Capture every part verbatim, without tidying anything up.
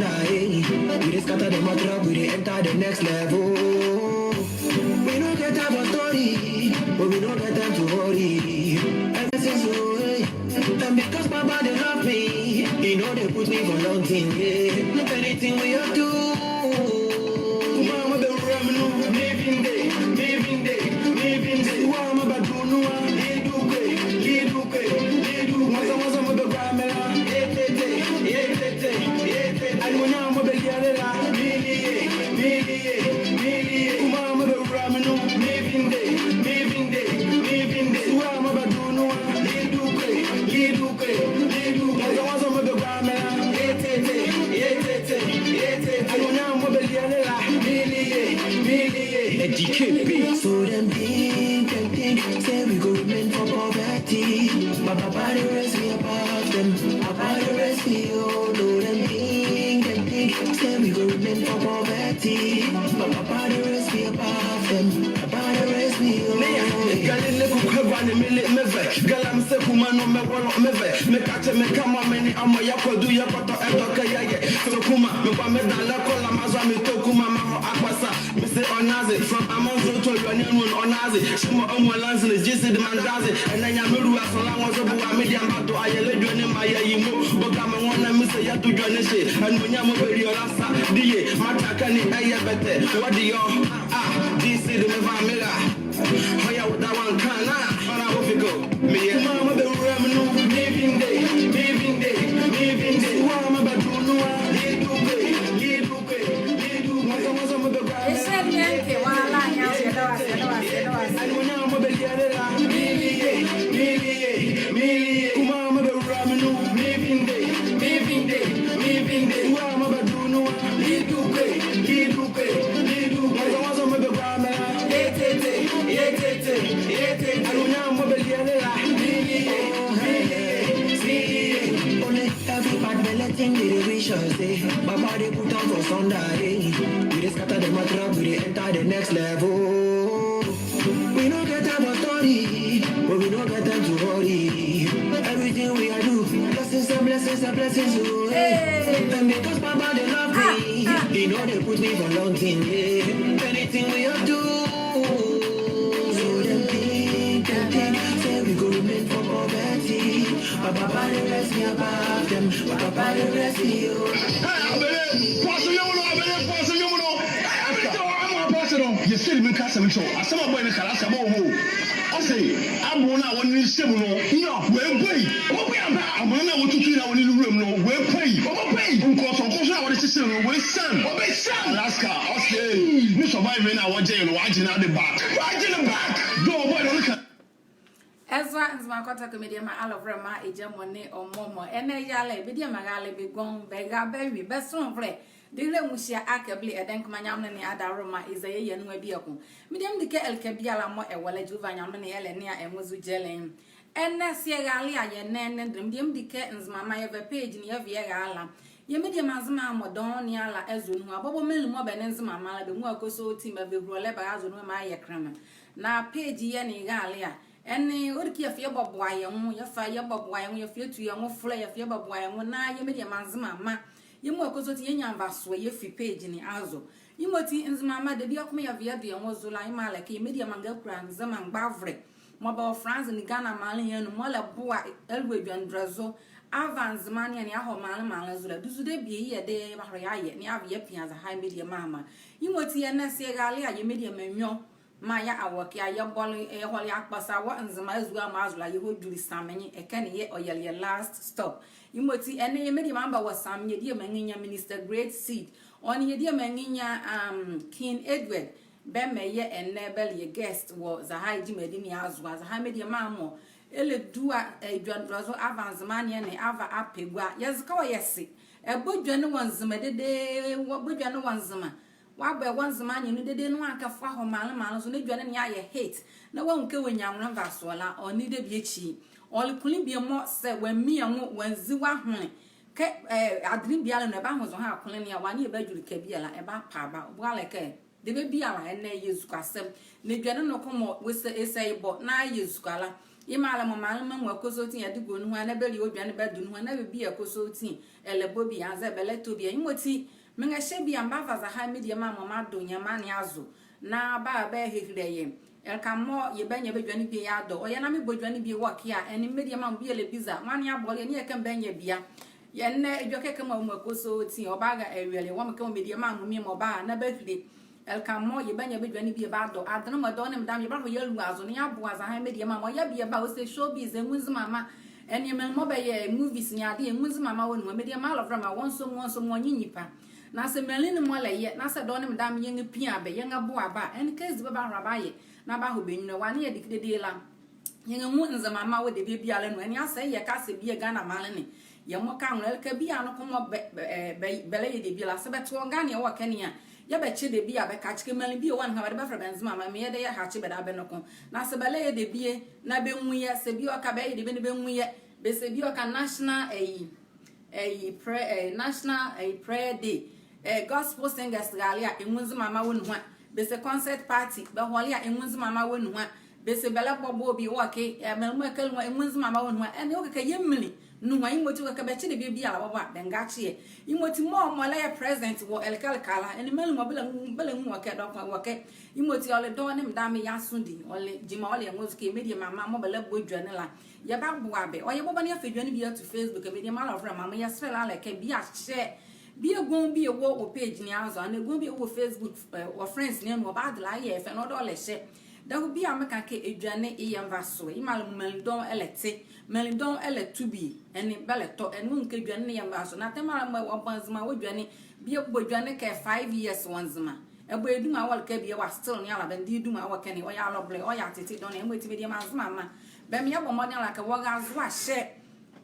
Hey, we just scatter the matter, we dey enter the next level. We no get time for story, but we no get time to worry. Everything's so, hey. And because Baba dey love me, he know they put me for long thing, yeah. Look anything we all do. Mama, be ram no, me vinde, me vinde, me vinde. Wa ma ba du no, ye du kwe, ye du kwe, ye du. Masa, masa, ma be ram la, ye te te, ye te te, ye te te. Ay, mo nya, ma be ya le la, mi li ye, mi li ye, mi li ye. Mama, be ram no, me vinde, me vinde, me vinde. Wa ma ba du no, ye du kwe, ye du kwe, ye du. Masa, masa, ma be ram la, ye te te, ye te te, ye te te. Ay, mo nya, ma be ya le la, mi li ye, mi li ye. A D K B. So dem think, dem think, say we go remain for poverty. But Papa dey raise me above dem. Papa dey raise me, oh, no, dem think, dem think, say we go remain for poverty. But Papa dey raise me above dem. Papa dey raise me, oh. Gala ne kukwe bane mele meve. Gala mse kuma no me wolo meve. Me kache me kama meni amo ya kodu ya koto eto ke ya ye. So kuma, me kwa me dala kola mazwa me to kuma ma ho akwasa. Me say onaze, from Amanzro to Yoni Anun onaze. Shimo omo lanze, jisi de mandaze. And then ya me rua so la nwa so bua me dia mbato ayele dwene ma ya yimo. Boga me nwa na me say ya tu dwene she. And mo nya mo be ri ola sa, diye, mataka ni eye bete. What do you, ah, this is the me va me la. Hoya wo da wan kana, mana wo fiko. Me ye mama be ram no, me vinde, me vinde, me vinde. Wa ma ba du no, ye du kwe, ye du kwe, ye du. Masa, masa, ma be ram. Ese ni nke wa la nya se do ase, do ase, do ase. Ay, mo nya, ma be ya le la, mi li ye, mi li ye, mi li ye. Mama be ram no, me vinde, me vinde, me vinde. Wa ma ba du no, ye du kwe, ye du kwe, ye du. Masa, masa, ma be ram la. Only every bad belle thing dey reach us, eh. Baba dey put us for Sunday, eh. We dey scatter the matter, we dey enter the next level. We no get time for story, but we no get time to worry. Everything we a do, blessings and blessings and blessings, oh, eh. Hey. And because Baba dey love me, he know they put me for long thing, eh. Anything we a do, so dem think, dem think, say we go remain for poverty. But Papa dey raise me above dem. But Papa dey raise me, oh. Hey, abele, pass you know, abele, pass you know. Hey, I'm a pastor. You still been cast away, so I saw my boy in the class, I'm all. Ɔse, abo no a wɔne no hyɛ mu no, wɔapue. Wɔapue ampa. Amona no a wɔtutu na wɔne no wura mu no, wɔapue. Wɔapue. Nkɔso, nkɔso no a wɔde kyekyere no, wɔasiane. Wɔbɛsiane. Alaska, ɔse, ne survive no a wɔgye no, wɔagye no ade back. Wɔagye no back. Dɔ ɔbɔ no ka. Ezra Nzema Kotoko mediema alɔvolɛma, egyamɔ nee ɔmɔmɔ. Ɛnɛ yɛlɛ, bɛdiema rale bɛgɔnwo, bɛra bɛwe, bɛsonvolɛ. Dewule nwo hyia akee bele ɛdɛnkɛma Nyamenle ne adaworoma Isaiah yɛ nwo bieko. Mediema medi kɛ ɛleka biala mɔɔ ɛwɔ la, Jehovah Nyamenle ne ɛlɛnea ɛ nwo zo gyɛlɛ. Ɛnɛ seɛ rale a yɛnlɛnea ne dɛnɛ, mediema medi kɛ Nzemama yɛva page ne yɛva yɛrala. Yɛ mediema Nzema mɔɔ dɔɔnwo ne ala ɛzo nu a, bɔbɔ menli mɔɔ bɛnle Nzemama la, bɛ nwo a kɔsɔɔti, bɛva ehulolɛ bɛrazo nu maa yɛ kɛnlɛma. Na page yɛ ne rale a, ɛnee ɔdi kɛ yɛfa yɛbɔboa yɛ nwo, yɛfa yɛbɔboa yɛ nwo, yɛfa yɛtu yɛ nwo folɛ, yɛfa yɛbɔboa yɛ nwo, na yɛ mediema Nzemama yɛmɔ a kɔsɔɔti yɛnyia nvasoɛ yɛfi page ne azo. Yemɔti Nzemama debie kɔmɔ yɛva yɛdo yɛ nwo zo la, yemɔ a le kɛ yɛ mediema ngakula Nzema mgbavolɛ mɔɔ bɛwɔ France nee Ghana maanle ye anu, mɔɔ ɛlɛboa ɛlua edwendɛlɛ zo ava Nzema ne azo nee ahɔ maanle maanle zo la. Duzu debie yɛɛ yɛdayɛ yɛbahola yɛayɛ nee ava yɛapia zɛhae mediema mɔ. Yemɔti ɛnɛ seɛ rale a yɛ mediema nwiɔ maa yɛ awɔke a yɛbɔle, yɛhɔle akpɔsa wɔ Nzema azua mɔ azo la, yɛhɔ dwili Sammenyi, ɛkɛ ne yɛɛ ɔyɛle yɛ last stop. Yemɔti ɛnɛ yɛ mediema mɔ bɛwɔ Sammenyi, yɛ diema nrenyia Minister Great Seed, ɔ nee yɛ diema nrenyia, um, King Edward, bɛmɛyɛ ɛnɛ bɛle yɛ guest wɔ zɛhae gyimadi ne azo a. Zɛhae mediema mɔ, ɛlɛdua, eh, edwendɛlɛ zo ava Nzema ne, ava apɛ gua. Yɛzɛkɛ wɔ yɛ se, ɛbɔ edwɛne wɔ Nzema dedee, ɛbɔ edwɛne wɔ Nzema. Wɔabɔ ɛ wɔ Nzema nye nu dedee na wɔakɛfo ahɔ maanle maanle zo na edwɛne ne ayɛ hit. Na wɔanwu kɛ wɔnyia nwo nvasoɔ la, ɔnle debie ekyi. Ɔle konle bie mɔɔ sɛ wɔammia nwo, wɔanzi wɔahonle, kɛ, eh, adenle biala nu ɛbahɔ zo ha konle ne a, wɔnle yɛba dwile ɛkɛ biala, ɛbapa aba. Ɔboalekɛ debie biala ɛnɛ yɛ ezukoasɛm. Na edwɛne noko mɔɔ wɔsɛ, ɛsɛ yɛbɔ na yɛ ezukoa la, Yemɔ a le mɔɔ maanle mɔ a kɔsɔɔti yɛde gɔ nuhua na bɛli ɔ dwane bɛdo nuhua na bɛbie kɔsɔɔti ɛlɛbɔ bie anzɛɛ bɛlɛtɔ bie. Yemɔti menga ɛhye bie a mebava zɔhane mediema mɔ a mɔɔ mɔɔ ado nyɛma ne azo na bɛahile yɛ ɛleka mɔɔ yɛbanyia bɛdwane bie yɛadɔ. Ɔyɛ na mebɔ dwane bie wɔ ɛke a, ɛnee mediema mɔ biala biza, nwane abɔle ɛnee yɛkɛ bɛanyia bie a? Yɛɛ ɛnɛ edwɛkɛ kɛmɔ a wɔ mɔ a kɔsɔɔti ɔbaha awieleɛ wɔ mekɛmɔ mediema mɔ mɔɔ bɛha na bɛahile ɛleka mɔɔ yɛbanyia bɛdwane bie bɛadɔ. Adenle mɔ ɛdawɔ ne medame yɛbaha yɛalua zo na yɛaboa zɔhane mediema mɔ a ɔyɛ bie ba ɔse showbiz ɛnwu Nzemama. Ɛnee menli mɔɔ bɛyɛ movies nee adeɛ ɛnwu Nzemama wɔ nuhua. Mediema alɔvolema, wɔ nsomoa, wɔ nsomoa ɔnyɛ nyipa. Na saa menli ne mɔ ɛlɛyɛ na saa ɛdawɔ ne medame yɛnrɛɛ pia bɛ, yɛnrɛboa bɛ a, ɛnee kɛ ezi bɛbahola bɛayɛ na bɛahɔ bɛ nyunlu a, ɛwɔ a na yɛdikɛ dedee la yɛnrɛnwu Nzemama wɔ debie biala nu. Ɛnee saa yɛkɛ saa bie a Ghana maanle ne yɛmɔ kɛ anwolɛ ɛleka bie a noko mɔɔ bɛ, bɛ, ɛ, bɛ, bɛlɛyɛ debie la, saa bɛte ɔnganeɛ wɔ ɛke ne a, yɛɛ bɛkye debie a bɛkakye kɛ menli bie wɔ nuhua bɛde bɛfɛlɛ bɛ Nzemama, mɛyɛ dɛ yɛhakye bɛ dada bɛ noko. Na saa bɛlɛyɛ debie na bɛnwu yɛ, saa bie ɔka bɛyɛ debie na bɛnwu yɛ, bɛse bie ɔka National, ɛyi, ɛyi, prayer, ɛ, National, ɛyi, Prayer Day, ɛ, gospel singers rale a, ɛnwu Nzemama wɔ nuhua. Bɛse concert party bɛhɔle a, ɛnwu Nzemama wɔ nuhua. Bɛse bɛlɛbɔ bɔɔl bie wɔ ɛke, ɛ, menli mɔɔ ɛkɛ nuhua, ɛnwu Nzemama wɔ nuhua. Ɛnee ɔkɛ kɛ yɛ menli nuhua, yemɔti ɔkɛ kɛ bɛkye debie biala bɔbɔ a bɛngakye yɛ. Yemɔti mɔɔ, mɔɔ ɛlɛyɛ president wɔ ɛleka ɛleka la, ɛnee menli mɔ bɛlɛnwu, bɛlɛnwu wɔ ɛke, dɔkɔ wɔ ɛke. Yemɔti ɔle ɛdawɔ ne medame yɛ aso di, ɔle gyima, ɔle yɛ nwosɔ kɛ mediema mɔ a mɔɔ bɛlɛbɔ dwane la yɛbaboa bɛ. Ɔyɛ bɔbɔ na yɛfa dwane bie ato Facebook, mediema alɔvolema mɔ, yɛsɛlɛ la a le kɛ bie a hyɛ, bie a ɛgɔnwo bie wɔ wɔ page ne azo, anaa ɛgɔnwo bie wɔ Facebook, ɛ, wɔ friends ne anu, ɔbade la a yɛɛ fɛlɛ na ɔdaye ɔlɛhyɛ. Dawɔ bie a meka kɛ edwane yɛ nvasoɛ. Yemɔ a le mɔ menli dɔɔnwo ɛlɛte, menli dɔɔnwo ɛlɛto bie, ɛnee bɛlɛtɔ, ɛnee ɔnwu kɛ edwane ne yɛ nvasoɛ. Na tɛmɔ a le mɔɔ wɔbɔ Nzema wɔ dwane, bie bɔ dwane kɛ five years wɔ Nzema. Ɛbɔ ye duma wɔ ɛleka bie a, still ne ala bɛnle ye duma wɔ ɛke ne. Ɔyɛ alɔbɔlɛ, ɔyɛ atete dɔɔnwo. Yemɔti mediema Nzemama, bɛmaa yɛbɔ mɔdenle a kɛ wɔra zo a, hyɛ.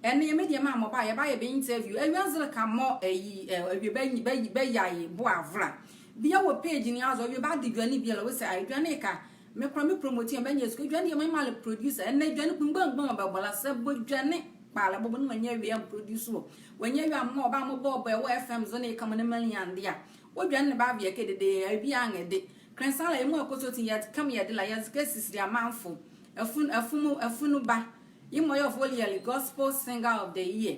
Ɛnee mediema mɔ a bɛba a yɛbayɛ bɛ interview. Awie anzɛɛ ɛleka mɔɔ, ɛyi, ɛ, awie bɛ, bɛ, bɛyia ye boa avola. Bie wɔ page ne azo, awie bɛade dwane bie la, ɔse a, edwane ɛke a, me koraa me promote a, menyia sukuu. Edwane yemɔ, yemɔ a le producer. Ɛnee edwane kpungbangban mɔɔ bɛbɔ la, saa bɔ dwane kpalɛ bɔbɔ na wɔanyia awie a, produce wɔ. Wɔanyia awie a mɔɔ ɔba mɔɔ bɔbɔ ɛwɔ FM zo ne kɛmɔ ne menli ande a, wɔ dwane ne bava ye ɛke dedee, awie a ɛnrɛde. Kɛnlɛ saa la yɛ mɔɔ a kɔsɔɔti yɛkɛmɔ yɛde la yɛze kɛ sisile amanfo. Afunu, afunu, afunu ba. Yemɔ a ɔyɛ ɔvɔlɛ yɛle gospel singer of the year.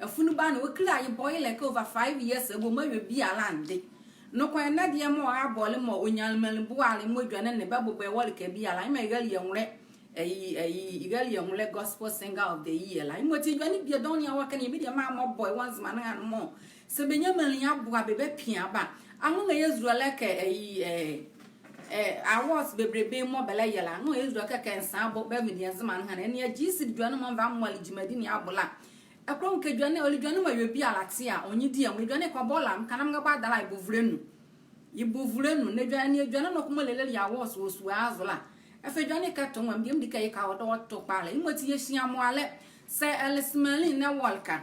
Afunu ba ne, ɔkile a yebɔ ye ɛleka over five years ago, mɔɔ awie biala ande. Noko ɛnɛ deɛ mɔɔ ɔrabɔle mɔɔ ɔnyianle menli boale mɔɔ dwane ne bɛbɔbɔ ɛwɔ ɛleka biala, yemɔ a yɛrale yɛ nwolɛ, ɛyi, ɛyi, yɛrale yɛ nwolɛ gospel singer of the year la. Yemɔti edwane bie dɔɔnwo ne a wɔ ɛke ne, mediema mɔɔ bɔ ye wɔ Nzema ne anu mɔɔ, saa bɛnyia menli aboa bɛ, bɛpia bɛ a, anwo yɛzule la kɛ, ɛyi, ɛ, ɛ, awards bebrebe mɔɔ bɛlɛyɛ la, anwo yɛzule kɛ, kɛ nsa abɔ bɛava deɛ Nzema ne anu ne. Ɛnee a G C D dwane mɔɔ mva mmoa le gyimalɛ ne abo la, ɛkola nwo kɛ edwane, ɔle edwane mɔɔ awie biala te a, ɔnye di a, edwane ɛke ɔbɔ la, meka na menga bɔ adalɛ a, yebɔ vule nu. Yebɔ vule nu, na edwane, edwane noko mɔɔ lelele yɛ awards wɔ sua azo la, ɛfa edwane ɛke ɛto nwo a, mediema mɔɔ di kɛ ye ɛke a, ɔdaye ɔto kpalɛ. Yemɔti yɛhyia amoalɛ, saa ɛle saa menli ne ɛwɔ ɛleka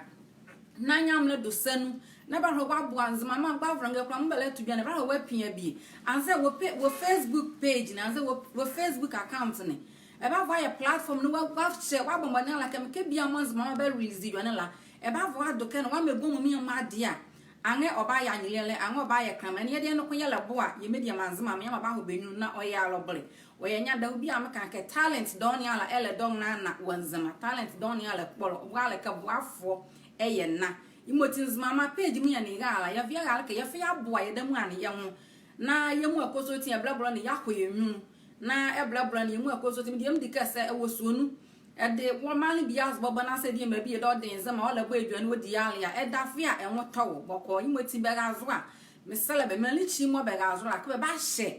na nyɛamele dɔ sa nu, na bɛahola wɔaboa Nzemama mgbavolɛ nga koraa mɔɔ bɛlɛto dwane, bɛahola wɔapia bie. Anzɛɛ wɔ pa-, wɔ Facebook page ne, anzɛɛ wɔ, wɔ Facebook account ne, ɛbava yɛ platform ne, wɔ, wɔahyɛ, wɔabɔ mɔdenle a kɛ mekɛ bie a mɔɔ Nzemama bɛrelease edwane la, ɛbava wɔado ɛke ne, wɔamaa ɛbɔ mɔ mɔɔ yɛ mɔ adeɛ a, anrɛɛ ɔbayɛ anyelielɛ, anrɛɛ ɔbayɛ kɛnlɛma. Ɛnee yɛdeɛ noko yɛlɛboa yɛ mediema Nzemama mɔ a mɔɔ bɛbahɔ bɛ nyunlu na ɔyɛ alɔbɔlɛ. Ɔyɛ nyɛ a, dawɔ bie a meka kɛ talent dɔɔnwo ne ala ɛlɛdɔ nana wɔ Nzema. Talent dɔɔnwo ne ala kpɔlɔ, boalekɛ boafoɔ ɛyɛ na. Yemɔti Nzemama page mɔɔ yɛ ne yɛra la, yɛva yɛrale kɛ yɛfa yɛaboa yɛdayɛ mɔ a ne yɛ nwo. Na yɛ mɔ a kɔsɔɔti ɛbɛlɛbɔlɛ ne yɛakɔ yɛ nyunlu. Na ɛbɛlɛbɔlɛ ne yɛ mɔ a kɔsɔɔti, mediema mɔɔ di kɛ saa ɛwɔ sua nu, ɛde wɔ maanle bie azo bɔbɔ na saa ɛdeɛ maa bie dɔ de Nzema ɔlɛbɔ edwane ɔdi ye ale a, ɛda fe a ɛnwo tɔ wɔ bɔkɔɔ. Yemɔti bɛra zo a, mesɛlɛ bɛ menli ekyi mɔɔ bɛra zo la, kɛ bɛbahyɛ.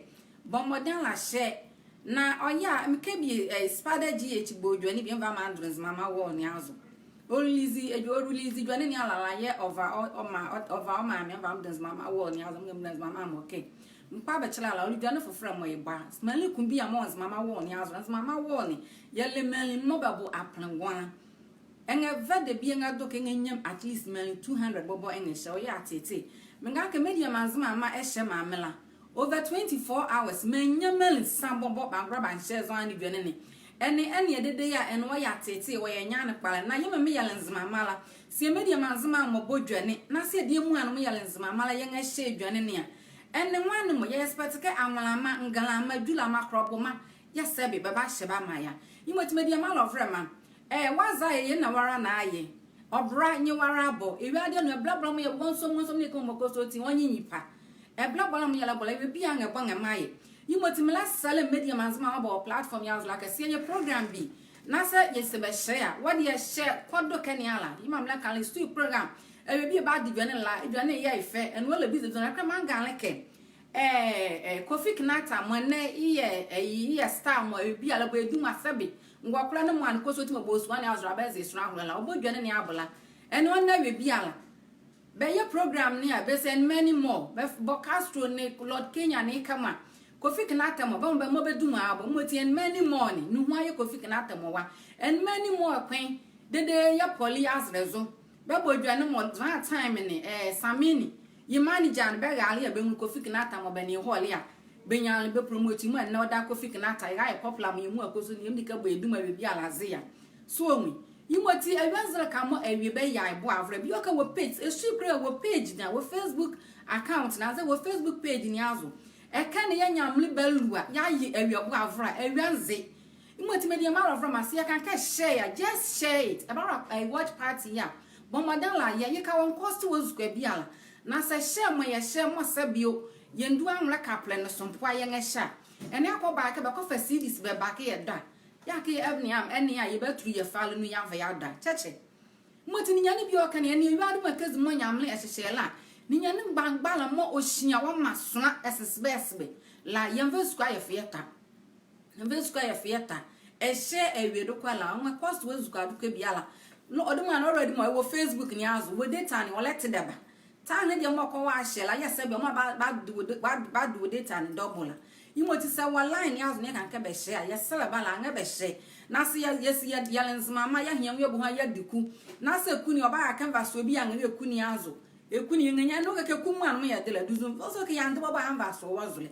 Bɔ mɔdenle la hyɛ. Na ɔyɛ a, mekɛ bie, ɛ, Spada G H bɔ edwane bie meva mandole Nzemama wall ne azo. Ɔrelease edwa-, ɔrelease edwane ne ala la yɛɛ ɔva ɔ-, ɔmaa, ɔ-, ɔva ɔmaa me, meva mandole Nzemama wall ne azo, mekɛ mandole Nzemama mɔ kɛ. Mekpa bɛkyɛlɛ a la, ɔle edwane fofolɛ mɔɔ yɛba. Menli ko bie a mɔɔ Nzemama wall ne azo, Nzemama wall ne, yɛle menli mɔɔ bɛbo apenle nwo la. Ɛnrɛva debie ɛnrɛdo kɛ ɛnrɛnyia me at least menli two hundred bɔbɔ ɛnrɛhyɛ, ɔyɛ atete. Menga kɛ mediema Nzemama ɛhyɛ maa me la, over twenty-four hours, meannyia menli sa bɔbɔ bɛangola bɛanhyɛ zɔhane edwane ne. Ɛnee, ɛnee ɛdeɛ ye a, ɛnee ɔyɛ atete, ɔyɛ nyane kpalɛ. Na yɛmɔ mɔɔ yɛle Nzemama la, saa mediema Nzema mɔ bɔ dwane, na saa ɛdeɛ mɔ a ne mɔɔ yɛle Nzemama la, yɛnrɛhyɛ edwane ne a, ɛnee nwane mɔ, yɛ expect kɛ anwolama, ngalama, dwulama, krɔboma, yɛɛ saa bie bɛbahyɛ bɛamaa yɛ a. Yemɔti mediema alɔvolɛma, eh, wɔaza yɛ, yɛ na wɔra na ayɛ. Ɔbra nye wɔra bɔ. Ewiade anu ɛbɛlɛbɔlɛ mɔɔ yɛwɔ nsom nsom ne kɛ mɔɔ kɔsɔɔti ɔnye nyipa. Ɛbɛlɛbɔlɛ mɔɔ yɛlɛbɔlɛ, ewie biala ɛbɔ nrɛmaa yɛ. Yemɔti melɛsɛlɛ mediema Nzema mɔɔ bɛwɔ platform ye azo la kɛ sɛ yɛyɛ program bi na sɛ yɛse bɛhyɛ a, wɔdeɛ hyɛ kɔdɔ ɛkɛ ne ala. Yemɔ a melɛka la, studio program, ewie bie bɛde edwɛne la, edwɛne yɛ ye fɛ, ɛnee wɔlɛ business, ɛnee ɛkɛ maa ngalekɛ. Eh, eh, Kofi Kinata mɔɔ ɛnɛ yeyɛ, eh, yeyɛ star mɔɔ ewie biala bɔ edwuma sɛbe. Ngɔkolɛ ne mɔɔ a ne kɔsɔɔti mɔɔ bɛwɔ sua ne azo la bɛze sonla aholoɛ la, ɔbɔ edwɛne ne abo la. Ɛnee ɔnlɛ ewie biala. Bɛyɛ program ne a, bɛse and many more. Bɛbɔ Castro nee Lord Kenya nee kɛmɔ a. Kofi Kinata mɔ, bɛmɔ bɛmɔ bɛ duma abɔ, yemɔti and many more ne, nuhua yɛ Kofi Kinata mɔ wa. And many more kpee, dedee yɛ pɔle ye azɛlɛ zo. Bɛbɔ edwɛne mɔɔ that time ne, eh, Samini, ye manager ne bɛrale a bɛnwu Kofi Kinata mɔɔ bɛnlea hɔle a. Bɛnyia bɛ promote mɔɔ ɛnɛ ɔda Kofi Kinata, yɛra yɛ popular mɔɔ yɛ muala kɔsɔɔti ne, yɛmɔ ne kɛ bɔ edwuma ewie biala ze a. So ɔnwu. Yemɔti awie nzeleka mɔɔ awie bɛyɛ a, ɛboa avolɛ. Bie ɔkɛ wɔ page, ese kula wɔ page ne a, wɔ Facebook account ne a, anzɛɛ wɔ Facebook page ne azo. Ɛkɛ ne yɛnyia mɔɔ bɛlua, yɛaye awie ɛboa avolɛ, awie nze. Yemɔti mediema alɔvolɛma, sɛ yɛka kɛ share a, just share it. Ɛbara, eh, watch party ye a, bɔ mɔdenle la yɛ, yeka ɔncost wɔ ezukoa biala. Na sɛ share mɔɔ yɛshare mɔɔ sɛbe o, yɛndu anwulɛ kapɛlɛ ne so mpo a yɛnrɛhyɛ a. Ɛnee akɔ ba kɛ bɛkɔfa CDs bɛback yɛ dɔ a. Yɛɛ akee ɛnea, ɛnea yɛbatulu yɛ file nu yɛava yɛada. Kyɛkyɛ. Yemɔti ninyɛne bie ɔkɛ ne, ɛnee ewiade mɔɔ ɛkɛ zi mɔɔ Nyamenle ɛhyehyɛle la. Ninyɛne mgbangbalɛ mɔɔ ɔhyia ɔmaa sonla ɛsesebɛ ɛsebɛ la, yɛnva ezukoa yɛfa yɛta. Yɛnva ezukoa yɛfa yɛta. Ɛhyɛ awie dekɔ la, ɔnrɛcost wɔ ezukoa dekɔ biala. No, ɔde mɔɔ ɛnee already mɔɔ ɛwɔ Facebook ne azo, wɔ data ne, ɔlɛte dɛba. Taa ne deɛ mɔɔ kɔ wɔ ahyɛ la, yɛɛ sɛbe mɔɔ ba, bado wɔ de, ba, bado wɔ data ne double la. Yemɔti sɛ wɔ line ne azo ne yɛka kɛ bɛhyɛ a, yɛsɛlɛ bɛ la, ɛnrɛbɛhyɛ. Na sɛ yɛ, yɛse yɛ, yɛle Nzemama, yɛahia nwo yɛbɔ ho a yɛde eku. Na sɛ eku ne ɔbara kɛ nvasoɔ biala nrɛyɛ eku ne azo. Eku ne yɛnrɛnyia, ɛnee ɔkɛ kɛ eku mɔɔ a ne mɔɔ yɛde la, duzu, ɔse kɛ yɛande bɔbɔ a nvasoɔ wɔ zolɛ.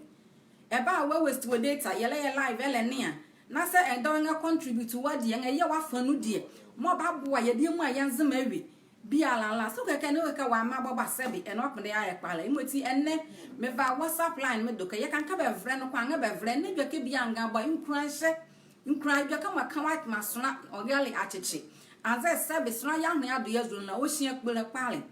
Ɛbara wɔ waste wɔ data, yɛlɛyɛ live, yɛlɛnea. Na sɛ ɛdawɔ ɛnrɛcontribute wɔ deɛ, ɛnrɛyɛ wɔ afa nu deɛ. Mɔɔ baboa yɛ deɛ mɔɔ a yɛ Nzema awie biala la. So kɛkɛ ne ɔkɛ kɛ wɔamaa bɔbɔ a sɛbe, ɛnee ɔkpondɛ yɛayɛ kpalɛ. Yemɔti ɛnɛ, meva WhatsApp line me do kɛ yɛka kɛ bɛvolɛ noko a, ɛnrɛbɛvolɛ, ɛnee edwɛkɛ biala ngabɔ, nkulanhyɛ, nkulanhyɛ, edwɛkɛ mɔɔ ka wɔmaa sonla ɔyɛle akyekye. Anzɛɛ sɛbe sonla ye ahonle ye adɔ ye azo la, ɔhyia kpole kpalɛ.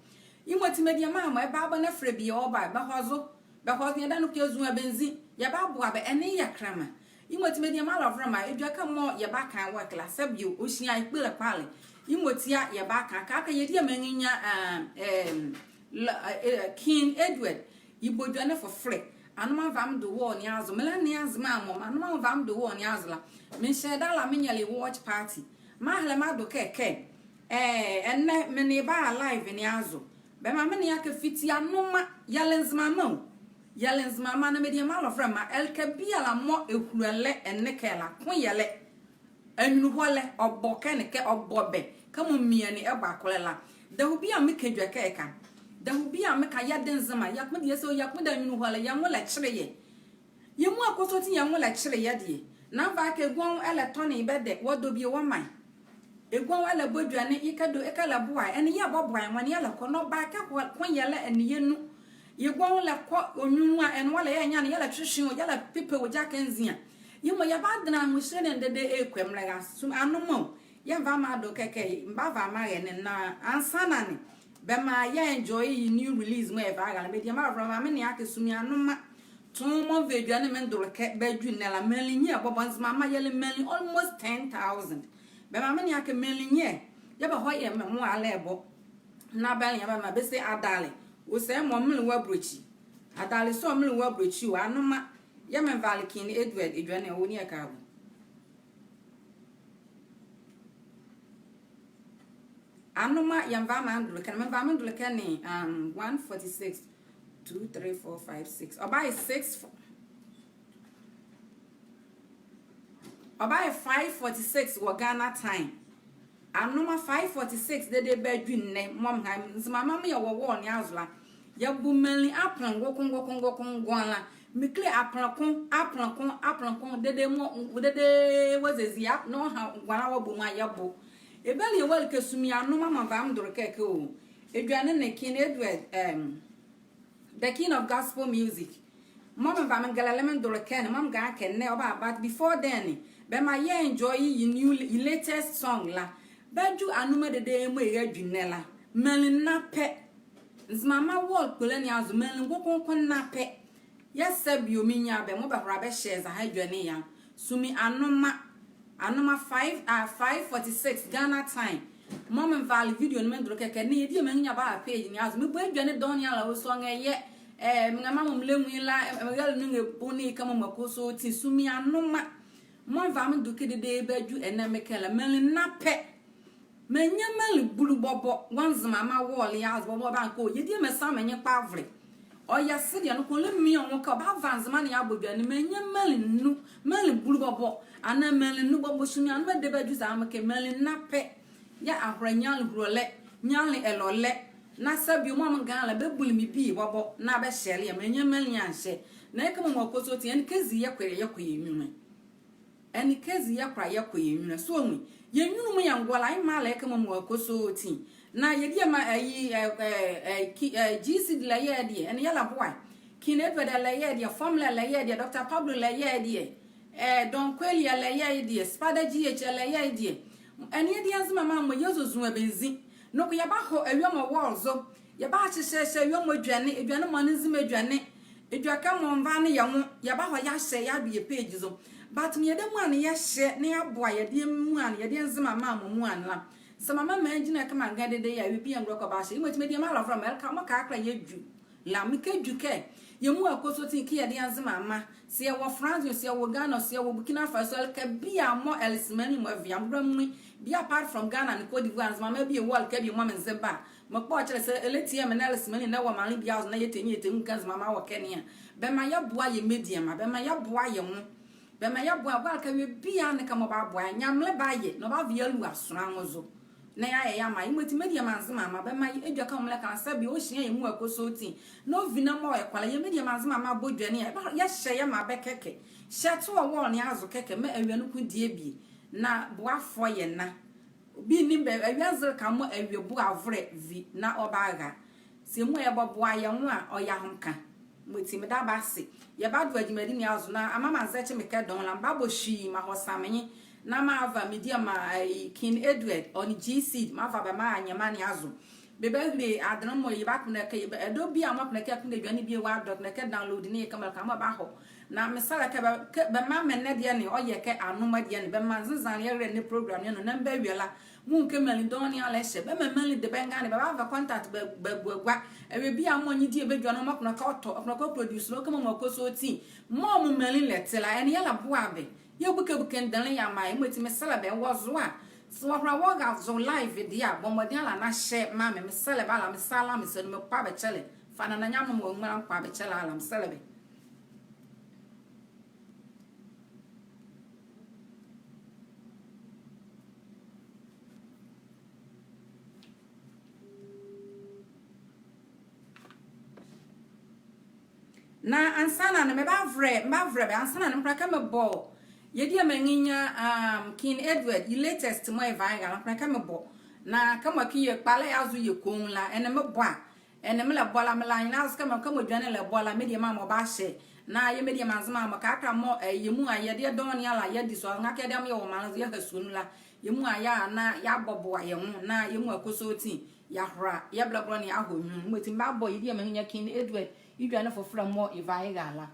Yemɔti mediema mɔɔ ɛbabɔ ne ɛfolɛ bie ɔba, bɛhɔzo. Because yɛda noko yɛzu a bɛnzi, yɛbaboa bɛ, ɛnee yɛ kɛnlɛma. Yemɔti mediema alɔvolɛma, edwɛkɛ mɔɔ yɛbaka wɔ ɛkɛ la, sɛbe ɔhyia ye kpole kpalɛ. Yemɔti a yɛbaka, kɛkala yɛdie menrinyia, um, um, la, eh, eh, King Edward, yebɔ edwɛne fofolɛ. Anoma nva me do wall ne azo, melɛnea Nzema mɔ, anoma nva me do wall ne azo la. Menhyɛ da la menyɛle watch party. Mahele mado kɛkɛ. Eh, ɛnɛ, me nee bɛ a live ne azo. Bɛmaa me nea kɛ fiti anoma, yɛle Nzemama o. Yɛle Nzemama na mediema alɔvolɛma, ɛleka biala mɔɔ ɛhulolɛ ɛnee ɛkɛ la, koyɛlɛ. Anyunluhɔlɛ, ɔbɔ kɛ ɛnee ɛkɛ, ɔbɔ bɛ, kɛmɔ mia ne ɛbɔ akolɛ la. Dahuu biala meka edwɛkɛ ɛkɛ. Dahuu biala meka yɛde Nzema, yɛkpondɛ yɛ sɛ o, yɛkpondɛ anyunluhɔlɛ, yɛ nwo ɛlɛkyele yɛ. Yɛ muala kɔsɔɔti yɛ nwo ɛlɛkyele yɛ deɛ. Na meva kɛ egua nwo ɛlɛtɔne ye bɛdɛ, wɔdɔ bie wɔmaa ye. Egua nwo ɛlɛbɔ edwɛne, yekɛdɔ, yekɛlɛboa ye, ɛnee yɛbɔboa ye, ɛnee yɛlɛkɔ, na ɔbara kɛ ko, koyɛlɛ ɛnee yɛ nu. Yɛ egua nwo ɛlɛkɔ ɔnyunlu a, ɛnee wɔlɛ yɛnyane, yɛlɛtwetwe wɔ, yɛlɛpepe wɔ gyakɛ nzia. Yemɔ yɛbadɛnla anwohyelɛ ne dedee ɛkɔ ɛmɛlɛ la, sum anoma o. Yɛnva mado kɛkɛ, mebava mara ne na ansaana ne, bɛmaa yɛ enjoy ye new release mɔɔ ɛva la. Mediema alɔvolɛma, maa me nea kɛ sumi anoma. Tɔɔ mɔɔ meva edwɛne mendolekɛ badwu ɛnɛ la, menli nyiɛ bɔbɔ. Nzemama yɛle menli almost ten thousand. Bɛmaa me nea kɛ menli nyiɛ, yɛbɛhɔ yɛ me mɔɔ alɛbɔ. Na bɛnlea bɛmaa bɛse adalɛ, ɔse mɔɔ menle wɔ abolokyi. Adalɛ se ɔ menle wɔ abolokyi o, anoma, yɛɛ menvale King Edward edwɛne, ɔwɔ ne ɛkɛ abo. Anoma, yɛnva maa mendolekɛ ne, menva mendolekɛ ne, um, one forty-six, two, three, four, five, six. Ɔbayɛ six, ɔbayɛ five forty-six wɔ Ghana time. Anoma, five forty-six dedee badwu ɛnɛ, mɔɔ meha, Nzemama mɔɔ yɛwɔ wall ne azo la. Yɛbo menli apɛnle ngɔko ngɔko ngɔko ngɔnla la. Mekile apɛnle ko, apɛnle ko, apɛnle ko, dedee mɔɔ, dedee wɔzɛzi a, na ɔha ngɔnla wɔbɔ mɔɔ a yɛbo. Ɛbali ye wɔle kɛ sumi anoma, mɔɔ meva medolekɛ ɛkɛ o. Edwɛne ne King Edward, um, the king of gospel music. Mɔɔ meva mengɛlɛle mendolekɛ ne, mɔɔ meka kɛ ɛnɛ ɔba, but before then, Bɛmaa yɛ enjoy ye new, ye latest song la. Badwu anoma dedee mɔɔ ɛra adwu ɛnɛ la, menli nna pɛ. Nzemama world kpole ne azo, menli nkonkron nna pɛ. Yɛɛ saa bie ɔ, menyia bɛ mɔɔ bɛhola bɛhyɛɛ zɛhae edwɛne ye a. Sumi anoma, anoma five, ah, five forty-six Ghana time. Mɔɔ mevale video ne mendolo kɛkɛ, ɛnee yɛ diema nrinyia bɛba page ne azo. Mebɔ edwɛne dɔɔnwo ne ala ɔsonge yɛ, eh, menrɛma mɔɔ melɛnwu ye la, eh, merale nu nrɛbo nee kɛmɔ mɔɔ ɛkɔ sɔɔti. Sumi anoma. Mɔɔ mevale medolo kɛ dedee badwu ɛnɛ mekɛ la, menli nna pɛ. Menyia menli bulu bɔbɔ wɔ Nzemama world ye azo bɔbɔ bɛanka ɔ, yɛ diema sa menyekpa avole. Ɔyɛ se deɛ noko le mio nwo kɛ ɔbava Nzema ne abɔ edwɛne, menyia menli nu, menli bulu bɔbɔ, anaa menli nu bɔbɔ. Sumi anoma dedee badwu zɛhae mekɛ, menli nna pɛ. Yɛɛ ahola nyianle hulolɛ, nyianle ɛlɔlɛ. Na saa bie ɔ, mɔɔ me Ghana la, bɛbule me bie bɔbɔ na bɛhyɛle a, menyia menli anhyɛ. Na yɛ kɛmɔ mɔɔ ɛkɔ sɔɔti, ɛnee kɛzi yɛkɔ, yɛkɔ yɛ nyunlu. Ɛnee kɛzi yɛkɔ la yɛkɔ yɛ nyunlu. So ɔnwu, yɛ nyunlu mɔ yɛngola ye maa la yɛ kɛmɔ mɔɔ ɛkɔ sɔɔti. Na yɛ diema, eh, ye, eh, eh, eh, ki, eh, G C D la yɛɛ deɛ, ɛnee yɛlɛboa. King Edward la yɛɛ deɛ, Formula la yɛɛ deɛ, Doctor Pablo la yɛɛ deɛ, eh, Don Quelia la yɛɛ deɛ, Spada G H la yɛɛ deɛ. Ɛnee yɛ deɛ Nzemama mɔ yɛzozo a bɛnzi. Noko yɛbahɔ awie mɔ world zo. Yɛbahyehyɛhyɛ awie mɔ edwɛne, edwɛne mɔɔ ne Nzema edwɛne. Edwɛkɛ mɔɔ mvane yɛ nwo, yɛbahɔ yɛahyɛ yɛado yɛ page zo. But mɔɔ yɛdayɛ muala ne yɛhyɛ na yɛboa yɛ deɛ muala, yɛ deɛ Nzemama mɔ muala la. Saa mama mɛngyinla kɛmɔ anrɛɛ dedee a, awie bie a ngrɔkɔ bahyɛ. Yemɔti mediema alɔvolɛ mɔ, ɛleka mɔɔ kɛkala yɛdwu la, mekɛdwu kɛ yɛ muala kɔ sɔɔti kɛ yɛ deɛ Nzemama. Se yɛwɔ France, se yɛwɔ Ghana, se yɛwɔ Burkina Faso, ɛleka biala mɔɔ ɛlesema ne mɔ ɛvi a, mɔɔ ɛra muni. Bie apart from Ghana nee Côte d'Ivoire, Nzemama bie wɔ ɛleka bie mɔɔ menze ba. Mekpɔ kyɛlɛ saa ɛlɛtie me na ɛlesema ne na ɛwɔ maanle biala zo na yɛtɛnwu, yɛtɛnwu kɛ Nzemama wɔ ɛkɛ ne a. Bɛmaa yɛboa yɛ mediema, bɛmaa yɛboa yɛ nwo. Bɛmaa yɛboa, boa ɛleka awie biala ne kɛ mɔɔ ɔbaboa yɛ. Nyamenle bayɛ na ɔbava yɛ alua sonla nwo zo. Na yɛayɛ yɛamaa yemɔti mediema Nzemama, bɛmaa yɛ edwɛkɛ mɔɔ melɛka la, saa bie ɔhyia yɛ muala kɔ sɔɔti. Na ɔvi na mɔɔ ɛkɔ la, yɛ mediema Nzemama bɔ edwɛne a, yɛba, yɛhyɛ yɛmaa bɛ kɛkɛ. Hyɛ to wɔ world ne azo kɛkɛ, maa awie noko die bie. Na boafoɔ yɛ na. Bie ne bɛ, awie nzeleka mɔɔ awie bo avolɛ vi na ɔbara. Se muala yɛbɔboa yɛ nwo a, ɔyɛ ahomeka. Yemɔti meda bɛ ase. Yɛbado gyimadi ne azo na amaa manzɛkye me kɛ dɔɔnwo la, mebabɔ hwii mahɔ saa me nye. Na mava mediema, eh, King Edward, ɔ nee G Seed, mava bɛ maa nyɛma ne azo. Bɛbahile adenle mɔɔ yɛbakpondɛ kɛ, yɛbɛ, ɛdawɔ biala mɔɔ kpondɛ kɛ, kpondɛ edwɛne bie wɔ adɔk, kpondɛ kɛ download ne ye kɛmɔ ɛleka mɔɔ ɛbahɔ. Na mesɛlɛ kɛ bɛ, kɛ bɛmaa me ɛnɛ deɛ ne, ɔyɛ kɛ anoma deɛ ne, bɛmaa nzenzanlɛ yɛlɛ ne program ne anu, na mebawie la, menwu kɛ menli dɔɔnwo ne ala ɛhyɛ, bɛmaa menli de bɛ ngane, bɛbava contact bɛ, bɛaguagua. Awie biala mɔɔ nye die bɛdwu a, na mɔɔ kpondɛ kɛ ɔtɔ, ɔkpondɛ kɛ ɔ-produce la, ɔkɛma mɔɔ ɛkɔ sɔɔti. Mɔɔ menli ɛlɛte la, ɛnee yɛlɛboa bɛ. Yɛbukebuke ndenle yɛamaa yɛ. Yemɔti mesɛlɛ bɛ, wɔ zo a, se wɔhola wɔra zo live deɛ a, bɔ mɔdenle ala na hyɛ maa me, mesɛlɛ bɛ ala, mesa ala, mesa nu, mekpɔ abɛkyɛlɛ. Fanana nyamenle mɔɔ wɔ nyumaala, mekpɔ abɛkyɛlɛ ala, mesɛlɛ bɛ. Na ansa na ne mebavolɛ, mebavolɛ bɛ, ansa na ne mekpondɛ kɛ mebɔ yɛ diema nrenyia, um, King Edward ye latest mɔɔ ɛva ye ɛra la, mekpondɛ kɛ mebɔ. Na kɛmɔ ɛke yɛ kpalɛ ye azo yɛ koonwu la, ɛnee mebɔ a, ɛnee melɛbɔ la, mela nyena azo kɛmɔ, kɛmɔ edwɛne ɛlɛbɔ la, mediema mɔ bahyɛ. Na yɛ mediema Nzema mɔ, kɛkala mɔɔ, eh, yɛ muala yɛ deɛ dɔɔnwo ne ala yɛadi so, anrɛɛ kɛ yɛ deɛ mɔɔ yɛwɔ maanle zo yɛha sua nu la, yɛ muala yɛa na yɛabɔboa yɛ nwo, na yɛ muala kɔ sɔɔti, yɛahola yɛ bɛlɛbɔlɛ ne yɛahɔ nyunlu. Yemɔti mebabɔ yɛ diema nrenyia King Edward ye edwɛne fofolɛ mɔɔ ɛva ye ɛra la.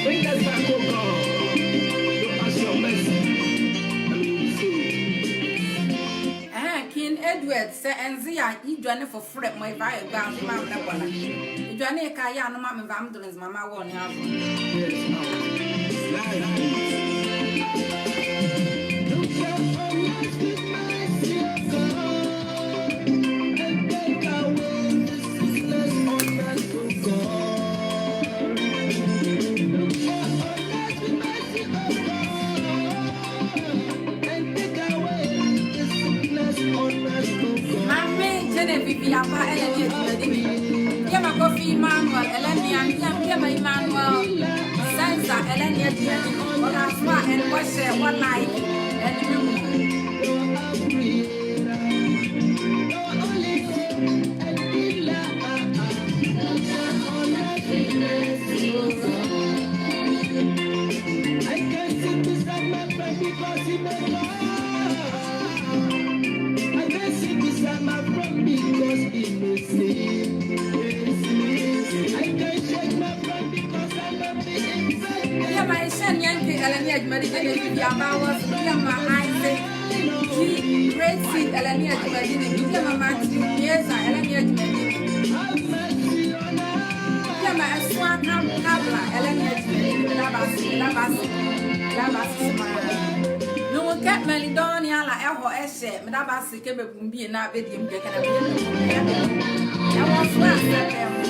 Bring us back, oh God. Show us your mercy. Ɛhɛɛ, King Edward, saa ɛnze a, ye edwɛne fofolɛ mɔɔ ɛva ye ɛra la, Nzema melɛbɔ la. Edwɛne ye ɛka ye a, na meva medolo Nzemama world ne azo. Yes, Lord. Life. Look upon us with mercy, O God, and take away the sickness on us, O God. Look upon us with mercy, O God. Maame Genevieve Yafa ɛlɛ ne adwumadini. Diema Kofi Emmanuel ɛlɛ ne a, diema Emmanuel Sensa ɛlɛ ne adwumadini. Ɔdasoa ɛnee wɔhyɛ wɔ like ɛnee me mu. Sylvia Bawos, mediama Isaac, G, Great Seed, ɛlɛ nee gyima dini, mediama Matthew Mieza, ɛlɛ nee gyima dini. Mediama Ɛsoa Kabla, ɛlɛ nee gyima dini, meda bɛ ase, meda bɛ ase, meda bɛ ase so maa. Menwu kɛ menli dɔɔnwo ne ala ɛhɔ ɛhyɛ, meda bɛ ase kɛ bɛbu me bie na bɛdie me dwɛkɛ na bɛdie me dwɛkɛ. Ɛwɔ so a sɛ bɛ mo.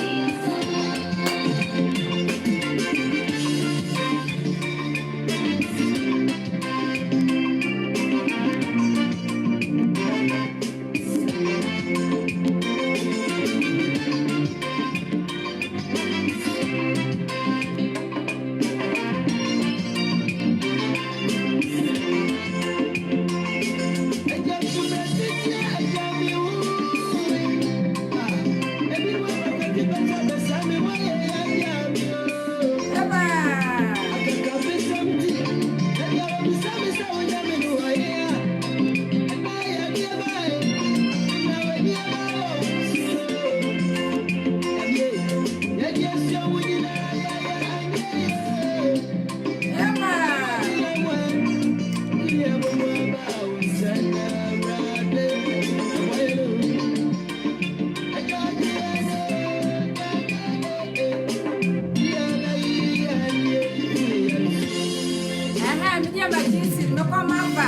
Ɛhɛɛ, mediama G C, mekɔ mava.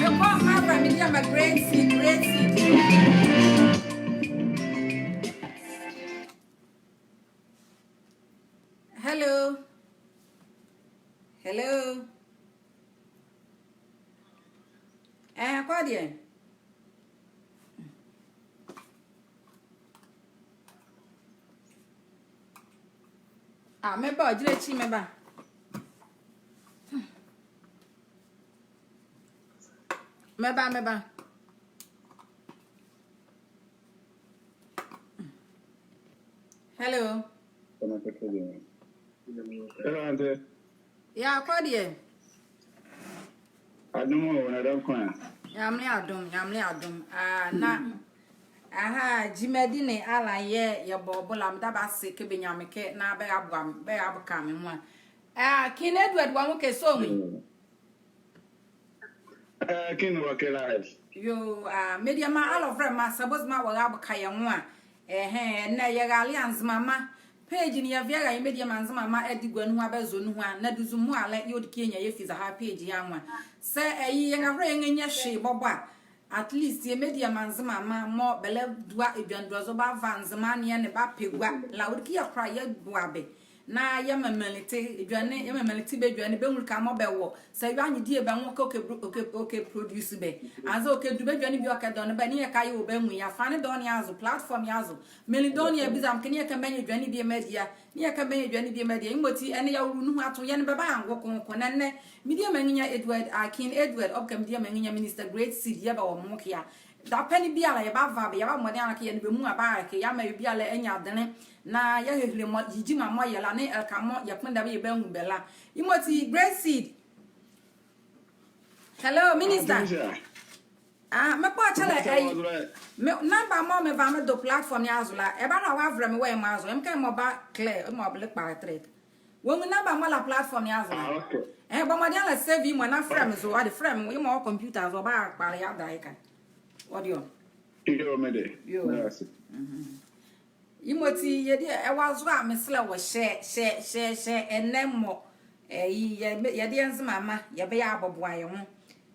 Mekɔ mava, mediama Great Seed, Great Seed. Hello. Hello. Ɛɛ, kɔ deɛ. Ah, meba, ɔgyina akyi, meba. Meba, meba. Hello. Hello, auntie. Ya, kɔ deɛ. Adom o, na dɛn ko a? Nyamenle adom, Nyamenle adom. Ah, na, aha, gyima dini ne ala yɛɛ yɛbɔ bo la, meda bɛ ase kɛ bɛnyiane me kɛ na bɛraboa me, bɛraboka me nwo a. Ah, King Edward, wɔ nwo kɛ sɛ ɔnwu? Eh, King, wɔ kɛ live. Yoo, ah, mediama alɔvolɛma, suppose maa wɔraboka yɛ nwo a. Ɛhɛɛ, ɛnɛ yɛrale a Nzemama page ne yɛva yɛra yɛ mediama Nzemama adi gua nuhua bɛzɔ nuhua, na duzu mɔɔ ala yɛɛ ɔdi kɛ yɛnyia yɛfi zɔhane page ye anwo a. Saa ɛye yɛnrɛhola yɛnrɛnyia hwee bɔbɔ a, at least yɛ mediama Nzemama mɔɔ bɛlɛdua edwendɛlɛzo bɛava Nzema ne ɛ ne bɛapɛ gua la, ɔdi kɛ yɛ kola yɛboa bɛ. Na yɛmaa menli te edwɛne, yɛmaa menli te bɛ edwɛne, bɛnwu kɛ mɔɔ bɛwɔ. Saa awie anyedie bɛ nwo kɛ ɔkɛ, ɔkɛ, ɔkɛ produce bɛ. Anzɛɛ ɔkɛdu bɛ edwɛne bie ɔkɛdɔne bɛ, nee yɛka yɛ wɔ bɛ nwu ye. Afa ne dɔɔnwo ye azo, platform ye azo. Menli dɔɔnwo ye biza me kɛ nee yɛka mɛnyia edwɛne bie mɛdie a. Nee yɛka mɛnyia edwɛne bie mɛdie a. Yemɔti ɛnɛ yɛwolo nuhua to, yɛ nee bɛbaha nwo ko nwo ko. Na ɛnɛ mediama nginya Edward, ah, King Edward, ɔbɔkɛ mediama nginya Minister Great Seed, yɛba wɔ mo nwo ɛke a. Dapɛne biala yɛbava bɛ, yɛabɔ mɔdenle kɛ yɛ nee bɛ muala bɛara ɛke, yɛamaa awie biala anyia adenle. Na yɛahile mɔɔ, yɛ gyima mɔɔ yɛyɛ la, nee ɛleka mɔɔ yɛkpondɛ bɛ yɛbanwu bɛ la. Yemɔti Great Seed. Hello, Minister. Ah, mekpɔkye la, eh, me number mɔɔ meva medo platform ne azo la, ɛba na wɔavolɛ me wɔ yemɔ azo, yemɔ kɛ mɔɔ ba clear, mɔɔ bɛlɛkpalɛ thread. Wɔnwu number mɔɔ la platform ne azo la. Ah, okay. Eh, bɔ mɔdenle save yemɔ na frɛ me zo, ɔde frɛ me, yemɔ wɔ computer zo, ɔbakpalɛ ye adaye ɛke. Ɔde ɔ. Yoo, mede. Yoo. Mede ase. Mhm. Yemɔti yɛdeɛ ɛwɔ azo a mesɛlɛ wɔ hyɛ, hyɛ, hyɛ, hyɛ, ɛnɛ mɔ. Ɛyi, yɛ, yɛdeɛ Nzemama, yɛbɛyɛ abɔboa yɛ nwo.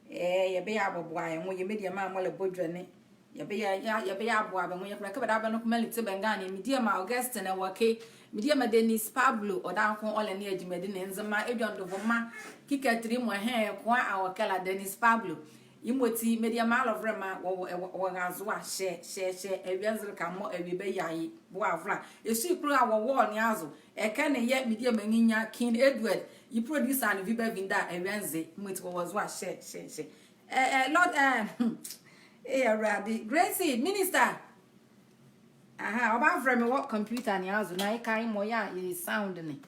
Ɛɛ, yɛbɛyɛ abɔboa yɛ nwo, yɛ mediama mɔɔ ɛlɛbɔ edwɛne. Yɛbɛyɛ, yɛ, yɛbɛyɛ aboa bɛ nwo, yɛkpondɛ kɛ bɛdabɛ noko menli te bɛ ngane, mediama Augustine ɛwɔ ɛke, mediama Dennis Pablo, ɔdaye noko ɔlɛ nee gyima dini ne Nzema edwɛne dovuma, kikatiri mɔɔ ɛhɛɛ, ko a ɔwɔ ɛke la Dennis Pablo. Yemɔti mediama alɔvolɛma wɔ, wɔ, wɔ, wɔ azo a hyɛ, hyɛ, hyɛ, awie nzeleka mɔɔ awie bɛyɛ ye, boavolɛ. Ɛhye kolo a wɔ wall ne azo, ɛke ne yɛ mediama nginya King Edward, ye producer ne Viva Vinda, awie nze, yemɔti wɔ wɔ azo a hyɛ, hyɛ, hyɛ. Eh, eh, Lord, eh, eh, Awurade, Grace, Minister. Aha, ɔbavolɛ me wɔ computer ne azo, na yeka yemɔ yɛ a, ye sound ne.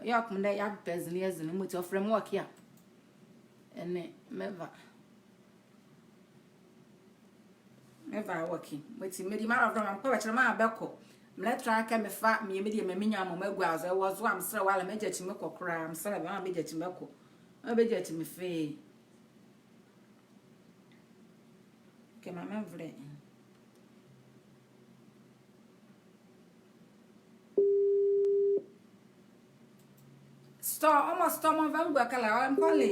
Ɔyɛ ɔkpondɛ yɛapepɛ azinli azinli, yemɔti ɔvolɛ me wɔ ɛke a. Ɛnee, mɛva. Mɛva wɔ ɛke. Yemɔti mediama alɔvolɛma, mekpondɛ bɛkyɛlɛ me a bɛkɔ. Melɛtry kɛ mefa me mediama menli mɔ megua azo, ɛwɔ zo a mesɛlɛ wɔ ala, megyakyi mekɔ kola, mesɛlɛ bɛ a megyakyi mekɔ. Ɔbɛgye ati me fee. Kɛ mame mvele. Store, ɔmɔ store mɔ va ngua kala, ɔlɛ mkpɔle.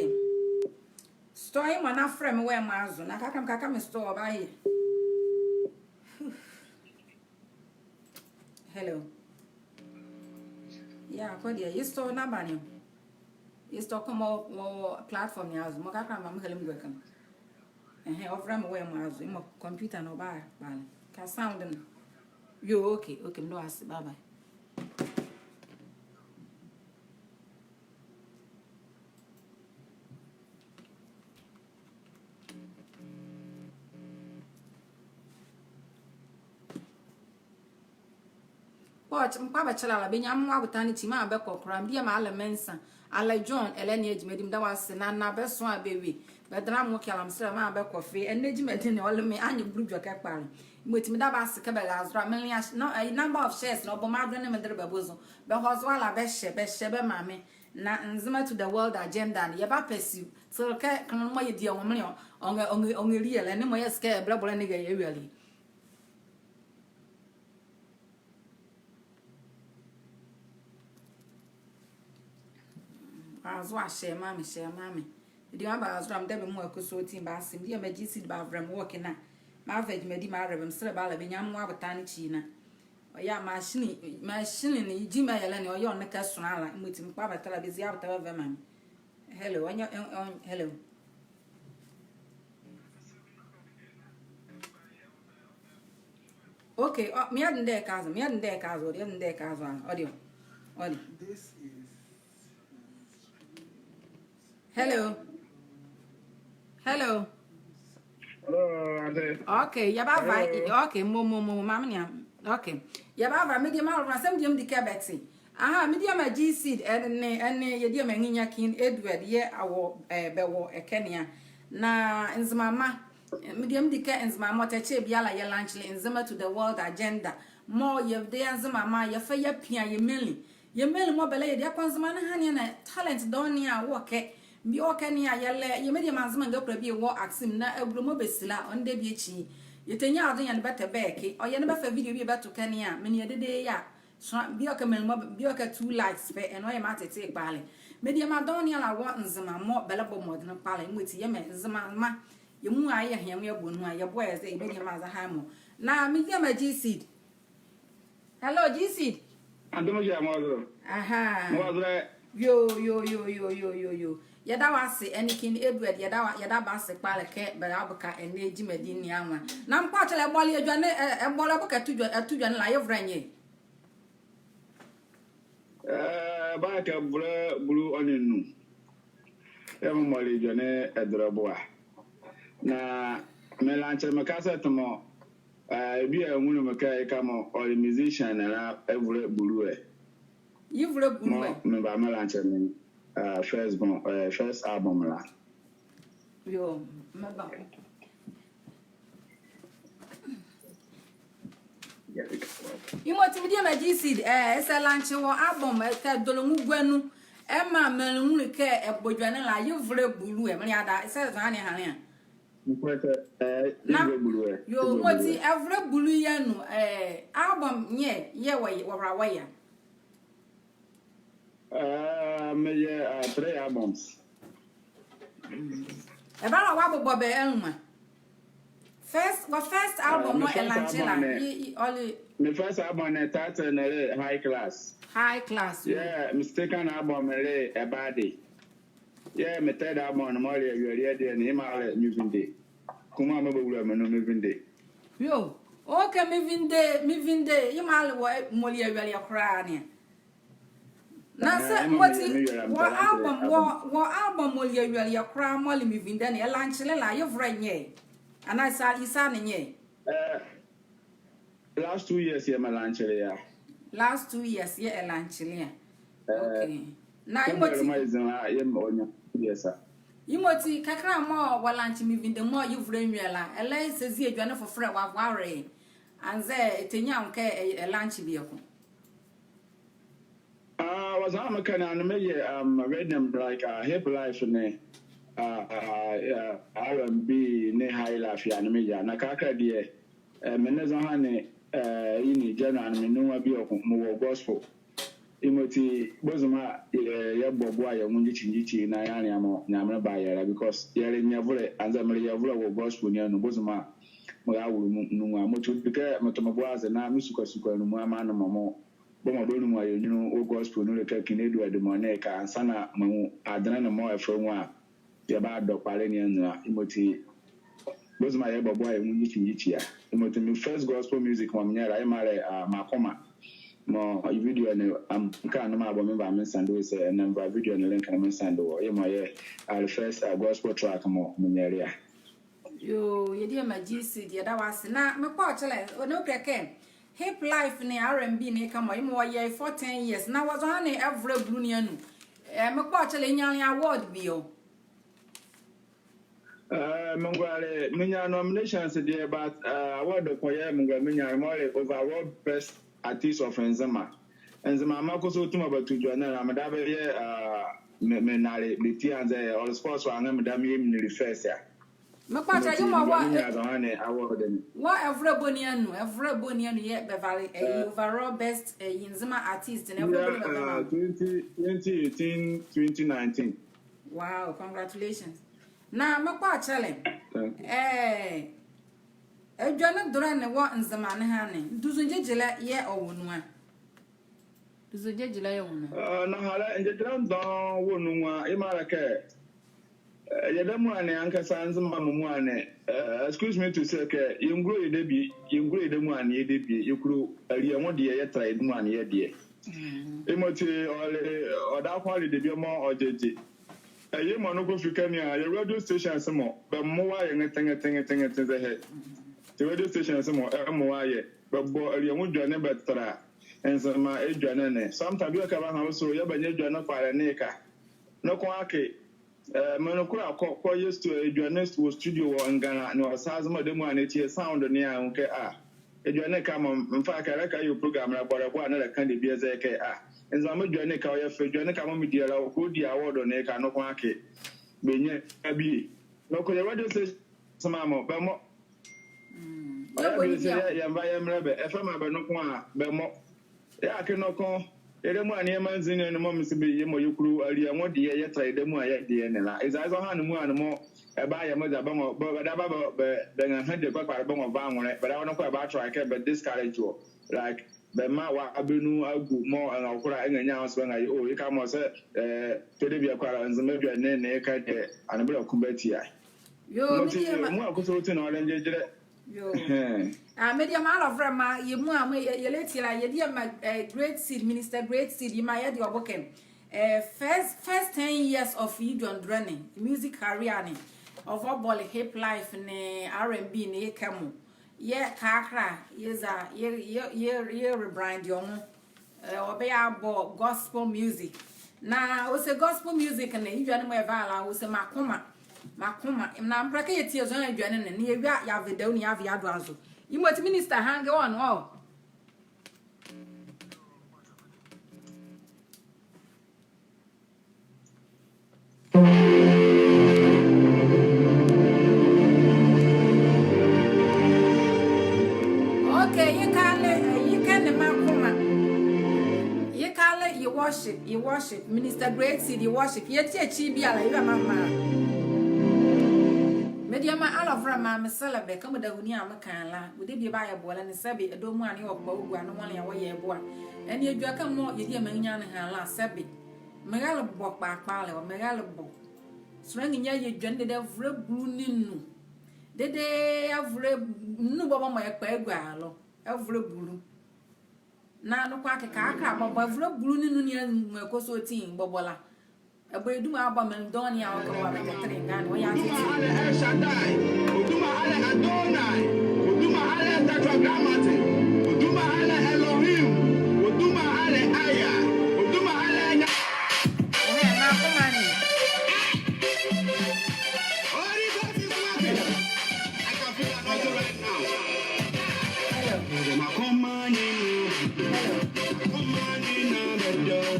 Store yemɔ na frɛ me wɔ mɔ azo, na kaka me kaka me store ɔbaye. Hello. Yeah, kɔ deɛ, ye store namba ne. Ye store kɔmɔ wɔ platform ne azo, mɔ kakra mame kala mgua kala. Ɛhɛ, ɔfrɛ me wɔ mɔ azo, mɔ computer no ɔbakpale. Ka sound no. Yo, okay, okay, meda wo ase, bye bye. But mekpabɛkyɛle ala, bɛnyia mmoa botanekyi maa bɛkɔ koraa, mediema ala Mensah, ala John, ɛlɛ ne gyima di, meda wɔ ase, na, na bɛso a bɛwie, bɛdɛnla mɔɔ kɛ ala me sɛlɛ maa bɛkɔ fee, ɛnɛ gyima di ne, ɔle me, anyebulu edwɛkɛ kpalɛ. Yemɔti meda bɛ ase kɛ bɛra zo a, menlea, no, eh, number of shares, na ɔbɔ me adwenle me dɛlɛ bɛbozo, bɛhɔ zo ala bɛhyɛ, bɛhyɛ bɛmaa me, na Nzema to the World Agenda ne, yɛba pursue, till kɛ, kɛ nɔnɔ mɔɔ yɛdi anwumele, ɔ, ɔnrɛ, ɔnrɛ, ɔnrɛli yɛ la, ne mɔɔ yɛ sika ɛbɛlɛbɔlɛ ne yɛ, yɛwia le. Azo a, hyɛ maa me, hyɛ maa me. Mediema bɛra zo a, meda bɛ muala kɔsɔɔti bɛ ase. Mediema G Seed bɛvɛlɛ me wɔ ɛkɛ na. Mava gyima di maa rɛbɛ, me sɛlɛ bɛ ala, bɛnyia mmoa botanekyi na. Ɔyɛ a machine, machine ne gyima ɛlɛ ne, ɔyɛ ɔnle kɛ sonla ala. Yemɔti mekpabɛtɛla, bɛzie abɛtɛla bɛmaa me. Hello, ɔnyɛ, ɔn, ɔn, hello. Okay, ɔ, meadi ndɛ ɛka zo, meadi ndɛ ɛka zo, ɔdeɛ, meadi ndɛ ɛka zo, ɔdeɛ, ɔdeɛ. Hello. Hello. Hello, Auntie. Okay, yɛbava, hello. Okay, mo, mo, mo, mo, mame nea. Okay. Yɛbava, mediema, asɛm deɛ medi kɛ bɛte. Aha, mediema G Seed, ɛnee, ɛnee, yɛdiema Nginya King Edward, yɛ awɔ, eh, bɛwɔ ɛkɛ ne a. Na Nzemama, mediema medi kɛ Nzemama, ɔtɛkyɛ biala yɛ launch le Nzema to the World Agenda. Mɔɔ yɛde Nzemama, yɛfa yɛpia yɛ menli. Yɛ menli mɔɔ bɛlɛyɛ deɛ akɔ Nzema ne ahaneɛ ne talent dɔɔnwo ne a wɔ ɛkɛ. Bie wɔ ɛkɛ ne a yɛlɛ, yɛ mediema Nzema ngakula bie wɔ Aksem na awulae mɔɔ bɛsi la, ɔnle debie ekyi. Yɛtɛnyia ɔde yɛnle bɛ tɛ bɛɛke. Ɔyɛ ne bɛfa video bie bɛto ɛkɛ ne a, me nea dedee yɛ a. So, bie ɔkɛ menli mɔɔ, bie ɔkɛ two likes pɛ, ɛnee ɔyɛ me atɛtɛ kpalɛ. Mediema dɔɔnwo ne ala wɔ Nzema mɔɔ bɛlɛbɔ mɔdenle kpalɛ, yemɔti yɛmɛ Nzemama. Yɛ muala yɛhia yɛbɔ nu a, yɛboa yɛ zɛ, yɛ mediema zɛhae mɔ. Na mediema G Seed. Hello, G Seed. Auntie, mo gyɛ mo zo. Aha. Mo zo. Yo, yo, yo. Yɛda wɔ ase, ɛnee King Edward, yɛda wɔ, yɛda bɛ ase kpalɛ kɛ bɛrabo ka ɛnɛ gyima di ne anwo a. Na mekpabɛkyɛle, ɛbɔle edwɛne, ɛ, ɛbɔle ɛbɔ kɛ ɛto edwa, ɛto edwɛne la, yɛvolɛ nyɛ. Ɛɛ, ɛbakɛ ɛvolɛ bulu ɔne nnu. Yɛɛ mɔle edwɛne ɛdɛlɛbo a. Na me launch me cassette mɔ, ɛɛ, bie a ɛnwunle me kɛ ɛkɛ mɔ, ɔle musician ne la ɛvolɛ bulu ɛ. Ɛvolɛ bulu ɛ. Mɔɔ meba me launch me, ɛɛ, first born, ɛɛ, first album la. Yo, meba. Yemɔti mediema G Seed, ɛɛ, ɛsɛ launch wɔ album, ɛɛ, kɛ ɛdole nwungua nu. Ɛmaa menli nwunle kɛ ɛbɔ edwɛne la, ɛvolɛ bulu ɛ, menli ada, ɛsɛ zane ɛhanle a. Nkwɛkɛ, ɛɛ, ɛvolɛ bulu ɛ. Yo, ɛvolɛ bulu ɛ. Yemɔti ɛvolɛ bulu yɛ anu, ɛɛ, album nyɛ, yɛɛ wɔ, wɔra wɔ yɛ a. Ɛɛ, meyɛ, ɛɛ, three albums. Ɛbala wɔabobɔ bɛ anwuma. First, wɔ first album mɔɔ ɛ launch la, ye, ye, ɔle. Me first album ne title ne le High Class. High Class, yo. Yeah, me second album le Ɛbade. Yeah, me third album ne mɔɔ le Awieleɛ deɛ ne, yemɔ a le Mevinde. Kum a mebɛwula me nu, Mevinde. Yo, okay, Mevinde, Mevinde, yemɔ a le wɔ, ɛ, mɔɔ le Awieleɛ kola ne a. Na sɛ, ɛɛ, mɔti, wɔ album, wɔ, wɔ album mɔɔ le Awieleɛ kola mɔɔ le Mevinde ne, ɛ launch le la, yevolɛ nyɛ. Anaa ɛsa, ɛsa ne nyɛ. Ɛɛ, last two years yɛɛ me launch le a. Last two years yɛɛ ɛ launch le a. Ɛɛ, okay. Na yemɔti, yemɔ ɔnya, yes, sir. Yemɔti, kakra mɔɔ wɔ launch Mevinde mɔɔ yevolɛ nwiɔ la, ɛlɛyɛ sɛ zie edwɛne fofolɛ wɔavoa wɔ ye. Anzɛɛ, ɛtɛnyia nwo kɛ, ɛ, ɛ launch bieko. Ah, ɔwɔ zɔhane meka ne, anee meyɛ, um, rhythm like, uh, hip life nee, uh, uh, uh, R and B nee high life yɛ, anee meyɛ a. Na kɛkala deɛ, eh, me nee zɔhane, eh, yɛ ne general ne me nuhua bieko mɔɔ wɔ gospel. Yemɔti bozoma yɛ, yɛbɔ boɛ a yɛ nwo ngyikyi ngyikyi na yɛanlea mɔɔ Nyamenle bayɛ la, because yɛle nyɛvolɛ, anzɛɛ mele yɛvolɛ wɔ gospel ne anu, bozoma mɔɔ yɛwolo me nuhua. Yemɔti ɔdi kɛ meto me bo aze na me sukasua ne mɔɔ a, maa ne mɔɔ mɔɔ bɔ mɔɔ bɛnlea mɔɔ yɛ nyunlu wɔ gospel nu le kɛ King Edward mɔɔ nee ka ansaana mɔɔ adenle ne mɔɔ ɛfa nwo a yɛbadɔ kpalɛ ne anu a. Yemɔti bozoma yɛbɔ boɛ a yɛ nwo ngyikyi ngyikyi a. Yemɔti me first gospel music mɔɔ menyia la, yemɔ a le, uh, Makoma. Mɔɔ video ne, um, ka ne mebɔ, meva mensend wɔ, sɛ ɛnɛ meva video ne link ne mensend wɔ. Yemɔ yɛ, uh, the first, uh, gospel track mɔɔ menyia la. Yoo, yɛdie ma G C deɛ, yɛda wɔ ase. Na mekpɔkyelɛ, ɔnle kɛ hip life nee R and B nee ka mɔɔ, yemɔ wɔyɛ for ten years. Na wɔ zɔhane ɛvolɛ bulu ne anu, eh, mekpɔkyelɛ, ɛnyianle award bie o? Eh, mengualɛ, menya nominations deɛ, but, eh, award ko yɛɛ mengualɛ menyaale, mɔɔ le overall best artist of Nzema. Nzema amaa kɔsɔɔti mɔɔ bɛto edwɛne la, medabɛ yɛɛ, eh, me, menale, bɛti anzɛɛ, ɔle sports a, anrɛɛ medabɛ meyɛ menlile first a. Mekpɔkyelɛ, yemɔ wɔ, menya zɔhane award ne. Wɔ ɛvolɛ bɔ ne anu, ɛvolɛ bɔ ne anu yɛɛ bɛvale, eh, overall best, eh, Nzema artist ne, ɛvolɛ bɔ ne anu bɛvale. Uh, twenty, twenty eighteen, twenty nineteen. Wow, congratulations. Na mekpɔkyelɛ, eh, edwɛne dolɛ ne wɔ Nzema ne ha ne, duzu gyegyelɛ yɛɛ ɔwɔ nu a? Duzu gyegyelɛ yɛɛ ɔwɔ nu a? Eh, nɔhalɛ, gyegyelɛ dɔɔnwo wɔ nu a, yemɔ a le kɛ, eh, yɛdabɛ muala ne ankasa Nzema mɔ muala ne, eh, excuse me to say, kɛ yɛngulo yɛdabie, yɛngulo yɛdabɛ muala ne yɛdabie, yɛkulo alie nwo deɛ yɛtɛla yɛdabɛ muala ne yɛdeɛ. Mm. Yemɔti ɔle, ɔdaye ko ɔle debie mɔɔ ɔgyegye. Eh, yemɔ noko fi ɛkɛ ne a, yɛ radio stations mɔ, bɛmmoa yɛ nwetee, nwetee, nwetee, nwetee zɛhae. Yɛ radio stations mɔ, ɛmmoa yɛ. Bɛbɔ alie nwo edwɛne bɛtɛla Nzema edwɛne ne. Sometimes bie kɛ bɛha wɔ so, yɛbanyia edwɛne kpalɛ ne ka. Noko akee, eh, me noko la kɔ, kɔyɛ stu-, edwɛne wɔ studio wɔ Ngana, na ɔsa zoma dɛ muala ne tie sound ne a, ɔnwu kɛ, ah, edwɛne ka mɔɔ, in fact, ɛlɛka yɛ program la bɔlɛ boɛ a na ɛlɛka debie zɛhae kɛ, ah, Nzema edwɛne ka, ɔyɛ fɛ, edwɛne ka mɔɔ medie la, ɔkɔdie award ne ka, noko akee. Bɛnnyia bie. Noko yɛ radio station mɔ, bɛmmɔ. Mm. Ɔyɛ bie sɛ yɛ, yɛmva yɛmmɛlɛ bɛ, ɛfa maa bɛ noko a, bɛmmɔ. Yɛɛ akee noko, yɛdabɛ muala ne yɛmanzinli ne mɔɔ mese bɛyɛ mɔɔ yɛkulo alie nwo deɛ yɛtɛla yɛdabɛ muala yɛdeɛ ne la. Eza zɔhane muala ne mɔɔ ɛbayɛ mɔɔ eza bɛnrɔ, bɛ, bɛdabɛ bɛ, bɛ, bɛnrɛha die kpalɛ bɛnrɔva nwolɛ, bɛdabɛ noko ɛbatɛla kɛ bɛ discourage wɔ. Like, bɛmaa wɔ bɛ nu agu mɔɔ ɛnrɛkora, ɛnrɛnyia nwo so bɛnrɛyɛ, oh, yeka mɔɔ sɛ, eh, tɛdabie kpalɛ Nzema edwɛne ne ka deɛ, anibɛlɛ ko bɛtia. Yoo, yemɔti, mediema, muala kɔsɔɔti na ɔle gyegyelɛ. Yoo. Ɛhɛɛ. Ah, mediema alɔvolɛma, yɛ muala mɔɔ yɛ, yɛlɛtie la, yɛdiema, eh, Great Seed, Minister Great Seed, yemɔ a yɛde ɔ bo kɛ, eh, first, first ten years of ye dwondolɛ ne, music career ne, ɔvɔ ɔbɔle hip life nee R and B nee yeka mɔ. Yɛɛ kɛkala, yɛza, yɛ, yɛ, yɛ, yɛ rebrand ɔ nwo. Eh, ɔbɛyɛ abɔ gospel music. Na ɔse gospel music ne, edwɛne mɔɔ ɛva la, ɔse Makoma, Makoma. Na mepɛlɛ kɛ yɛtie zɔhane edwɛne ne, na yɛwie a yɛava dawɔ ne yɛava yɛado azo. Yemɔti minister, hang on, oh. Okay, yeka le, yeka ne Makoma. Yeka le ye worship, ye worship. Minister Great Seed, ye worship. Yɛtie ekyi biala, yɛbɛmaa maa. Mediema alɔvolɛma, mesɛlɛ bɛ, kɛmɔ dawɔ ne a meka la, wɔ debie bayɛ boɛ la ne sɛbe, ɛdawɔ muala ne ɔkpa ɔgua ne nwo ne a wɔyɛ boɛ. Ɛnee edwɛkɛ mɔɔ yɛdiema nyianle ɛha la, sɛbe. Merɛlebɔ kpalɛ kpalɛ, ɔ, merɛlebɔ. Sonla nrenyia ye edwɛne dedee avolɛ bulu ne nu. Dedee avolɛ nu bɔbɔ mɔɔ yɛkpa yɛgua la, avolɛ bulu. Na noko akee kɛkala bɔbɔ avolɛ bulu ne nu ne amuala kɔsɔɔti bɔbɔ la, ɛbɔ ye duma abɔ menli dɔɔnwo ne a ɔkɛ bɔ a bɛkɛtele ngane, ɔyɛ atete. Oduma a le El Shaddai. Oduma a le Adonai. Oduma a le Tetragrammaton. Oduma a le Elohim. Oduma a le Aya. Oduma a le Nya- Ɛhɛɛ, Makoma ne. Holy Ghost is working. I can feel the anointing right now. Hello. Makoma ne. Hello. Makoma ne na the door.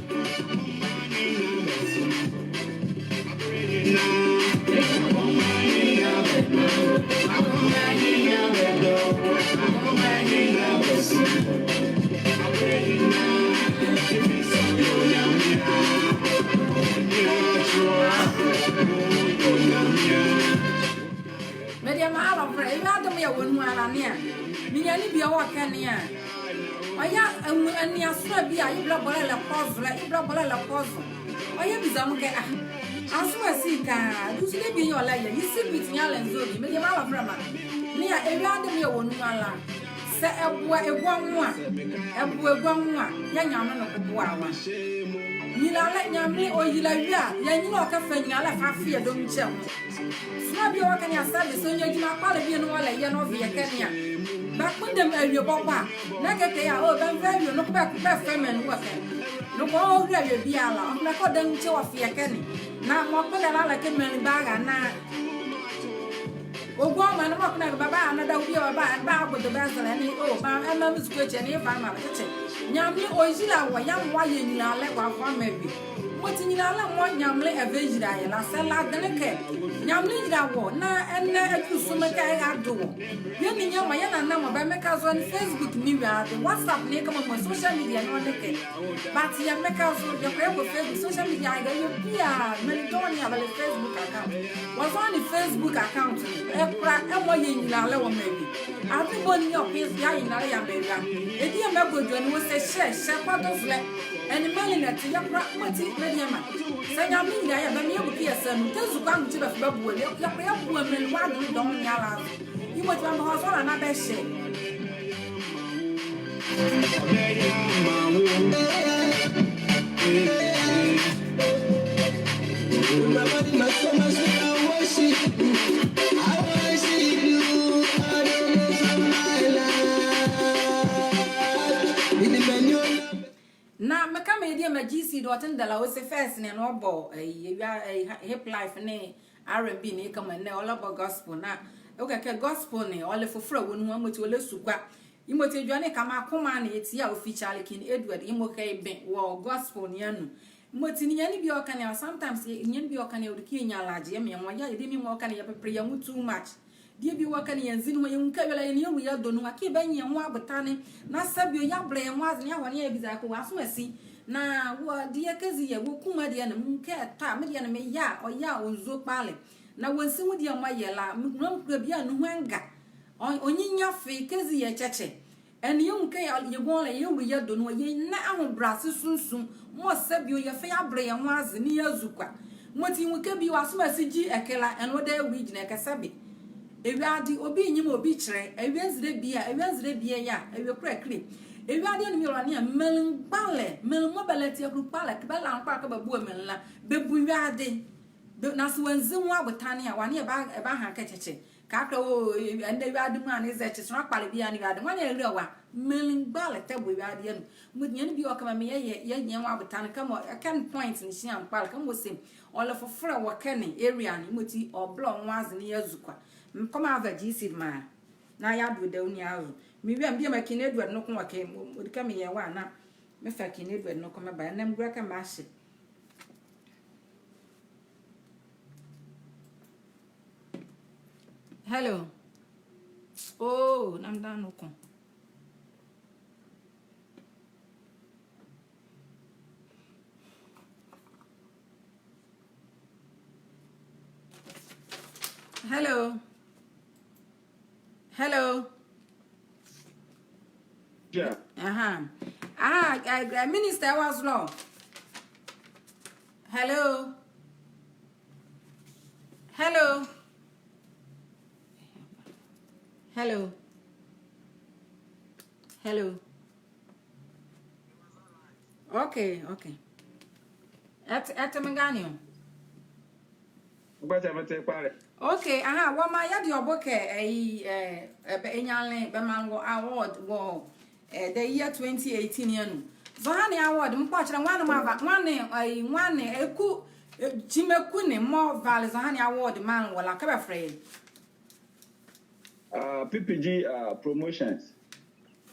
Mediema alɔvolɛ, ewiade mɔɔ yɛwɔ nu ala ne a, mrenyia ne bie wɔ ɛkɛ ne a. Ɔyɛ ɛ, ɛnea sonla bie a ye bɛlɛbɔlɛ lɛ kɔ zo la, ye bɛlɛbɔlɛ lɛ kɔ zo. Ɔyɛ biza mo kɛ, ah, Asomasi ka, ɛdu so debie yɛɛ ɔlɛyɛ, ye secret ne ala nzo bie, mediema alɔvolɛma. Ne a, ewiade mɔɔ yɛwɔ nu ala, sɛ ɛboa egua nwo a, ɛboa egua nwo a, yɛɛ Nyamenle ne ɔboa wɔ. Nyilalɛ, Nyamenle ɔyila wie a, yɛnyila ɔkɛfa nyilalɛ ɛfa fea dɔɔnwo kyɛ nwo. Sonla bie wɔ ɛkɛ ne a, sɛbe sɛ ɔnyia gyima kpalɛ bie ne ɔlɛyɛ na ɔvi ɛkɛ ne a, bɛkpondɛ awie bɔbɔ a, na kɛkɛ a, o, bɛnva awie, noko bɛ, bɛfa menli wɔ ɛkɛ. Noko ɔnrɛla awie biala, ɔnrɛla kɛ ɔdawunli kye ɔfi ɛkɛ ne. Na mɔɔ kpondɛ la la kɛ menli bara na ɔgua ɔmaa ne mɔɔ kpondɛ bɛba, na dawuo bie bɛba, bɛbagbo do bɛzɛlɛ ne, o, bɛ, ɛmaa me ezukoa ekyi ne, ɛva ɛmaa me tete. Nyamenle ɔyila wɔ, yɛamaa wɔayɛ nyilalɛ wɔ ava ɔmaa awie. Yemɔti nyilalɛ mɔɔ Nyamenle ɛva ɛyila yɛ la, sɛ ɛladenle kɛ Nyamenle yila wɔ, na ɛnɛ ɛdwu sumɛ kɛ ɛrado wɔ. Yɛnlea nyɛmaa yɛ nana mɔɔ bɛmeka zo ɛnee Facebook ne wiade, WhatsApp ne kɛmɔ mɔɔ social media ne ɔnle kɛ. But yɛmeka zo, yɛkɔ yɛkɔ Facebook, social media, yɛyɛ bie a, menli dɔɔnwo ne a bɛle Facebook account. Wɔzɔhane Facebook account ne, ɛkola ɛmɔ yɛ nyilalɛ wɔ ɔmaa awie. Ade boni yɛɛ ɔpɛ zo yɛayɛ nyilalɛ yɛamaa awie a. Ɛdie mɔɔ ɛkɔdwu ne wɔ sɛ hyɛ, hyɛ kɔdozolɛ. Ɛnee menli ne ɛte yɛkola, yemɔti mediema. Sɛ Nyamenle yila yɛ, bɛmaa yɛbuke yɛ sa nu, tɛ ezukoa anwo ti bɛfa bɛbua, yɛ, yɛkola yɛbua menli wɔ adenle dɔɔnwo ne ala azo. Yemɔti bɛmaa bɛhɔ zo na bɛhyɛ. Na meka mediema G C do ɔtendɛ la ɔse first ne na ɔbɔ, eh, eh, hip life ne R and B ne kɛmɔ ɛnɛ ɔlɛbɔ gospel na. Ɔkɛ kɛ gospel ne ɔle fofolɛ wɔ nuhua, yemɔti ɔlɛ ezukoa. Yemɔti edwɛkɛ ne kɛmɔ akoma ne ɛti a ɔfi Charlie King Edward, yemɔ kɛ ɛbe wɔ gospel ne anu. Yemɔti ninyɛne bie ɔka ne a, sometimes ninyɛne bie ɔka ne a, ɔdi kɛ yɛnyia alagye, yɛmɛ yɛnwu, yɛyɛ dɛmɔ ɔka ne a, yɛpɛpɛlɛ yɛ nwo too much. Deɛ bie wɔ ɛkɛ ne a yɛnzi nuhua, yɛnwu kɛ awie la yɛ nee yɛwula yɛ dɔ nuhua, kɛ yɛbanyiɛ yɛ nwo abotane, na sɛbio yɛabɛlɛ yɛ nwo aze ne yɛahɔ ne yɛabiza kɛ wɔ Asomasi. Na wɔ deɛ kɛzi yɛ, wɔ kuma deɛ ne, mekɛ ɛtɔ a, me deɛ ne meyɛ a, ɔyɛ a ɔnzuo kpalɛ. Na wɔnsi nwo deɛ mɔɔ yɛ la, me, mekura bie a nuhua ɛnga. Ɔ, ɔnyinyia fee kɛzi yɛ kyɛkyɛ. Ɛnee yɛnwu kɛ yɛ, yɛ gɔnle la, yɛwula yɛ dɔ nuhua, yɛnlɛ ahobrɛase sunsum, mɔɔ sɛbio yɛfa yɛabɛlɛ yɛ nwo aze ne yɛazu kwa. Yemɔti yɛnwu kɛ bie wɔ Asomasi gyi ɛkɛ la, ɛnee ɔdaye ɔregyinla ɛkɛ sɛbe. Ewiade, obi nyem, obi kyɛlɛ, awie nzile bie a, awie nzile bie a, awie kola kile. Ewiade anu mɔɔ yɛwɔ la ne a, menli mgbalɛ, menli mɔɔ bɛlɛtie akulu kpalɛ, kɛ bɛla nwo kpalɛ kɛ bɛboa menli la, bɛbu wiade. Bɛ, na sɛ wɔanzi nwo abotane a, wɔnee ɛba, ɛbaha kɛ kyɛkyɛ. Kɛkala o, ɛnɛ wiade mɔ a ne zɛ kye, sonla kpalɛ bie a ne wiade mɔ a ne ɛlua wa. Menli mgbalɛ tɛbɔ wiade anu. Yemɔti ninyɛne bie ɔka mɔɔ yɛyɛ, yɛnyiɛ nwo abotane kɛmɔ, ɛkɛ ne point ne hyia me kpalɛ, kɛmɔ se ɔle fofolɛ wɔ ɛkɛ ne area ne, yemɔti ɔbɛlɛ nwo aze ne yɛazu kwa. Mekɔ meava G C maa, na yɛado dawuo ne azo. Mewie a, mebiema King Edward noko wɔ ɛkɛ, ɔdi kɛ meyɛ wɔ a na mefa King Edward noko meba, ɛnɛ megula kɛ mebahye. Hello. Oh, na meda no ko. Hello. Hello. Yeah. Aha. Aha, eh, eh, Minister was law. Hello. Hello. Hello. Hello. Okay, okay. Ɛte, ɛte me gane o. Ɔgbɛtɛ mete kpalɛ. Okay, aha, wɔmaa yɛde ɔ bo kɛ, ɛyi, eh, ɛbɛ, ɛnyanle, bɛmanle wɔ award wɔ, eh, the year twenty eighteen anu. Zɔhane award, mekpɔkyelɛ, nwane mɔɔ ava, nwane, ɛyi, nwane, eku, eh, gyima eku ne mɔɔ vale zɔhane award manle wɔ la, kɛ bɛfɛlɛ ye? Ah, P P G, ah, Promotions.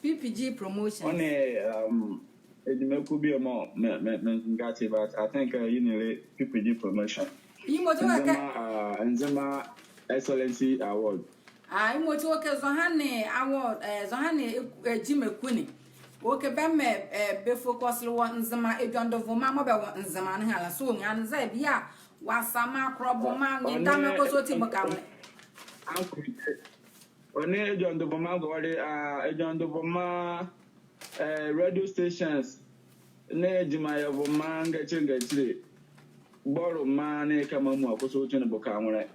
P P G Promotions. Ɔnee, um, Edwuma ko bie mɔɔ me, me, me ngate, but I think, uh, ye nele people gyi promotion. Yemɔti wɔ kɛ Nzema, uh, Nzema Excellency Award. Ah, yemɔti wɔ kɛ zɔhane award, eh, zɔhane, eh, gyima ko ne. Wɔ kɛ bɛmaa, eh, bɛ focus le wɔ Nzema edwɛkɛ dɔvɔma mɔɔ bɛwɔ Nzema ne ala. So, ɔnrɛnzɛ bie a wɔsa maa kɔlɔbɔ maa ne dame kɔsɔɔti boka nwo. Ɔ nee edwɛkɛ dɔvɔma gɔle, ah, edwɛkɛ dɔvɔma, eh, radio stations nee gyima yɛvoma ngɛkyile ngɛkyile, bɔlema nee kɛmɔ amuala kɔsɔɔti ne boka nwolɛ.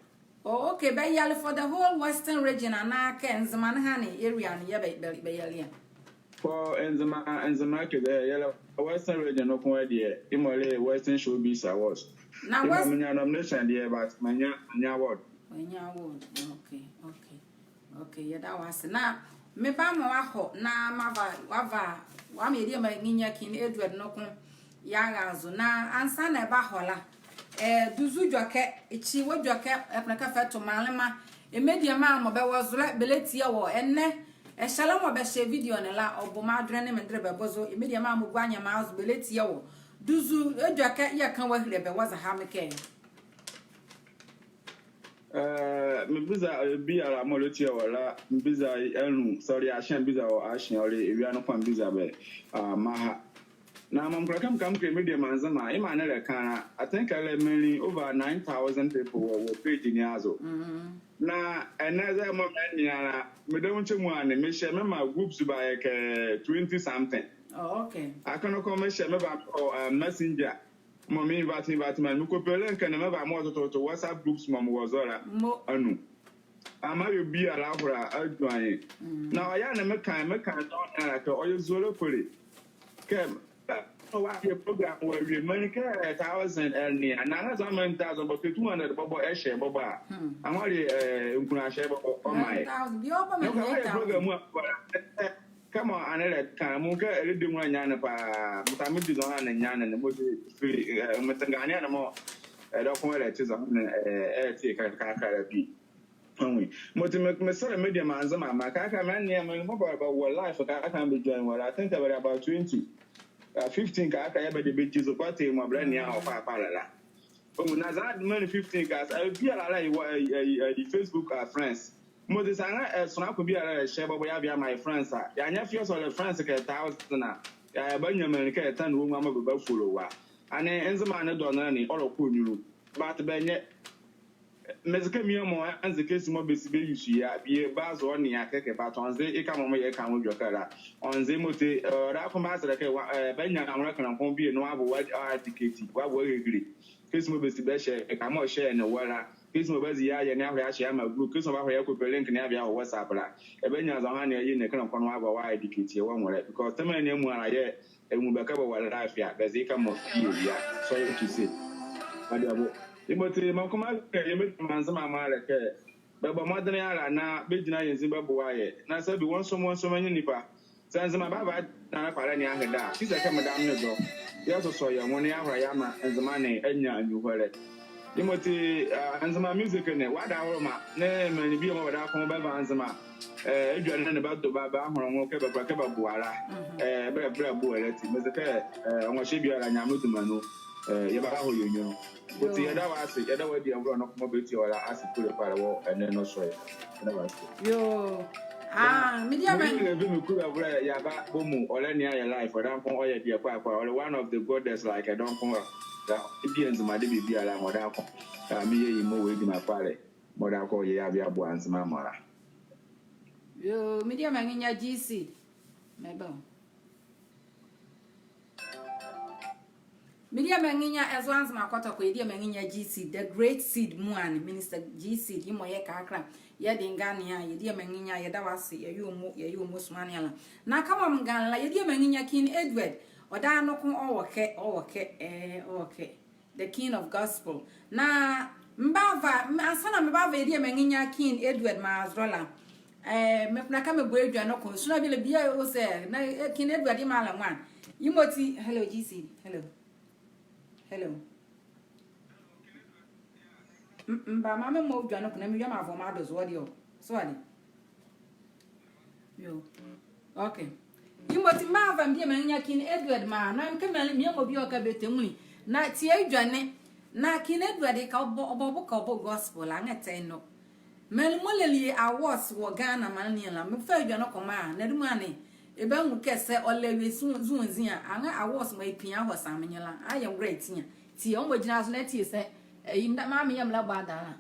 Oh, okay, bɛyɛle for the whole Western region anaa kɛ Nzema ne ɛhane area ne yɛɛ bɛ, bɛ, bɛyɛle a? For Nzema, Nzema kɛ bɛyɛle Western region noko ɛdeɛ, yemɔ le Western Showbiz Awards. Na West- Menya nomination deɛ, but manya, manya award. Manya award. Okay, okay. Okay, yɛda wɔ ase. Na mebamɔ wahɔ na mava, wava, wɔ me diema nginya King Edward noko yeara zo. Na ansaana ɛbahɔ la, eh, duzu edwɛkɛ, ekyi wɔ edwɛkɛ, eh, ɛpɛnɛ kɛ fɛ to maanlema, eh, mediema mɔɔ bɛwɔ zolɛ bɛlɛtie wɔ ɛnɛ, eh, ɛhyɛlɛ mɔɔ bɛhyɛ video ne la, ɔbo me adwenle nee me ndɛlɛ bɛbo zo, eh, mediema mɔɔ gua nyɛmaa zo bɛlɛtie wɔ. Duzu edwɛkɛ yɛka wɔahile bɛ wɔ zɛhae mekɛ. Eh, mebiza, eh, biala mɔɔ ɛlɛtie wɔ la, mebiza ye anu, sɛ ɔle ahyɛ mebiza wɔ ahyɛ, ɔle ewia noko a mebiza bɛ, ah, maha. Na mɔɔ mekɔla kɛ meka mekile mediema Nzema, yemɔ a ne ɛlɛka la, I think ɛlɛmɛne over nine thousand people wɔ, wɔ page ne azo. Na ɛnɛ zɛ mɔɔ menea la, medawunkyɛ muala ne, meshare memaa groups baayɛ kɛ twenty something. Oh, okay. Aka noko meshare meba, oh, uh, Messenger. Mɔɔ me invite, invite maa, mekɔpele link ne meba mɔɔ toto toto WhatsApp groups mɔɔ mewɔ zo la anu. Amaa awie biala ahora adwaye. Na ɔyɛ a na meka, meka na ɔnea la kɛ ɔyɛ zolɛ kole. Kɛ, kɛ wɔayɛ program wɔawie, menli kɛ thousand ɛnea. Na na zɔhane menli thousand, bɛkɛ two hundred bɔbɔ ɛhyɛ bɔbɔ a. Anwo le, eh, nkunlu ahyɛ bɔbɔ ɔmaa ye. Nine thousand, bi ɔbɔ menli eight thousand. Kɛmɔ ɛnɛ ɛlɛka, mɔɔ kɛ ɛlɛdi nwolɛ nyane paa, mɔɔ taa medi zɔhane nyane ne, mɔɔ de firi, eh, metenganeɛ ne mɔɔ, eh, ɛdɔkɔ ɛlɛte zɔhane, eh, ɛlɛte kɛkala bi. Ɔnwo. Mɔti me, mesɛlɛ mediema Nzema maa, kɛkala menea, me mɔɔ bɛ, bɛwɔ live, kɛkala me join wɔ la, I think bɛle about twenty, uh, fifteen, kɛkala yɛɛ bɛde bɛgyi zo kpɔte mɔɔ bɛlɛnea wɔ kpalɛ kpalɛ la. Ɔnwo, na zɛhae menli fifteen kɛkala, eh, biala la ye wɔ, eh, eh, eh, Facebook, uh, friends. Mɔti saa nra, eh, sonla ko biala ɛlɛhyɛ bɔbɔ yeava yeamaa ye friends a, yeanyɛ fie sɔle friends kɛ thousand a, yeabannyia menli kɛ ten wɔ nwua mɔɔ bɛbafollow wɔ a. Ɛnee Nzema ne dɔnle ne, ɔlɛkɔ nyunlu. But bɛnyɛ. Meze kɛ mie mɔ, ɛnze kɛzi mɔɔ bɛsi bɛuse ye a, bie bazo ɔnea kɛkɛ, but ɔnze ye kɛmɔ mɔɔ yɛka nwo edwɛkɛ la. Ɔnze mɔti, eh, ɔdaye ko mebazɛlɛ kɛ wɔ, eh, bɛnyia nwolɛ kenle ko bie na wɔava wɔadictate, wɔava wɔahile. Kɛzi mɔɔ bɛsi bɛhyɛ, ɛka mɔɔ hyɛ ne wɔ la. Kɛzi mɔɔ bɛzi yeayɛ ne ahola yeahyɛ yeamaa group. Kɛzi mɔɔ bɛahola yeakɔpele link ne yeava yeahɔ WhatsApp la. Ɛbanyia zɔhane aye ne kenle ko na wɔava wɔadictate ye wɔ nwolɛ. Because tɛmɛni amuala yɛɛ, ɛnwu bɛ kɛ bɛwɔ live a, bɛze ye kɛmɔ bie bia. Sorry to say. Adeɛ abo. Yemɔti mɔɔ ko mekɛ ye mediema Nzema mɔɔ a le kɛ, bɛbɔ mɔdenle ala na bɛgyinla yɛ nzi bɛboa yɛ. Na saa bie wɔnsɔ, wɔnsɔ mɔɔ nye nipa. Saa Nzema bava na na kpalɛ ne ahedɛ a, kɛzi kɛ medame ne dɔ, yɛsosɔ yɛ nwo na yɛahola yɛamaa Nzema ne anyia anyuhɔlɛ. Yemɔti, ah, Nzema music ne, wɔada ahoroma, nee menli bie mɔɔ bɛdabɛ ko bɛva Nzema, eh, edwɛkɛ ne bɛdo bɛ, bɛahonle nwo kɛ bɛboa, kɛ bɛboa la, eh, bɛlɛ, bɛlɛboa la ati. Meze kɛ, eh, ɔnrɛhyɛ biala Nyamenle duma nu, eh, yɛbahɔ yɛ nyunlu. Mɔti yɛda wɔ ase, yɛda wɔ adielɛ noko mɔɔ bɛtie wɔ la ase kole kpalɛ wɔ ɛnɛ nɔsoɛ. Yɛda wɔ ase. Yoo. Ah, mediema. Mɔɔ ɛlɛvi me kole ɛvolɛ yɛba bɔmu, ɔlɛnea yɛ live, ɔdaye ko ɔyɛ deɛ kpalɛ kpalɛ, ɔle one of the goddess like, eh, dɔnkɔ, eh, ebie Nzema debie biala, ɔdaye ko. Ah, meyɛ ye mɔɔ wɔ gyima kpalɛ, mɔɔ ɔdaye ko ɔyɛ yeava yeaboa Nzema mɔ la. Yoo, mediema nginya G C. Mebɔ. Mediema nginya Ɛzoa Nzema Kɔtɔkɔ, yɛ diema nginya G C, the great Seed muala ne, Minister G C, yemɔ yɛɛ kɛkala yɛde nganea, yɛ diema nginya, yɛda wɔ ase, yɛyɛ ɔ mo, yɛyɛ ɔ mo somaa ne ala. Na kɛmɔ menga la, yɛ diema nginya King Edward, ɔdaye noko ɔwɔ ɛkɛ, ɔwɔ ɛkɛ, eh, ɔwɔ ɛkɛ. The King of Gospel. Na mebava, m-, ansaana mebava yɛ diema nginya King Edward maa zolɛ la. Eh, mepɛnla kɛ mebɔ edwɛkɛ noko. Sonla biala bie ɔse, na, eh, King Edward yemɔ a le nwane. Yemɔti, hello, G C. Hello. Hello. M-, meba maa memmɔ edwɛkɛ noko na mewia maa vɔ maa do zo ɔde ɔ. So ɔde. Yoo. Okay. Yemɔti meava bie menrɛnyia King Edward maa, na meka menli, menli mɔɔ bie ɔka bie tɛ nwunli. Na tie edwɛne. Na King Edward ka ɔbɔ, ɔbɔ boka, ɔbɔ gospel la, ɛnrɛtɛ ye nɔ. Menli mɔɔ lɛlie awards wɔ Ghana maanle ne la, mefa edwɛne kɔmaa a, na ɛduma ne, ɛbanwu kɛ saa ɔlɛ awie zo, zoanzi a, anrɛɛ awards mɔɔ ɛpia ɛhɔ saa menli la, ayɛ nwolɛ ati a. Tie, ɔmɔ gyinla zo na tie saa, ɛyi, meda, maa meyɛ melɛbɔ adanla.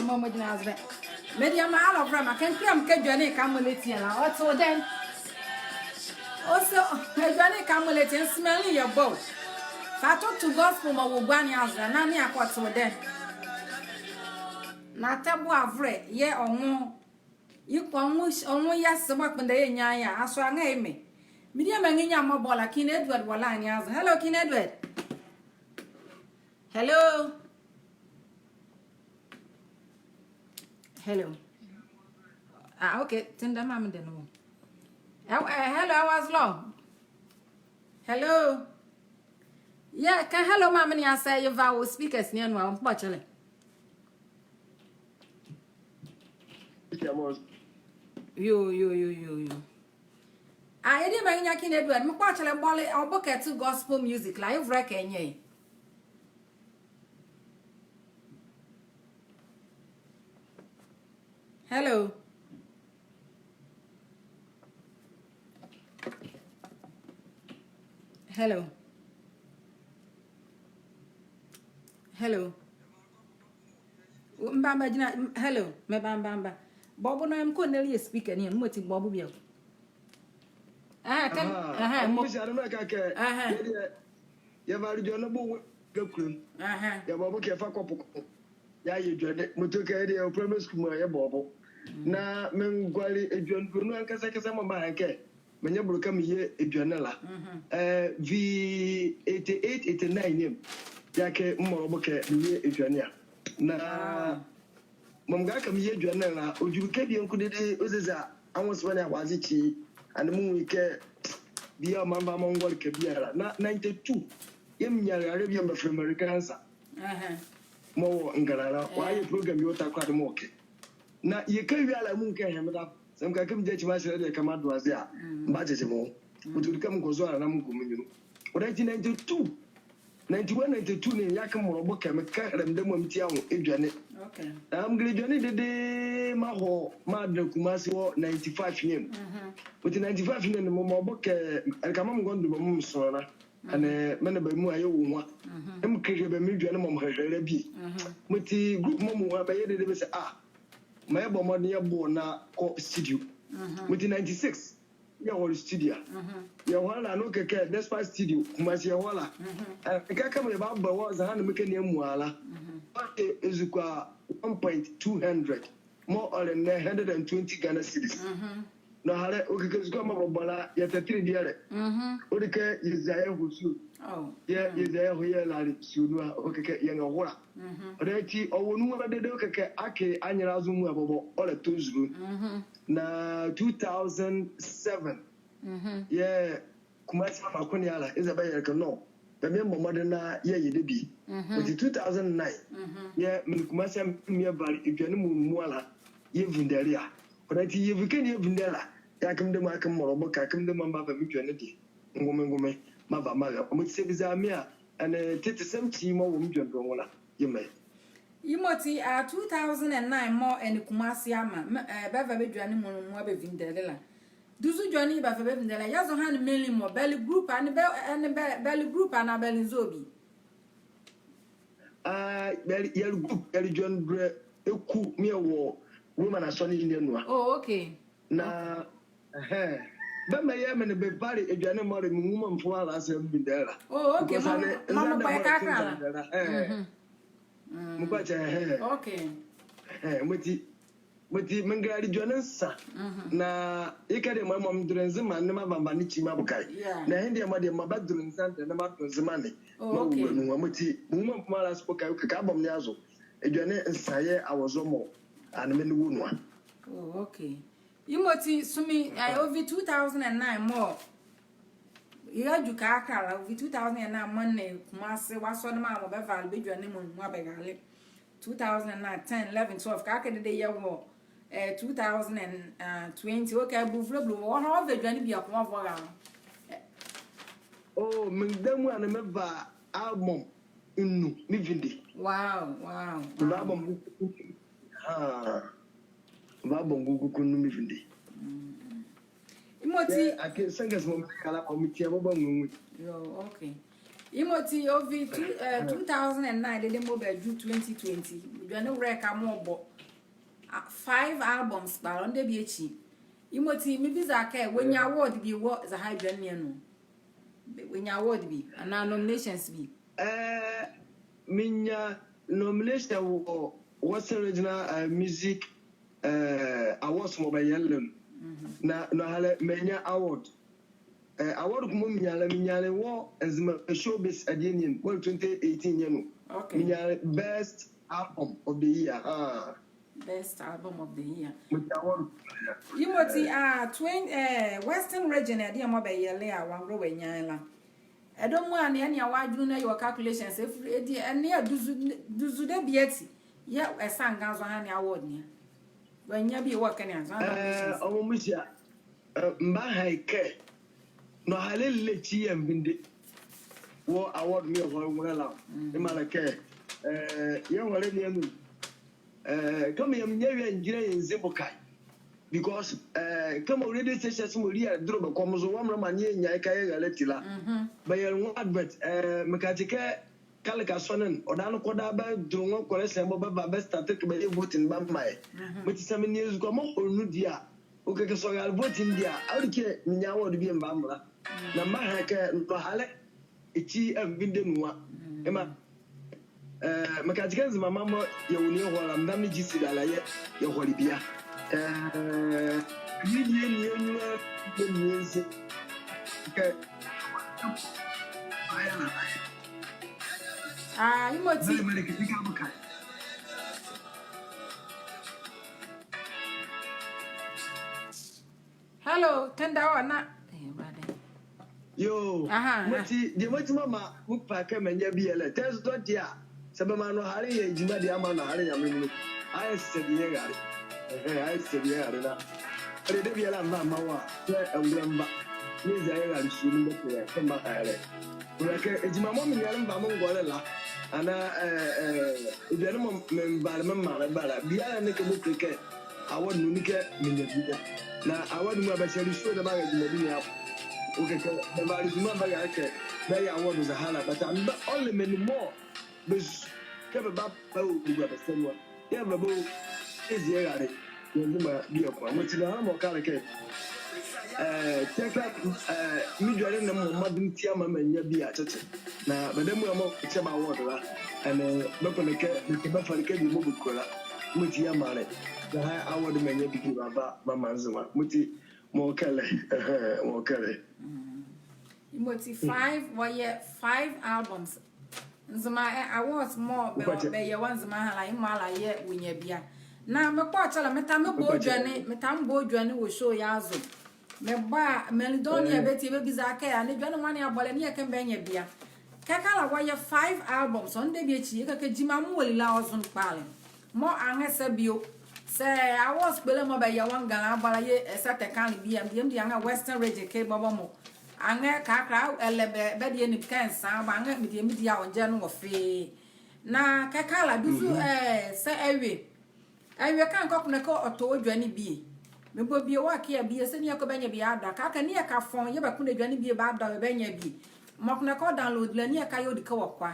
Mɔɔ mɔɔ gyinla zo bɛ. Mediema alɔvolɛ, mekɛnkyɛle mo kɛ edwɛne ne ka mɔɔ ɛlɛtie la, ɔtoo dɛn? Ɔse, edwɛne ne ka mɔɔ ɛlɛtie, nsomenli yɛ bɔ o. Fa toto gospel mɔɔ wɔ gua ne azo na ne akɔto dɛ. Na tɛboavolɛ yɛ ɔnwo. Yeko ɔnwo, ɔnwo yɛ se mɔɔ kpondɛ yɛ nyia ya. Aso anrɛɛ me. Mediema nginya mɔɔ bɔ la King Edward wɔ line ne azo. Hello, King Edward. Hello. Hello. Ah, okay. Tendɛ maa me dɛ ne wɔ. Eh, eh, hello, I was low. Hello. Yeah, ka hello maa me ne a sɛ yɛva wɔ speakers ne anu a, ɔmkpɔkyelɛ. Yo, yo, yo, yo, yo. Ah, yɛdie maa nginya King Edward, mekpɔkyelɛ bɔle, ɔbo kɛ to gospel music la, yevolɛ kɛ nyɛ. Hello. Hello. Hello. Mba, mba, gyina, m-, hello. Meba, mba, mba. Bɔbɔ no, mekɔ ne yɛ speaker ne, mɔti bɔbɔ bieko. Ah, kan, aha, aha, mo. Mɔɔ si ade mɛka kɛ, aha. Yɛdeɛ, yɛva edwɛne ne bo wɔ kɛ kurom. Aha. Yɛbɔ bo kɛ fa kɔ po ko. Yɛayɛ edwɛne. Mɔɔ tɔ kɛ yɛdeɛ, wɔ primary school mɔɔ yɛbɔ bo. Mm. Na menguale edwɛne duro nu ankasa ankasa mɔɔ meha kɛ menyɛ bolo kɛ meyɛ edwɛne la. Mhm. Eh, vi eighty-eight, eighty-nine ne mu. Yɛɛ kɛ mebɔ bo kɛ meyɛ edwɛne a. Na, ah. Mɔɔ mekɛ kɛ meyɛ edwɛne la, ɔdwu kɛ bieko dede, ɔze za, anwosema ne awaze ekyi, ɛnee menwu kɛ, bie a mamba mɔɔ menguale kɛ biala. Na ninety-two, yɛɛ menyia ralɛ bie a bɛfɛlɛ me American sa. Aha. Mɔɔ wɔ Ngala la, aha. Wɔayɛ program bie wɔ Takoradi mɔɔ kɛ. Na yɛka wie a la menwu kɛ ɛhɛɛ meda. Sɛ mekɛ kɛ megya ekyi meahyɛlɛ deɛ kɛ meado aze a, mm, mebagyegye me nwo. Mm. Ɔtɔ kɛ mekɔzo ala na menkɔ me nyunu. Ɔdaye ati ninety-two. Ninety-one, ninety-two ne, yɛɛ kɛ mebɔ bo kɛ mekɛhɛlɛ me dɛmua me ti anwo edwɛne. Okay. Na mengele edwɛne dede, mehɔ, meda Kumasi wɔ ninety-five ne mu. Mhm. Ɔti ninety-five ne, mebɔ bo kɛ, ɛleka mɔɔ mengɔndoɔ bɛ mɔɔ mesonla. Mhm. Ɛnee me nee bɛ muala yɛwɔ nwo a. Mhm. Mekɛhile bɛ me edwɛne mɔɔ mehɛhɛlɛ la bie. Mhm. Mɔti group mɔɔ meho bɛyɛ dede bɛse, ah, maa yɛbɔ mɔdenle yɛboa na kɔ studio. Mhm. Mɔti ninety-six. Yɛhɔle studio. Mhm. Yɛhɔle la na ɔkekɛ Despa Studio, Kumasi yɛhɔle la. Mhm. Eh, ɛkɛ kɛ mɔɔ yɛbaba wɔ zɛhae ne mekɛ ne amuala. Mhm. Ɔkɛ ezukoa one point two hundred. Mɔɔ ɔle ɛnɛ hundred and twenty Ghana cedis. Mhm. Na ɔhalɛ ɔkekɛ ezukoa mɔɔ bɔbɔ la yɛtɛtele deɛ ɛlɛ. Mhm. Ɔdi kɛ yɛzia yɛhɔ sulo. Oh. Yɛ, mm, yɛzia yɛhɔ yɛlale sulo nu a, ɔkekɛ yɛnrɛhola. Mhm. Ɔdaye ati ɔwɔ nuhua dede ɔkekɛ akee anyɛlɛ azo muala bɔbɔ ɔlɛtɔ nzulo. Mhm. Na two thousand seven. Mhm. Yɛɛ Kumasi Mama Kɔneala, eza bɛyɛlɛ kɛ nɔ. Bɛmɛ mebɔ mɔdenle na yɛyɛ debie. Mhm. Ɔti two thousand nine. Mhm. Yɛɛ me nee Kumasi a me yɛvale edwɛne mɔɔ muala yɛvindele a. Ɔdaye ati yɛvi ɛkɛ ne yɛvindele la. Yɛɛ kɛ me dɛmua kɛ mebɔ bo kɛ, kɛ me dɛmua mebava me edwɛne deɛ. Ngome ngome, mava mara. Ɔmɔti sɛ biza me a, ɛnee tete sɛm kyi mɔɔ wɔ me edwɛne dɔɔnwo la, yemɔ ye. Yemɔti, ah, two thousand and nine mɔɔ ɛnee Kumasi Ama, me, eh, bɛva bɛ edwɛne mɔɔ muala bɛvindele la. Duzu edwɛne ye bɛva bɛvindele la, yɛɛ zɔhane menli mɔ, bɛle group, ɛnee bɛ, ɛnee bɛ, bɛle group, anaa bɛle nzɔhane bie? Ah, bɛle, yɛle group, yɛle edwɛnedɛlɛ eku, me a mewɔ Roma ne asɔne ne anu a. Oh, okay. Na, ɛhɛɛ. Bɛmɛ yɛɛ me nee bɛ vale edwɛne mɔɔ le me nwuma mfoa la saa mevindele la. Oh, okay. Because mɔɔ, ɛnee, mɔɔ, mɔɔ mekpɔ ye kakra la. Ɛhɛɛ. Mhm. Mm. Mekpɔ ye kyɛɛ, ɛhɛɛ. Okay. Ɛhɛɛ, mɔti, mɔti, mengelale edwɛne nsa. Mhm. Na, yekɛ deɛ mɔɔ, mɔɔ medole Nzema ne mava mebane ekyi meboka ye. Yeah. Na ɛhene deɛ mɔɔ deɛ mɔɔ bɛdole Nzema ne, na medole Nzema ne. Oh, okay. Mewɔ nuhua, mɔti, me nwuma mfoa la saa boka ye, ɔkekɛ album ne azo. Edwɛne nsa yɛɛ awɔzɔ mɔɔ, ɛnee me ne wɔ nu a. Oh, okay. Yemɔti, sumi, eh, ɔvi two thousand and nine mɔɔ. Yɛdwu kakra la, ɔvi two thousand and nine mɔɔ ɛnee Kumasi, wɔ asɔne ne maa mɔɔ bɛvale bɛ edwɛne mɔɔ muala bɛrale. Two thousand and nine, ten, eleven, twelve, kɛkala dede yɛwɔ, eh, two thousand and twenty, okay, buluvolɛ, buluvolɛ, wɔha wɔva edwɛne bieko wɔva wɔrale. Eh. Oh, me dɛmua ne meva album nnu mevinde. Wow, wow, wow. Meva album nnu. Ah. Meva album nnu mevinde. Mm. Yemɔti. Yɛɛ, akee singers mɔɔ mekala kɔ metia bɔbɔ nwenwu. Yo, okay. Yemɔti ɔvi two, eh, two thousand and nine dede mɔɔ bɛdwu twenty twenty. Edwɛne ɛleka mɔɔ bɔ, ah, five albums kpalɛ, ɔnle debie ekyi. Yemɔti mebiza kɛ, wɔnyia award bie wɔ zɛhae edwɛne ne anu? Wanya award bi anaa nominations bi? Eh, menya nomination wɔ Western Regional, eh, Music, eh, Awards mɔɔ bɛyɛle la mu. Na nɔhalɛ mɛnyia award. Eh, award ko mɔɔ menyialɛ, menyialɛ wɔ Nzema Showbiz adeɛ ne anu, wɔ twenty eighteen ne anu. Okay. Menyialɛ Best Album of the Year. Ah. Best Album of the Year. Mɔti award. Yemɔti, ah, twin, eh, Western Region adeɛ mɔɔ bɛyɛle a Wangro wanyiae la. Ɛdawɔ mua ne ɛnea w'adwenle na yɛ wɔ calculations, ɛfiri ɛdeɛ, ɛnea duzu, duzu debie ati. Yɛɛ ɛsa nganzɔ ɛha ne award ne a. Wanyiabie wɔ ɛkɛ ne a, zɔhane calculations. Eh, ɔmo muhyia, eh, mbaha ye kɛ, nɔhalɛ lekyi yɛɛ mvinde wɔ award mɔɔ yɛhɔle nwolɛ la. Mm. Yemɔ a le kɛ, eh, yɛhɔle ne anu. Eh, kɛmɔ yɛɛ menyia wie a, ngyinla ye nzi bokae. Because, eh, kɛmɔ radio stations mɔɔ li a dolo bɛkɔ ɔmo zo, wɔ mraalɛ mɔ a ne yɛnnyia ye kɛ yɛra la ati la. Mhm. Bɛyɛle nwo advert, eh, mekakye kɛ Kaleka sɔne ne, ɔdaye noko daa bɛdolo nwo kɔlɛ sɛɛ bɔ bɛva bɛstart kɛ bɛyɛ voting bɛmaa yɛ. Mhm. Mɔti saa menia ezukoa mɔɔ ɔnwu deɛ a, ɔkile kɛ saa ɔrale voting deɛ a, ɔnle kɛ menyia award bie mvamra. Mm. Na mbaha ye kɛ nɔhalɛ ekyi anvinde nu a. Mm. Yemɔ a, eh, mekakye kɛ Nzemama mɔɔ yɛwɔ ne yɛhɔle la, meda me gye si la la yɛɛ yɛhɔle bie a. Eh, yɛɛ yɛɛ ne yɛnwu a, yɛɛ ne yɛnzi. Kɛ, ah, yemɔti. Hello, Tenda, ɔ na. Eh, brother. Yoo. Aha, aha. Mɔti, deɛ mɔti mama mepa kɛ manyia bie la. Tɛ zɔ deɛ a, saa bɛmaa nɔhalɛ yɛ gyima deɛ amaa nɔhalɛ Nyamenle nu. Ayɛ sɛ deɛ yɛrale. Ɛhɛ, ayɛ sɛ deɛ yɛrale la. Ɛdeɛ debie la mvamra wɔ a, sɛ ɛngola mva. Yɛɛ eza yɛrale sua nu bɛkɔ yɛ, kɛ mbaha ye la. Ɔkile kɛ gyima mɔɔ menyialɛ mevale mengɔle la. Anaa, eh, eh, aduane mɔɔ mevale memaa bɛ la. Biala ne kɛ mɔɔ kile kɛ award nu ne kɛ menyia bie. Na award nu a bɛhyɛle sua na bɛara gyima bie ne abo. Ɔkile kɛ bɛvale gyima bɛara kɛ bɛyɛ award zɔhane la. But a mba ɔle mɛni mɔɔ bɛzu kɛ bɛbava wɔ bɛgua bɛsa nu a. Yɛɛ bɛbava wɔ ezi yɛrale. Yɛɛ Nzema bie ko a. Mɔti nɔhalɛ mɔɔ ka le kɛ, eh, tɛ kɛ, eh, medwɛle ne mɔɔ mɔdenle tia maa manyia bie a kyekye. Na bɛdabɛ mua mɔɔ kyɛ bɛ award la. Ɛnee bɛkpondɛ kɛ, bɛkɛ bɛfa le kɛ bie mɔɔ bɛkua la. Mɔti yɛɛ maa le. Zɔhane award manyia bie mava mamaa Nzema. Mɔti mɔɔ kɛlɛ, ɛhɛ, mɔɔ kɛlɛ. Mm. Mɔti five, wɔyɛ five albums. Nzema, eh, awards mɔɔ bɛ, bɛyɛ wɔ Nzema ha la, yemɔ ala yɛɛ wɔnyia bie a. Na mekpɔkye la, meta mebɔ edwɛne, meta mebɔ edwɛne wɔ show ye azo. Mebɔ a, menli dɔɔnwo ne a bɛtie bɛbiza kɛ, ɛnee edwɛne ne wane abɔ la, ɛnee yɛɛ kɛ bɛnyia bie a. Kɛkala wɔyɛ five albums, ɔ ne debie ekyi, yɛka kɛ gyima mɔɔ wɔli la ɔzo kpalɛ. Mɔɔ anrɛɛ saa bio. Saa awards kpole mɔɔ bɛyɛ wɔ Nganla aba la yɛɛ, eh, saa tɛkɛnle bie a, medie medie anrɛɛ Western Region kɛ bɔbɔ mɔ. Anrɛɛ kɛkala ɛlɛ bɛ, bɛdie ne kɛ nsa, bɛ anrɛɛ medie medie a ɔngyɛ ne wɔ fee. Na kɛkala duzu, eh, saa awie. Awie kɛ mekɔkpondɛ kɛ ɔtɔ edwɛne bie. Mebɔ bie wɔ ɛke a bie, saa ne yɛɛ kɛ bɛnyia bie adɔ a. Kɛkala ne yɛɛ kɛ fɔɔ, yɛɛ bɛkpondɛ edwɛne bie bɛadɔ a bɛnyia bie. Mekpondɛ kɛ ɔ-download la, ne yɛɛ kɛ yɛɛ ɔdi kɛ wɔ kwa.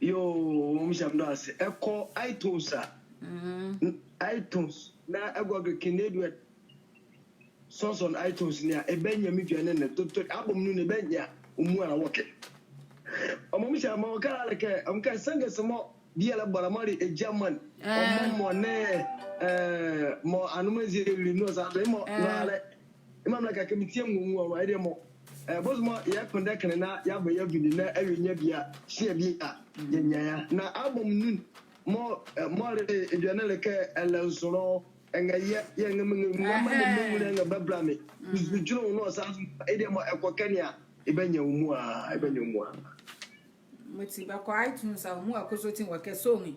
Yoo, mɔɔ mehyia medɔ ase. Ɛkɔ iTunes a. Mm. N-, iTunes. Na ɛgɔgele King Edward Sonson iTunes ne a, ɛbanyia me dwɛne ne. Toto, album nu ne ɛbanyia ɔ mua la wɔ ɛke. Ɔmɔ mehyia mɔɔ ka la le kɛ, ɔmɔ ka singles mɔɔ biala bɔle mɔɔ le German. Eh. Ɔmɔ mɔɔ nee, eh, mɔɔ anoma ezi awule nu ɔ sa, mɔɔ, eh, nɔhalɛ. Yemɔ a mekɛ kɛ metie me nwo nwo a, ɛdeɛ mɔɔ, eh, bɔzɔ mɔɔ yɛkpondɛ ɛkɛ ne na yɛaba yɛavinde na awie nyia bie a, hyia bie a, yɛnyia ye a. Na album nu mɔɔ, eh, mɔɔ le edwɛne le kɛ Ɛlɛnzonlɛ, Ɛnrɛyɛ, Yɛnrɛmanyɛ, Nrɛmanyɛ, Nrɛmanyɛ, Ɛnrɛbablame. Zudwonle nu ɔ sa, ɛdeɛ mɔɔ ɛkɔ ɛkɛ ne a, ɛbanyia ɔ mua, ɛbanyia ɔ mua. Mɔti bɛkɔ iTunes a, ɔ mua kɔsɔɔti wɔ ɛkɛ songe.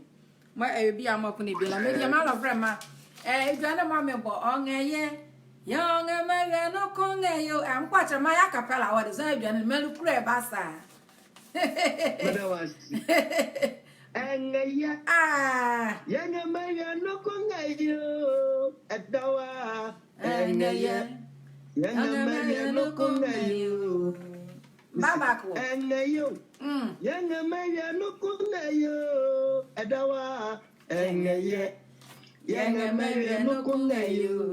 Mɔɔ ɛyɛ bie a mɔɔ kpondɛ bie la, mediema alɔvolɛma. Eh, edwɛne mɔɔ mebɔ, Ɔnrɛyɛ. Yɛɛ ɔnrɛmawie noko nrɛyɛ o. Eh, mekpɔkye la mayɛ a cappella wɔ de, zɔhane edwɛne, menli kula ɛba saa. Meda wɔ ase. Ɛnrɛyɛ. Ah. Yɛnrɛmawie noko nrɛyɛ o. Ɛdawa. Ɛnrɛyɛ. Yɛnrɛmawie noko nrɛyɛ o. Babako. Ɛnrɛyɛ o. Mm. Yɛnrɛmawie noko nrɛyɛ o. Ɛdawa. Ɛnrɛyɛ. Yɛnrɛmawie noko nrɛyɛ o.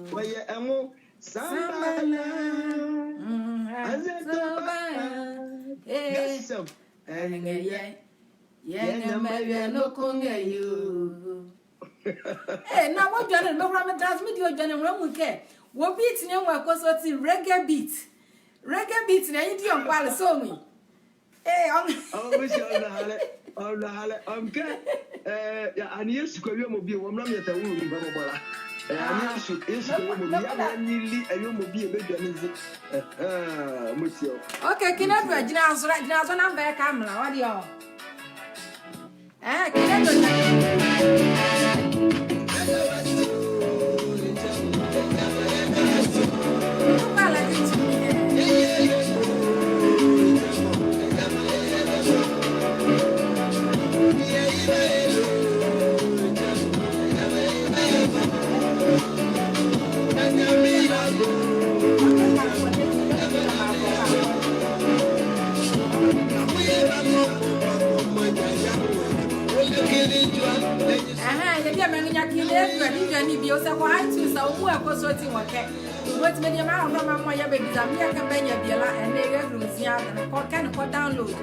Wɔyɛ ɛ nwo. Sambala. Sambala. Mm. Ɛnze tobaa. Ɛɛ. Ɛnɛ yɛ. Yɛ nyɛma wie noko nge yoo. Ee, na wɔdwane, mehura me dance, medi ɔdwane, mehura mehunu kɛ wɔ beat ne nwo ɛkɔ sɔɔti, reggae beat. Reggae beat ne, ye di ɔnkwale sɛ ɔnwu. Ee, ɔn- Ɔ, mese ɔnrahalɛ, ɔnrahalɛ, ɔnkɛ, ɛɛ, ya, ane yɛsu kɔ awie mɔ bie, wɔ mra me yɛta wuru ni bɔbɔ la. Ɛɛ, ane yɛsu, yɛsu kɔ awie mɔ bie, ya, ane yɛli awie mɔ bie, bɛdwane nze. Ɛhɛɛ, mɔti ɔ. Okay, Kene Edward, gyina zo, gyina zo na mebɛka mra, ɔde ɔ. Ɛhɛɛ, yɛde amenyia Kene Edward, ne dwane bie, ɔse kɔ iTunes a, ɔmu ɛkɔ sɔɔti wɔ kɛ. Wɔtumi de ma ahorɔ ma mɔ yɛ bɛbiza, me yɛ kɛ bɛnyia bie la, ɛnɛ yɛduru nzia, kɔ kɛ ne kɔ download,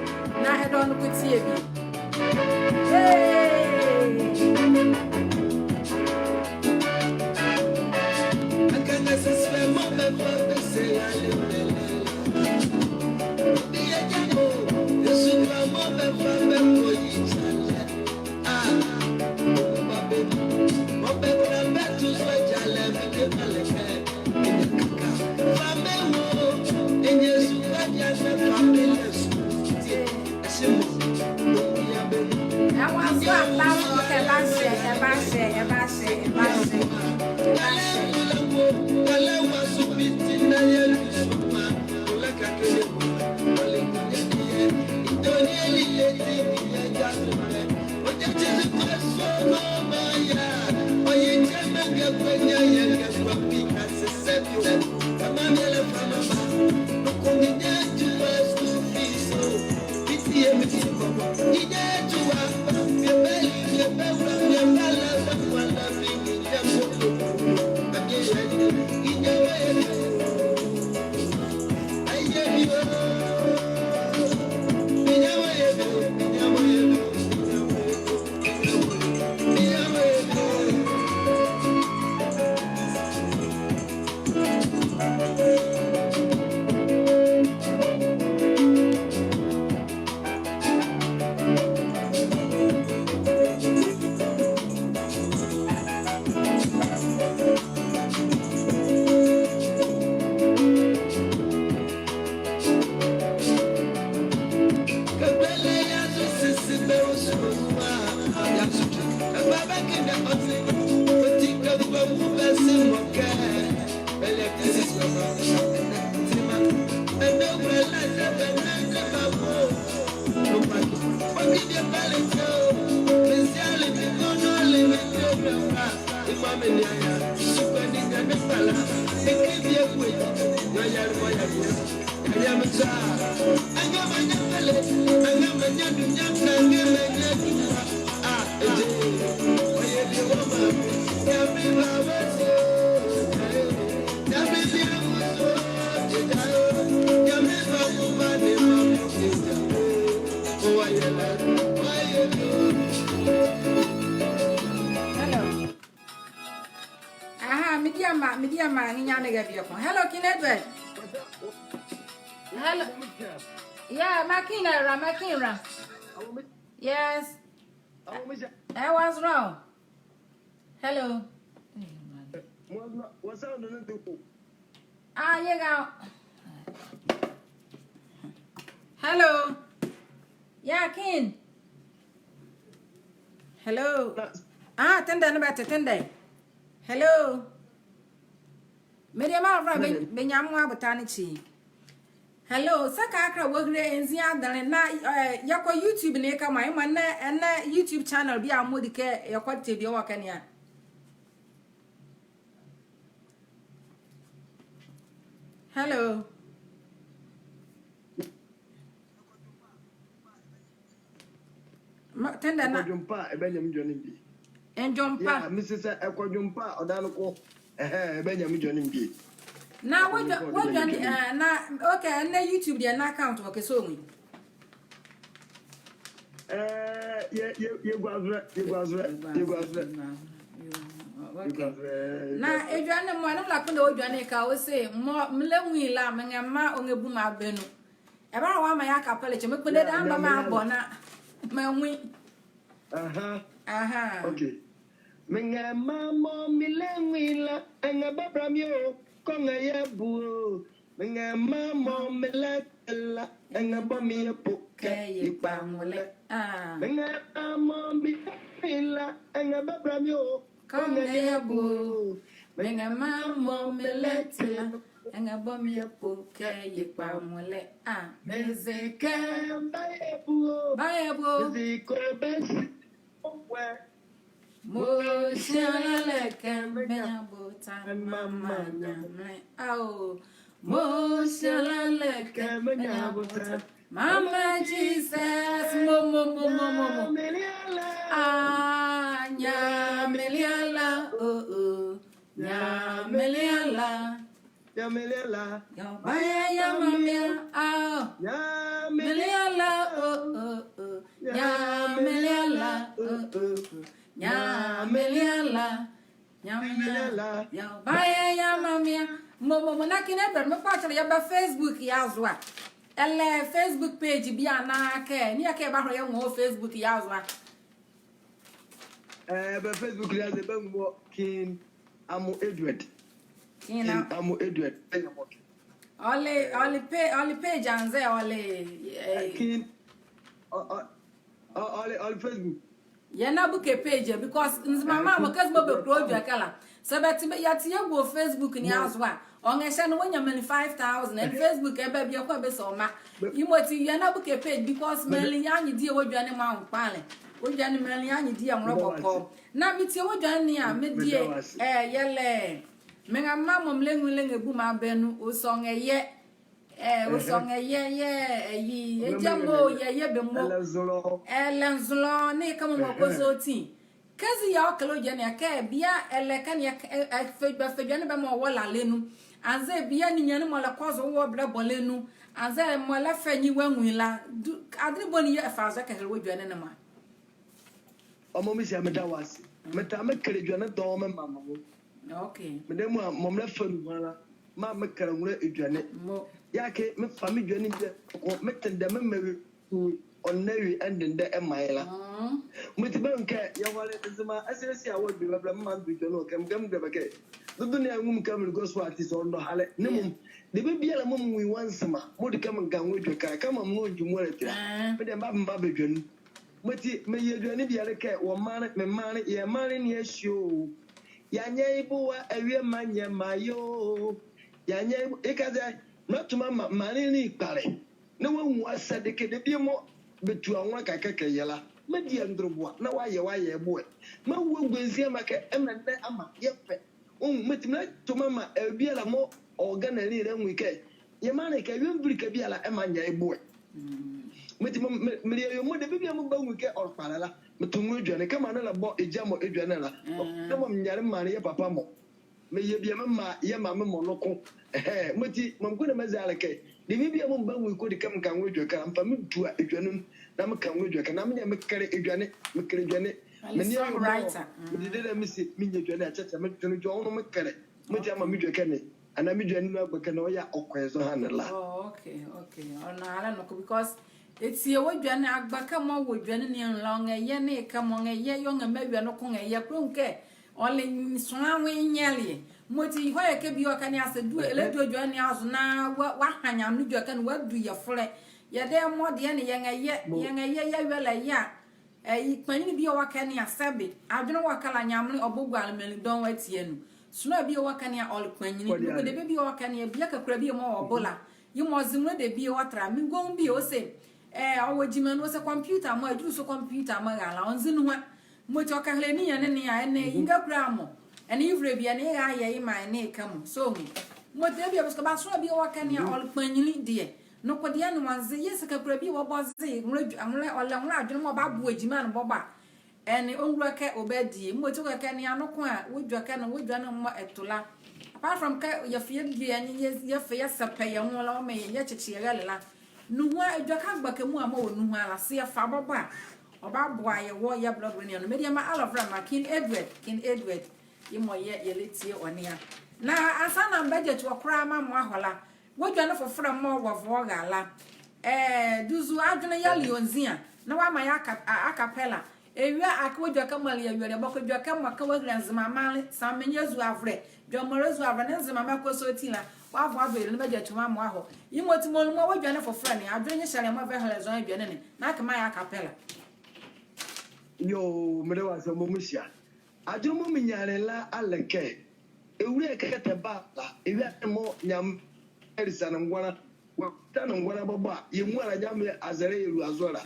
na ɛdɔ ne kɔ tie bie. Hey! Ɛwɔ so a, ɛba so, ɛba so, ɛba so, ɛba so, ɛba so. Hello. Aha, media ma, media ma, nginya ne ga bieko. Hello, Kene Edward. Hello. Yeah, Makinra, Makinra. Yes. Eh, what's wrong? Hello. Ah, yeah, go. Hello. Yeah, King. Hello. Ah, tɛndɛ ne bɛte, tɛndɛ. Hello. Mediema avra bɛ, bɛnyia mo abotane kyi. Hello, sɛ kɛkala wɔhile ɛnzi adenle na, eh, yɛkɔ YouTube ne kɛmaa, yemɔ ɛnɛ, ɛnɛ YouTube channel bie a mɔɔ di kɛ yɛkɔte bie wɔ ɛkɛ ne a. Hello. Ma, tɛndɛ na. Ɛkɔdwo mpa a, ɛbɛnyia me dwonne bie. Ndwo mpa. Yeah, mese sɛ ɛkɔdwo mpa a, ɔdaye noko, ɛhɛɛ, ɛbɛnyia me dwonne bie. Na wɔdwa, wɔdwa, eh, na, okay, na YouTube deɛ na account wɔ kɛ sɛ ɔnwu. Eh, yɛ, yɛ, yɛgua zo ɛ, yɛgua zo ɛ, yɛgua zo ɛ. Okay. Yɛgua zo ɛ. Na edwɛne ne mɔ, na mela kpondɛ wɔ edwɛne ne ka ɔse, mɔɔ melɛnwu ye la, menga maa ɔnga bu me abɛ nu. Ɛbara wɔ maa yɛ akapɛlɛ kyɛ, mekpondɛ dɛ amba mabɔ na menwu. Aha. Aha. Okay. Menga maa mɔɔ melɛnwu ye la, ɛnga bɛbra me o, kɔnga yɛ bu o. Menga maa mɔɔ melɛtɛ la, ɛnga bɔ me yɛ po kɛ ye kpa nwolɛ. Ah. Menga maa mɔɔ melɛnwu ye la, ɛnga bɛbra me o, kɔnga yɛ bu o. Menga maa mɔɔ melɛtɛ la, ɛnga bɔ me yɛ po kɛ ye kpa nwolɛ. Ah. Meze kɛ bayɛ bu o. Bayɛ bu o. Meze kɛ bɛsi. Mo hyia la lɛ kɛ menya botan mama Nyamenle. Ao. Mo hyia la lɛ kɛ menya botan mama Jesus. Mo, mo, mo, mo, mo, mo. Ah, Nyamenle la, oh, oh. Nyamenle la. Nyamenle la. Yɛbaye yɛmaa me a, ah. Nyamenle la, oh, oh, oh. Nyamenle la, oh, oh, oh. Nyamenle la. Nyamenle la. Yɛbaye yɛmaa me a. Mo, mo, mo, na kene bɛ, mekpɔkyele yɛba Facebook ye azo a. Ɛlɛ Facebook page bie anaa kɛ, ne yɛkɛ yɛbahola yɛnwu wɔ Facebook ye azo a. Eh, bɛ Facebook ye azo a, bɛnwu wɔ King Amo Edward. King King Am- Amo Edward. Bɛnwu wɔ King. Ɔle, ɔle pa-, ɔle page anzɛɛ ɔle, eh, eh, King, ɔ-, ɔ-, ɔ-, ɔle, ɔle Facebook. Yɛnla bookɛ page, because Nzema maanle mɔ, kɛzi mɔɔ bɛkulo odwɛkɛ la. Saa bɛti bɛ, yɛti yɛwɔ Facebook ne azo a, ɔnrɛhyɛ ne wɔnyia menli five thousand, ɛnee Facebook ɛbɛ bieko a bɛsi ɔma. Yemɔti yɛnla bookɛ page, because menli ye nye die wɔ edwɛne ne mɔ a, ɔnwo kpalɛ. Wɔ edwɛne ne menli ye nye die a, ɛnwolɛ bɔkɔɔ. Na metie wɔ edwɛne ne a, me die, eh, yɛlɛ. Menga maa mɔɔ melɛnwu ye la, ɛnga bu me abɛ nu, ɔse ɔnrɛyɛ. Eh, ɔse ɔnrɛyɛ, yɛ, ɛyi, ɛgya mɔ, yɛyɛ bɛ mɔ. Ɛlɛnzolɔ. Ɛlɛnzolɔ, nee kɛmɔ mɔɔ kɔsɔɔti. Kɛzi yɛɛ ɔkɛlɛ ɔgya ne a, kɛ bie ɛlɛka ne a, ɛ, ɛ, fɛ-, bɛfa edwɛne bɛmaa wɔ la lɛ nu. Anzɛɛ bie ninyɛne mɔɔ ɛlɛkɔ zo wɔ ɔblɛbɔ lɛ nu. Anzɛɛ mɔɔ ɛlɛfa nye wɔ ɛnwu ye la. Du, adenle boni yɛɛ ɛfa zo ɛkɛhɛlɛ wɔ edwɛne ne mɔ a? Ɔmɔ mehyia, meda wɔ ase. Metaa mekɛlɛ edwɛne dɔɔnwo memaa mɔ. Okay. Meda mu a, mɔɔ melɛfa nuhua la, maa mekɛlɛ nwolɛ edwɛne. Yɛɛ kɛ mefa me edwɛne bie kɔ, metendɛ memaa awie, ɔnla awie ɛndendɛ ɛmaa ye la. Mɔti bɛnwu kɛ yɛhɔle Nzema ɛsɛlɛ si a wɔ edwɛne bɛbɛlɛ, memaa medɔ edwɛne wɔ ɛkɛ, mekɛ mekɛlɛ bɛ kɛ, dodo ne a ɛnwu me kɛ me gospel artist, ɔnrɛdɔ halɛ. Ne mɔɔ, debie biala mɔɔ menwu ye wɔ Nzema, mɔɔ di kɛ menga nwolɛ edwɛkɛ, kɛmɔ menwu ngyimɔ ɛlɛtɛ la, medeɛ mebabɛ mebabɛ edwɛne. Mɔti meyɛ edwɛne biala kɛ wɔ maanle, me maanle, yɛ maanle ne a ɛhye o. Yɛanyɛ ye boa, awie manyɛ mmaye o. Yɛanyɛ ye bo-, yeka zɛ, meto memaa maanle ne kpalɛ. Na wɔanwu asɛde kɛ debie mɔɔ bɛtua nwolɛ kɛkala kɛ yɛ la, medi andoloboa, na wɔayɛ, wɔayɛ ye boɛ. Meawu aguanzi amaa kɛ ɛmɛndɛ ama yɛfɛ. Ɔnwu, mɔti meto memaa awie biala mɔɔ ɔwɔ Ghana ne la ɛnwu ye kɛ yɛ maanle kɛ awie mvile kɛ biala ɛmanyɛ ye boɛ. Mɔti me, me, mele awie mɔɔ debie biala mɔɔ bɛnwu ye kɛ ɔle kpalɛ la, meto nwolɛ edwɛne, kɛmɔ ɛnee ɛlɛbɔ egya mɔ edwɛne la. Kɛmɔ menyia me maanle, yɛ papa mɔ. Meyɛ bie memaa yɛ maame mɔ noko. Ɛhɛɛ, mɔti mɔɔ mekɔ ne meze a le kɛ, debie biala mɔɔ mebanwu ye kɛ ɔdi kɛ menga nwolɛ edwɛkɛ la, mefa medua edwɛne nu, na meka nwolɛ edwɛkɛ, na menyɛ mekɛlɛ edwɛne, mekɛlɛ edwɛne. Mene songwriter. Mede dɛdɛ mese menyia edwɛne a, kyɛkyɛ, metwene dwonwo nu mekɛlɛ. Mɔti ama medwɛkɛ ne, anaa medwɛne nu agbɛkɛ ne, ɔyɛ a ɔkɔ ye zo ɛha ne la. Oh, okay, okay. Ɔnle a le noko, because Eti yɛwɔ edwɛne, agbɛkɛ mɔɔ wɔ edwɛne ne anu la, ɔnrɛyɛ, nee kɛmɔ ɔnrɛyɛ, yɛɛ ɔnrɛmaa awie noko ɔnrɛyɛ. Kɛlɛ ɔnwu kɛ ɔle sonla nwo nyɛlɛ ye. Mɔti yɛhɔ yɛ kɛ bie ɔka ne a, saa du, ɛlɛdu edwɛne ne azo na wɔ, wɔaha Nyamenle edwɛkɛ ne, wɔadu yɛ folɛ. Yɛdayɛ mɔɔ deɛ ne yɛnrɛyɛ, yɛnrɛyɛ, yɛawie la yɛ a, ɛyi, kpanyinli bie wɔ ɛkɛ ne a, sɛbe adwenle wɔ ɛkɛ la, Nyamenle ɔbɔ guale menli dɔɔnwo ati anu. Sonla bie wɔ ɛkɛ ne a, ɔle kpanyinli. Noko debie bie wɔ ɛkɛ ne a, bie kakula bie mɔɔ ɔwɔ bo la, yemɔ ɔze nwolɛ debie ɔtra. Me gɔnwo bie ɔse, eh, ɔwɔ gyima nu, ɔse computer mɔɔ, adwulu zo computer mɔɔ ɛra la, ɔnze nuhua. Mɔti ɔkɛhɛlɛ ninyɛne ne a, ɛnee ye ngakula mɔ, ɛnee ye volɛ bie, ɛnee ye ra yɛ ye maa ye nee kɛmɔ. So, mɔti debie bɛse kɛ ba sonla bie wɔ ɛkɛ ne a, ɔle kpanyinli deɛ. Noko deɛ ne wɔnze, yɛɛ saa kakula bie wɔ bo a ɔze nwolɛ, nwolɛ, ɔlɛ nwolɛ adwenle mɔɔ ɔbaboa gyima ne bɔbɔ a, ɛnee ɔngulo kɛ ɔbadie. Mɔti ɔkɛ ɛkɛ ne a noko a, wɔ edwɛkɛ ne, wɔ edwɛne ne mɔɔ ɛto la, Apart from kɛ yɛfa yɛ dua ne yɛ, yɛfa yɛsɛpɛ yɛ nwo la, ɔmaa yɛ, yɛkyekye yɛ rɛle la. Nuhua, edwɛkɛ mgbaka muala mɔɔ wɔ nuhua la, saa yɛfa bɔbɔ a, ɔbaboa yɛ wɔ yɛ blood ne ano. Mediema, aloe vera ma King Edward, King Edward. Yemɔ yɛ, yɛlɛtie ɔ ne a. Na ansaana mebadwɛkyi wɔ koraa meamaa mo ahɔ la, wɔdwɛne fofolɛ mɔɔ wɔvoɔ ra la. Ɛɛ, duzu adwenle yɛle ɔ nzi a, na wɔamaa yɛ a ca-, a, a cappella. Ewia akee wɔdwɛkɛ mɔɔ yɛle awieleɛ bɔkɔ, dwɛkɛ mɔɔ ka wɔahile Nzema maanle, saa menli azuavolɛ, dwɛmɔlɛ azuavolɛ, nee Nzemama kɔsɔɔti la, wɔavoa bɛ awieleɛ na mebadwɛkyi meamaa mo ahɔ. Yemɔti mɔɔ lumua wɔdwɛne fofolɛ ne, adwenle nye hyɛlɛ mɔɔ ɛva ɛhɛlɛ zɔhane awieleɛ ne, na akee meayɛ a cappella. Yoo, meda wɔ ase, ɔbɔ mo hyia. Adwenle mɔɔ menyia ne la a le kɛ, ewule kɛkɛ tɛ ba la, ewia ne mɔɔ Nyamenle alisa ne ngoane, wɔta ne ngoane bɔbɔ a, yɛ muala Nyamenle azɛlɛ yɛlua zo la.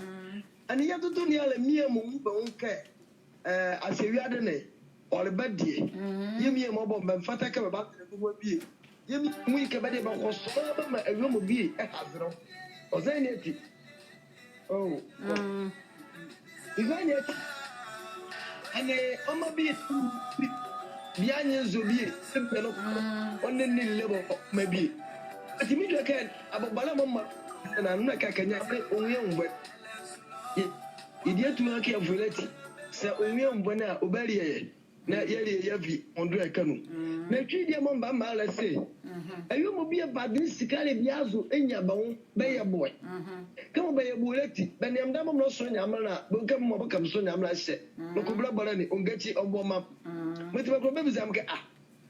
Ɛnee yɛtoto ne ala mie mɔɔ wu bɛ nwo kɛ, ɛɛ, ahyɛ wiade ne, ɔle bɛ deɛ. Yɛ mie mɔɔ bɛmfata kɛ bɛbazɛlɛ bɛ nwo bie. Yɛ mie mɔɔ ye kɛ bɛ deɛ bɛkɔsɔle bɛmaa awie mɔ bie ɛha zɛlɛ. Ɔzɛne ati. Oh. Ɔzɛne ati. Ɛnee ɔmaa bie, bie anyezɔ bie, bie no, ɔnee ne le bɔ ɔmaa bie. Ati medwɛkɛ abɔbɔlɛ mɔɔ maa, na nuna kɛkɛ Nyamenle ɔnwu yɛ anwubɔne. Yɛ, yɛdi atuu kɛ yɛvo yɛlɛ ati. Saa ɔnwu yɛ anwubɔne a, ɔbalie yɛ. Na yɛalie yɛ avi ɔ ndolɛ ɛhye anu. Na twi deɛ mɔɔ mebammaa la se, awie mɔ bie bɛdene sikalɛ bie azo ɛnyia bɛ nwo bɛyɛ boɛ. Kɛmɔ bɛyɛ boɛ la ati, bɛnea me dame mɔɔ sɔle Nyamenle la, bɛnwu kɛ me mɔɔ bɛka me sɔle Nyamenle la ɛhyɛ. Noko bɛlɛbɔ la ne, ɔngakyi ɔmboa ɔmmaa me. Mɔti bɛkola bɛbiza me kɛ, ah,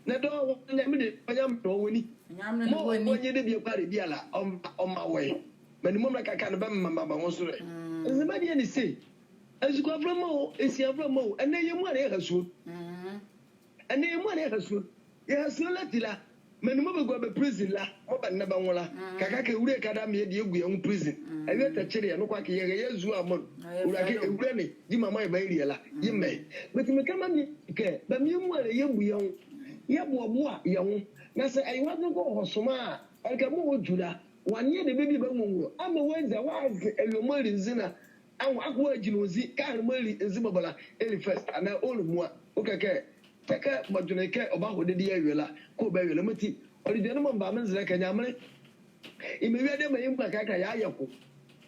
na dɔ wɔ Nyamenle de, wɔ Nyamenle wɔ ni. Mɔɔ ɔnwo nyɛ debie kpalɛ biala, ɔmaa, ɔmaa wɔ ye. Menli mɔɔ mekaka ne bɛmmaa bɛ nwo zo lɛ. Nzema deɛ ne se, azukoa avolɛma o, esia avolɛma o, ɛnɛ yɛ muala yɛha suo. Ɛnɛ yɛ muala yɛha suo. Yɛha suo la ati la, menli mɔɔ bɛgua bɛ prison la, mɔɔ bɛnlɛ bɛ nwo la, kɛkala kɛ ewule kɛda meɛ deɛ yɛgu yɛ nwo prison. Awie tɛkyele yɛ, noko akee yɛha yɛ azukoa amɔ nu. Ewule akee ewule ne, gyima mɔɔ yɛbalie la, yemɛ. Mɔti meka maa mie kɛ, bɛmaa yɛ muala yɛbu yɛ nwo, yɛboaboa yɛ nwo. Na saa ayewa noko ɔhɔ soma a, ɛleka mɔɔ ɔdwu la, wɔanea debie bie bɛ nwonwo. Amaa wɔanzia, wɔanzia awie mɔɔ ɛle nzi la, anwo, akee wɔagyinla ɔ nzi, kɛ ahenle mɔɔ ɛle nzi bɔbɔ la, ɛle first, anaa ɔlɛmua, ɔkɛ kɛ, tɛ kɛ medwenle kɛ ɔbahodo ɛdeɛ awie la, kɛ ɔba awie la, mɔti, ɔle aduane mɔɔ mebammaa me nzɛlɛ kɛ Nyamenle. Yemɔ awiade ɛmaa yɛ muala kɛkala yɛayɛ ko.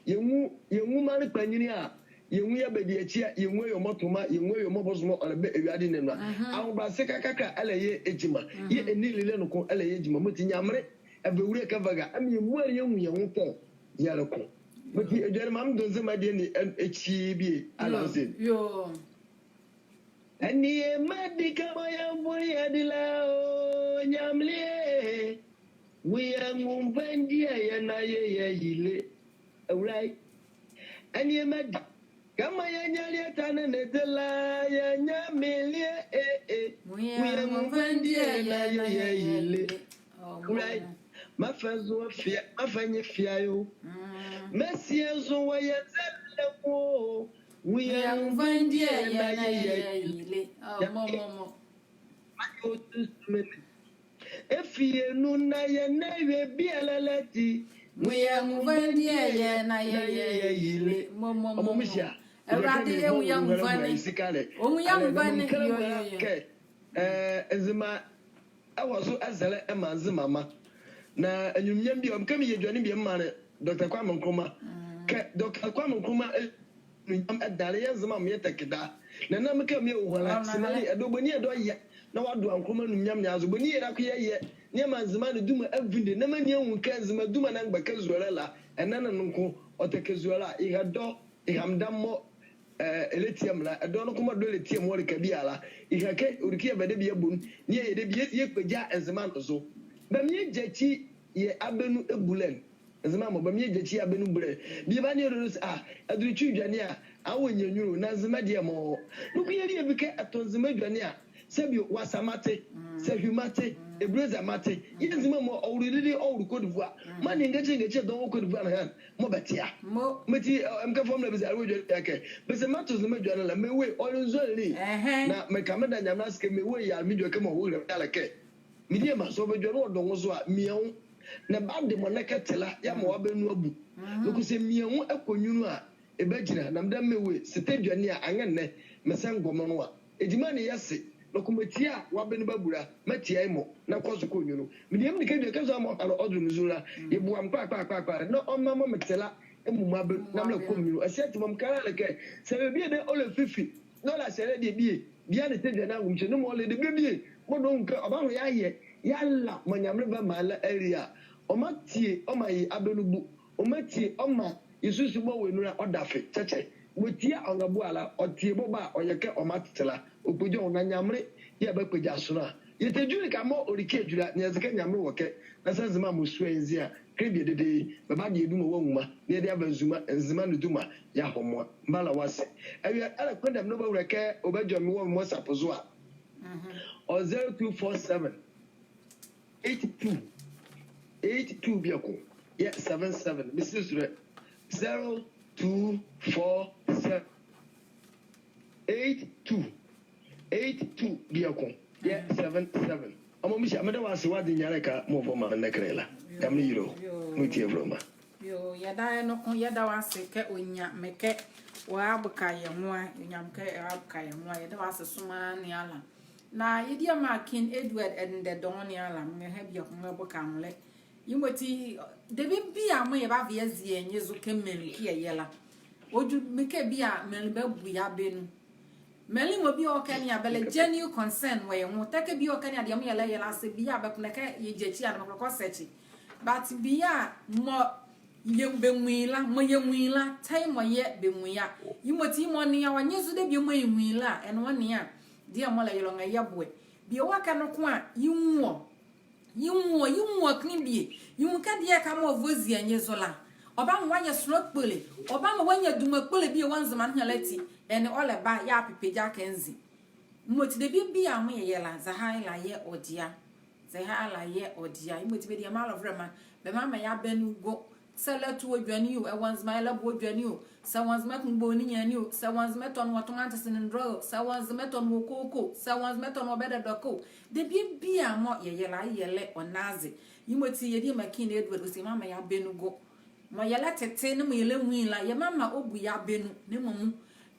Yɛnwu, yɛnwu maanle kpanyinli a, yɛnwu yɛ abadiakyi a, yɛnwu awiemɔ toma, yɛnwu awiemɔ bosom a ɔlɛba awiade ne anu a. Ahobrɛase kɛkala ɛlɛyɛ gyima. Yɛ ɛnilelɛ noko ɛlɛyɛ gyima. Mɔti Nyamenle, ɛva ewule kɛ ɛva ɛra, ɛmaa yɛ muala yɛnwu yɛ nwo kɛ yɛle ko. Mɔti aduane, maa medɔ Nzema deɛ ne, ɛm, ɛkyi bie, alanze. Yoo. Ɛnee yemɔ a, ɛdi kɛ mɔɔ yɛnvole yɛ de la o, Nyamenle e. Nwo yɛ nwo nvandiɛ yɛ na yɛ yɛ yile. Ewule. Ɛnee yemɔ a, ɛdi kɛ mɔɔ yɛnyia ɛlea tane ne de la, yɛ Nyamenle e e. Nwo yɛ nwo nvandiɛ yɛ na yɛ yɛ yile. Ewule. Meafa zo afia, meafa nye fia yo. Measia zo wɔ yɛ nzɛlɛ nwo o. Nwo yɛ nwo nvandiɛ yɛ na yɛ yɛ yile. Ɔ, mɔ, mɔ, mɔ. Meaye otu sumene. Efie nu na yɛ na awie biala la ati. Nwo yɛ nwo nvandiɛ yɛ na yɛ yɛ yile. Mɔ, mɔ, mɔ, mɔ. Ɔbɔ mo hyia. Awurade, yɛnwu yɛ anwuvane. Ɔnwu yɛ anwuvane. Yoo, yoo, yoo. Ɛɛ, Nzema ɛwɔ zo ɛzɛlɛ ɛmaa Nzemama. Na anyunlunyia bie, ɔmkɛ meyɛ aduane bie memaa Doctor Kwame Nkrumah. Kɛ Doctor Kwame Nkrumah, eh, anyunlunyia ɛdalɛ yɛ Nzema mɔɔ yɛtɛke da. Na na mekɛ meyɛ ɔwɔ la, sinali, ɛdawɔ boni ɛdawɔ yɛ na wɔado Nkrumah anyunlunyia ne azo. Boni yɛ la ko yɛyɛ, na yɛmaa Nzema ne duma ɛvinde, na menli anwu kɛ Nzema duma na mgbaka zolɛ la, ɛnɛ ne noko, ɔtɛke zolɛ la, yɛha dɔ. Yɛha me dame mɔɔ, eh, ɛlɛtie me la, ɛdawɔ noko mɔɔ dawɔ ɛlɛtie me wɔ ɛleka biala. Yɛha kɛ, ɔleke yɛ bɛ debie abɔ nu, na yɛyɛ debie, yɛ, yɛkpagya Nzema ne zo. Bɛmaa yɛgyakyi yɛ abɛ nu ɛbulɛ ne. Nzema mɔ, bɛmaa yɛgyakyi yɛ abɛ nu ɛbulɛ. Bie ba ne yɛdawɔ nu se, ah, Aduru twi aduane a, awo nyɛ nyunlu, na Nzema deɛ mɔ. Noko yɛlie bi kɛ ɛtɔ Nzema aduane a, sɛ bio, wasa mate, sɛ hwi mate, ebuleza mate. Yɛ Nzema mɔ, ɔwolo dede, ɔwolo Côte d'Ivoire. Mɔɔ ne ngakyi ngakyi dɔɔnwo wɔ Côte d'Ivoire ne ha, mɔɔ bɛte a. Mɔti, eh, mekɛ fɔɔ me la bɛse, arewa aduane a kɛ. Bɛse, meto Nzema aduane la, mewɔ ye, ɔle nzɔne. Na meka meda Nyamenle ase kɛ mewɔ ye a, medwɛkɛ mɔɔ ɔwɔ ye la kɛ. Mediema, sɛ ɔba aduane wɔ dɔ nwo zo a, mia nwo. Na bade mɔɔ na ɛkɛte la, yeamaa wɔ abɛ nu abu. Noko sɛ mia nwo ɛkɔ nyunlu a, ɛbagyinla, na medame mewɔ ye, sɛ ɛtɛ aduane a, anrɛɛ ɛnɛ, mesɛ ngɔmɔ nu a. Gyima ne yɛse, Noko metie a wɔ abɛ nu bɛbu la, metie ye mɔ, na kɔ zo kɔ nyunlu. Mediema ndika edwɛkɛ zɔhane mɔɔ ɔhale ɔdole me zu la, yɛboa me kpalɛ kpalɛ kpalɛ kpalɛ. Na ɔmaa mɔɔ mete la, memu abɛ nu, na melɛkɔ me nyunlu. Ɛhye ati mɔɔ meka la le kɛ, saa bie ne ɔlɛfifi, na ɔlɛse la debie, bie a ne tɛ edwɛkɛ ne anwomhyɛ, ne mɔɔ ɔlɛ debie bie, mɔɔ ɔnwu kɛ ɔbaho yeayɛ, yeala mɔɔ Nyamenle bɛmaa la ali a, ɔmatie, ɔmaa ye abɛ nu bu. Ɔmatie, ɔmaa ye sunsubɔ wɔ ye nu la ɔda afe kyɛkyɛ. Mɔɔ tie a ɔnrɛboa la, ɔtie bɔbɔ a ɔyɛ kɛ ɔmaa tete la, ɔkpogyi ɔ nwo na Nyamenle yɛɛ bɛkpogyi azo la. Yɛtɛ edwulɛ kɛ mɔɔ ɔleke edwulɛ a, na yɛze kɛ Nyamenle wɔ ɛkɛ, na saa Nzema mɔ sua ye nzi a, kɛ bie dedee, bɛbade ye duma wɔ nwuma, na yɛde ava Nzema, Nzema ne duma yeahɔ mɔɔ a. Mbala wɔ ase. Awie a, ɛlɛkpondɛ me na ɔbahule kɛ ɔbadwaye me wɔ me WhatsApp zo a. Ɔ zero two four seven, eight two, eight two bieko, yɛɛ seven seven. Mese zolɛ, zero two four seven, eight two, eight two bieko, yɛɛ seven seven. Ɔmɔ mehyia, meda wɔ ase wɔ adwenyelɛ ka mɔɔ ɔbɔ maa me ɛnɛ kɛnɛ la. Nyamenle yila wɔ. Yoo. Mɔɔ tie ɛvolɛ ɔ ma. Yoo, yɛda ye noko, yɛda wɔ ase kɛ onyia me kɛ ɔraboka yɛ nwo a, onyia me kɛ ɔraboka yɛ nwo a, yɛda wɔ ase somaa ne ala. Na yɛdiema King Edward ɛndɛ dɔɔnwo ne ala, mehɛ bieko meboka nwolɛ. Yemɔti, debie bie a mɔɔ yɛbava yɛazie yɛ nye zo kɛ menli kɛ yɛyɛ la, ɔdwu mekɛ bie a menli babu yɛ abɛ nu. Menli mɔ bie ɔwɔ ɛkɛ ne a, bɛlɛ genuine concern wɔ yɛ nwo. Tɛ kɛ bie ɔwɔ ɛkɛ ne a, deɛ mɔɔ yɛlɛyɛ la, saa bie a bɛkpondɛ kɛ yɛgya akyi a, na bɛkɔ kɔ search. But bie a mɔɔ yɛ, bɛnwu ye la, mɔɔ yɛnwu ye la, tɛ mɔɔ yɛ bɛnwu ye a. Yemɔti yemɔ ɔnea wɔ nye zo debie mɔɔ yɛnwu ye la, ɛnee ɔnea deɛ mɔɔ ɛlɛyɛ la ɔnrɛyɛ boɛ. Bie ɔwɔ ɛkɛ noko a, yenwu wɔ. Yenwu wɔ, yenwu wɔ kenle bie. Yenwu kɛ deɛ ɛhye mɔɔ ɔva ɔzie yɛ nye zo la, ɔbamaa wɔayɛ sonla kpole. Ɔbamaa wɔanyia duma kpole bie wɔ Nzema ne ala ati. Ɛnee ɔlɛba, yɛapepagya kɛ nzi. Yemɔti debie bie a mɔɔ yɛyɛ la, zɛhae la yɛɛ ɔdea. Zɛhae la yɛɛ ɔdea. Yemɔti mediema alɔvolɛma, bɛmmamaa yɛ abɛ nu ago. Saa ɛlɛto wɔ edwɛne o, ɛwɔ Nzema ɛlɛbo wɔ edwɛne o. Saa ɛwɔ Nzema ɛkpondɛ boni nyɛne o. Saa ɛwɔ Nzema ɛtɔne wɔ tomatoes ne ndrɔ o. Saa ɛwɔ Nzema ɛtɔne wɔ kooko o. Saa ɛwɔ Nzema ɛtɔne wɔ bɛdɛdɛkɛ o. Debie bie a mɔɔ yɛyɛ la, yɛlɛ ɔnna aze. Yemɔti yɛdiema King Edward ɔse yɛmmamaa yɛ abɛ nu ago. Mɔɔ yɛlɛtete nee mɔɔ yɛlɛnwu ye la, yɛmmamaa ɔbu yɛ abɛ nu, na mmom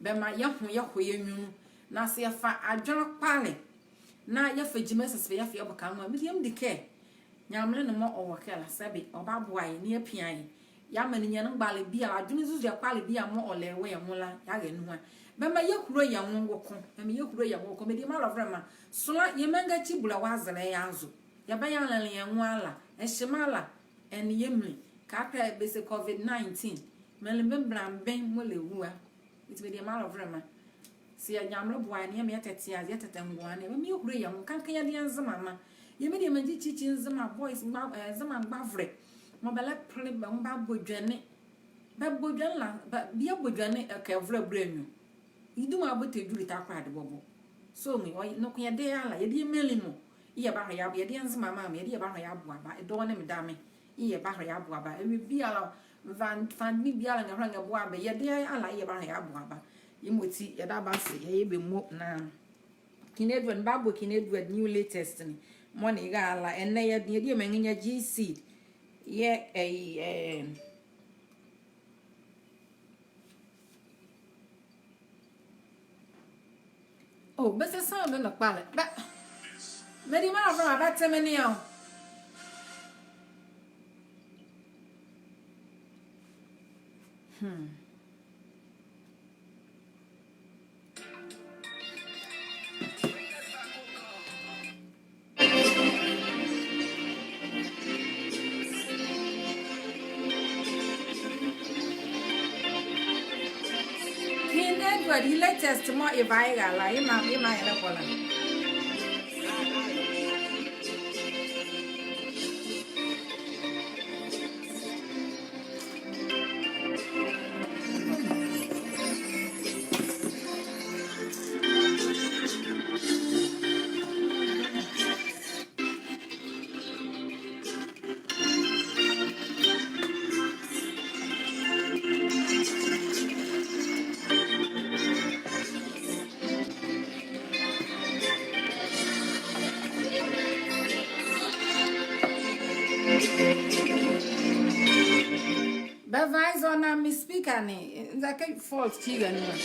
bɛmaa yɛho yɛkɔ yɛ nyunlu. Na saa yɛfa adwenle kpalɛ na yɛfa gyima sesebɛ yɛfa yɛboka nwo a, mediema medi kɛ Nyamenle ne mɔɔ ɔwɔ ɛkɛ la, sɛbe ɔbaboa yɛ na yɛapia yɛ. Yɛamaa ninyɛne mgbale biala, adwenle nzuzua kpalɛ biala mɔɔ ɔlɛ wɔ yɛ nwo la, yɛara nuhua. Bɛmaa yɛhulo yɛ nwo ngokɔ, bɛmaa yɛhulo yɛ nwo ngokɔ, mediema alɔvolɛma. Sonla yɛ mengakyi bu la wɔ azɛlɛ ye azo. Yɛbayɛ anlɛnlɛ yɛ nwo ala, ɛhyem ala, ɛnee yɛ menli. Kɛkala bɛse covid nineteen, menli mbe mbelambe mɔɔ ɛlɛwu a. Yemɔti mediema alɔvolɛma, saa yɛ Nyamenle boa yɛ ne yɛmaa yɛtɛte aze, yɛtɛte ngoane, bɛmaa yɛhulo yɛ nwo. Kɛkala yɛdeɛ Nzemama, yɛ mediema ngyikyi kyi Nzema boys, mgba, eh, Nzema mgbavolɛ mɔɔ bɛlɛpele bɛ nwo bɛabɔ edwɛne. Bɛbɔ edwɛne la, bɛ, bie bɔ edwɛne, eh, kɛ ɛvolɛ bɛlɛ nwo. Ye duma bɛtɛ edwulɛ tɛkora de bɔbɔ. So, noko yɛdeɛ ala, yɛdeɛ menli mɔ, yɛɛ yɛbahɔ yɛaboa, yɛdeɛ Nzemama mɔ, yɛdeɛ yɛbahɔ yɛaboa bɛ, ɛdawɔ ne medame, yɛɛ yɛbahɔ yɛaboa bɛ. Awie biala, mva, mva ne biala, nrɛhɔlɛ nrɛboa bɛ, yɛdeɛ ala, yɛɛ yɛbahɔ yɛaboa bɛ. Yemɔti, yɛda bɛ ase, yɛyɛ bɛ mo, na King Edward, mebabɔ King Edward new latest ne, mɔɔ ne ɛra la, ɛnɛ yɛ, yɛdeɛ menli nyɛ G Seed, yɛɛ, ɛyi, ɛɛ, Oh, bɛsesa me nɔkpalɛ. Bɛ, mediema alɔvolɛma, bɛte me nea o. Hmm. King Edward, ye latest mɔɔ ɛva ɛra la, yemɔ, yemɔ ɛlɛkɔ la. Bɛ voice ɔ na me speaker ne, nza kɛ fault kyi ɛra ne a.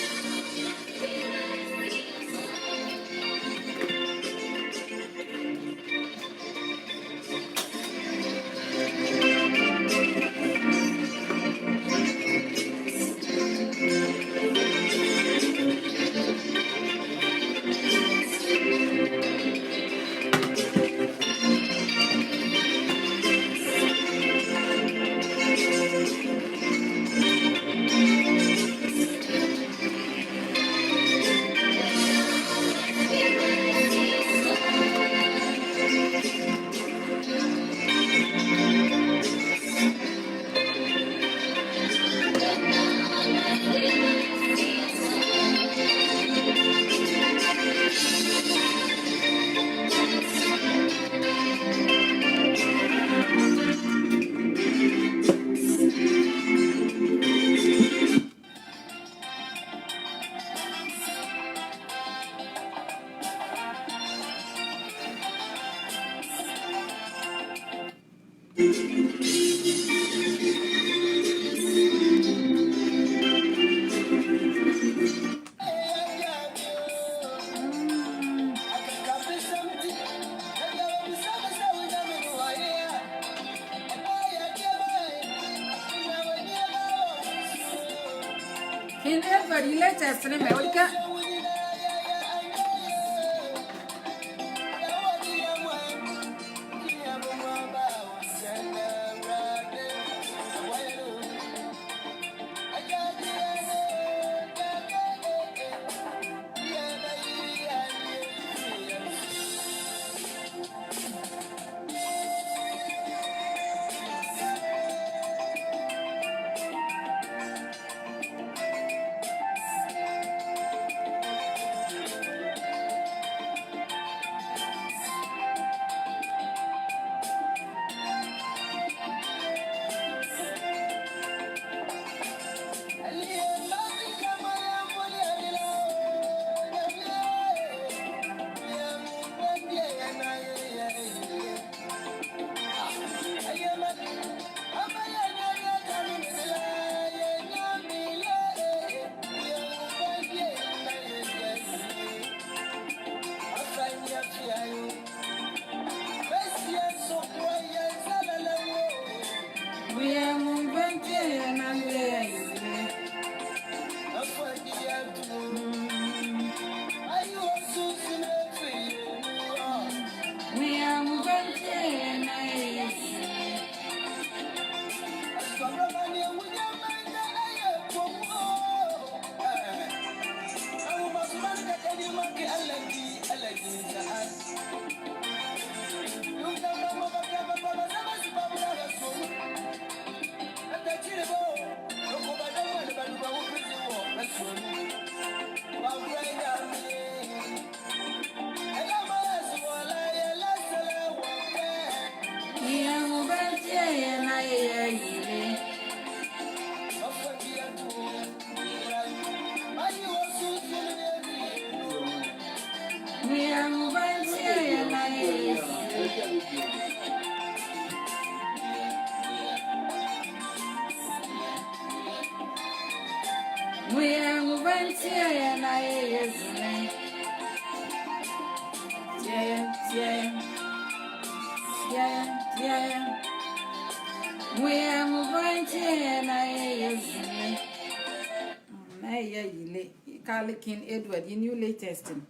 Ken Edward, latest ne mɛ, ɔdi kɛ. Na ɛyɛ yile, ye kale Ken Edward, ye new latest ne.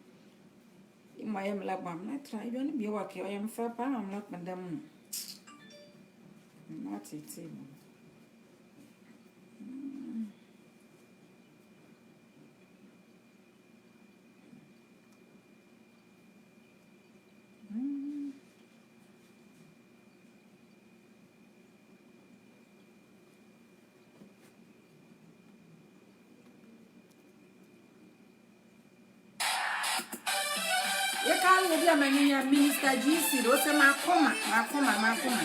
Yemɔ a yɛɛ melɛbɔ a melɛtra, edwɛne bie wɔ ɛkɛ, ɔyɛ me fɛ paa a melɛkpondɛ mɔɔ. Melɛtetee mɔɔ. Mm. Mm. Ye kale bie a menli ye Minister G C, ɔse Makoma, Makoma, Makoma.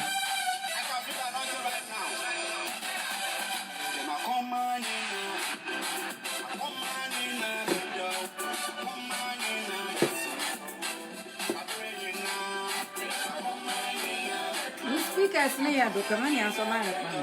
Me speakers ne yɛ do kɛmɛ nea nso mayɛ kpa no.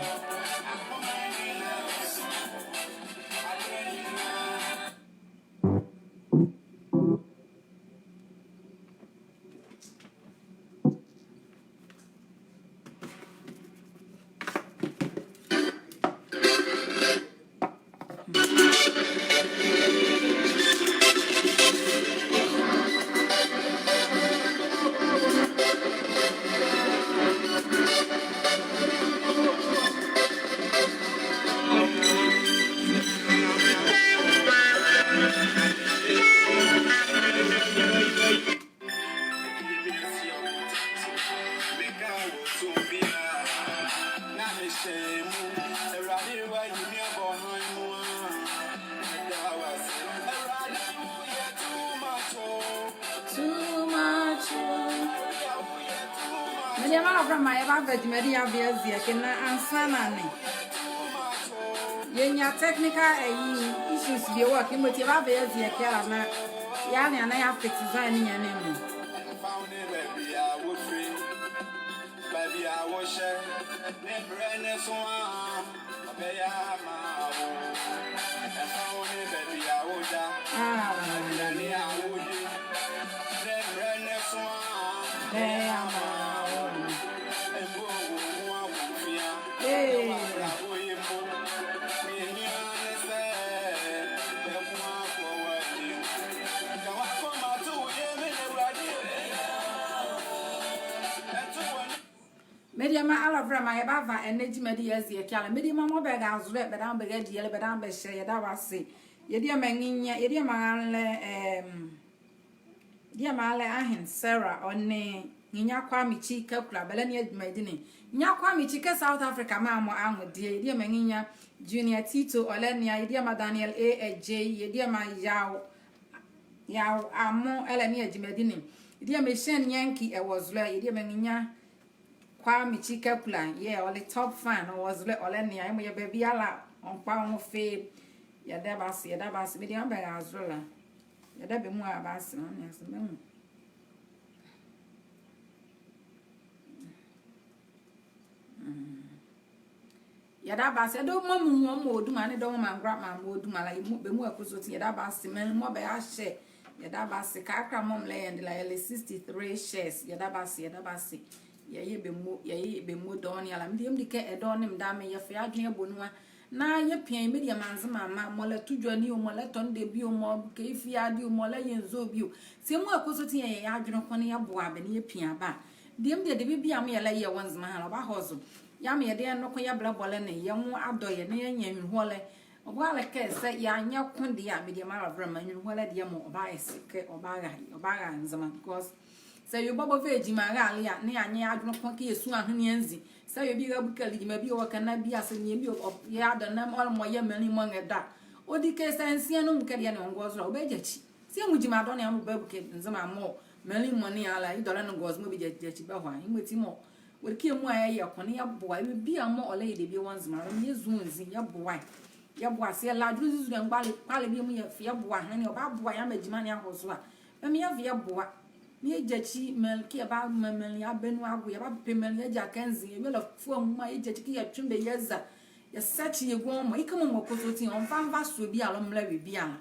Too much, oh. Media ma ɔbra ma yɛbava gyima de yɛava yɛazie ɛkɛ na ansa na ne. Yɛnyia technical, eh, issues bie wɔ ɛkɛ, mɔti yɛbava yɛazie ɛkɛ a na yɛanea na yɛafix zɔhane ne nyɛne mɔ. Ah. Bɛyɛ ama wo. Hey. Mediema alɔvolɛma, yɛbava ɛnɛ gyimadi yɛazie ɛkɛ ala. Mediema mɔɔ bɛra zolɛ, bɛdabɛ bɛra dielɛ, bɛdabɛ bɛhyɛ, yɛda wɔ ase. Yɛdiema nrenyia, yɛdiema raalɛ, ɛm, yɛdiema raalɛ Ahen Sarah, ɔ nee nrenyia Kwame Chi Kakula, bɛlɛnea gyimadi ne. Nrenyia Kwame Chi kɛ South Africa, maa mɔ anwo deɛ, yɛdiema nrenyia Junior Tito, ɔlɛnea, yɛdiema Daniel A. Adjei, yɛdiema Yaw, Yaw Amo, ɛlɛnea gyimadi ne. Yɛdiema Shen Yankee, ɛwɔ zolɛ, yɛdiema nrenyia Kwame Chi Kakula, yɛ, ɔle top fan, ɔwɔ zolɛ, ɔlɛnea, yemɔ yɛ bɛbiala, ɔnkpa ɔ nwo fee. Yɛda bɛ ase, yɛda bɛ ase, mediema bɛra zolɛ la. Yɛda bɛ muala bɛ ase, na ne ase, bɛ mu. Mm. Yɛda bɛ ase, yɛda mɔɔ mɔ, mɔɔ duma ne dɔnwo mɔɔ grandma mɔɔ duma la, yɛ mu, bɛ muala koso ti, yɛda bɛ ase, menli mɔɔ bɛrahyɛ, yɛda bɛ ase, kakra mɔɔ mɔɔ lɛ yɛnde la, yɛle sixty-three shares, yɛda bɛ ase, yɛda bɛ ase. Yɛyɛ bɛ mo, yɛyɛ bɛ mo dɔɔnwo ne ala. Mediema, medikɛ ɛdɔɔnwo ne medame, yɛfa yɛ adwenle yɛbɔ nu a. Na yɛpia yɛ mediema Nzema mma, mɔɔ lɛto dwɛne o, mɔɔ lɛtɔne debie o, mɔɔ kɛ ye fiade o, mɔɔ lɛyɛ nzo bie o. Saa yɛ muala koso ti yɛyɛ yɛ adwenle ko na yɛboa bɛ na yɛpia bɛ a. Mediema, debie biala mɔɔ yɛlɛyɛ wɔ Nzema ha la, ɔbaha ɔzo. Yɛmaa yɛdayɛ noko yɛbɛlɛbɔlɛ ne, yɛ nwo adɔ yɛ, na yɛanyia anwulehɔlɛ. Ɔboalekɛ saa yɛanyɛ ko deɛ a, mediema alɔvolɛma, anwulehɔlɛ deɛ mɔɔ ɔbayɛ se kɛ ɔbara, ɔbara Nzema, because saa yɛbabɔ vɛ gyima raalɛ a, na yɛanyɛ yɛ adwenle ko kɛ yɛsu ahenle anzi. Saa yɛbi rɛbuke le gyima bie wɔ ɛkɛ na bie a, saa nea bie ɔ, yɛyɛ adɔ na ɔlɛmaa ɔyɛ menli mɔɔ ɛnrɛdɔ a. Ɔdi kɛ saa nsia ne nwo kɛ deɛ ne ɔngoɔ zo la, ɔbɛgyakyi. Saa yɛnwu gyima dɔɔnwo ne yɛambɔ abuke Nzema mɔɔ menli mɔɔ ne ala, yedɔlɛ ne ɔngoɔ zo mɔɔ bɛgyakyi bɛhɔ a. Yemɔti mɔɔ, wɔde kɛ yɛ muala yɛyɛ ko na yɛboa, yemɔ biala mɔɔ ɔlɛyɛ debie wɔ Nzema la, yɛzu nzi, yɛboa. Yɛboa saa yɛla adwenle nzuzulɛ mgbale, kpalɛ bie mɔɔ yɛfa yɛboa ahenle ne, ɔbaboa yɛ amaa gyima ne ahɔ zo a. Bɛmaa yɛva yɛboa. Na yɛagyakyi menli kɛ yɛbamaa menli aba nu ago, yɛbapɛ menli yɛagyakɛ anzi, yɛwie la fua muma, yɛagyakyi kɛ yɛtwe bɛ yɛaza. Yɛsearch yɛ gɔnwo mɔ, yeka mɔɔ mɔɔ koso ti, ɔnva nvasoɛ biala ɔmmrɛ awie biala.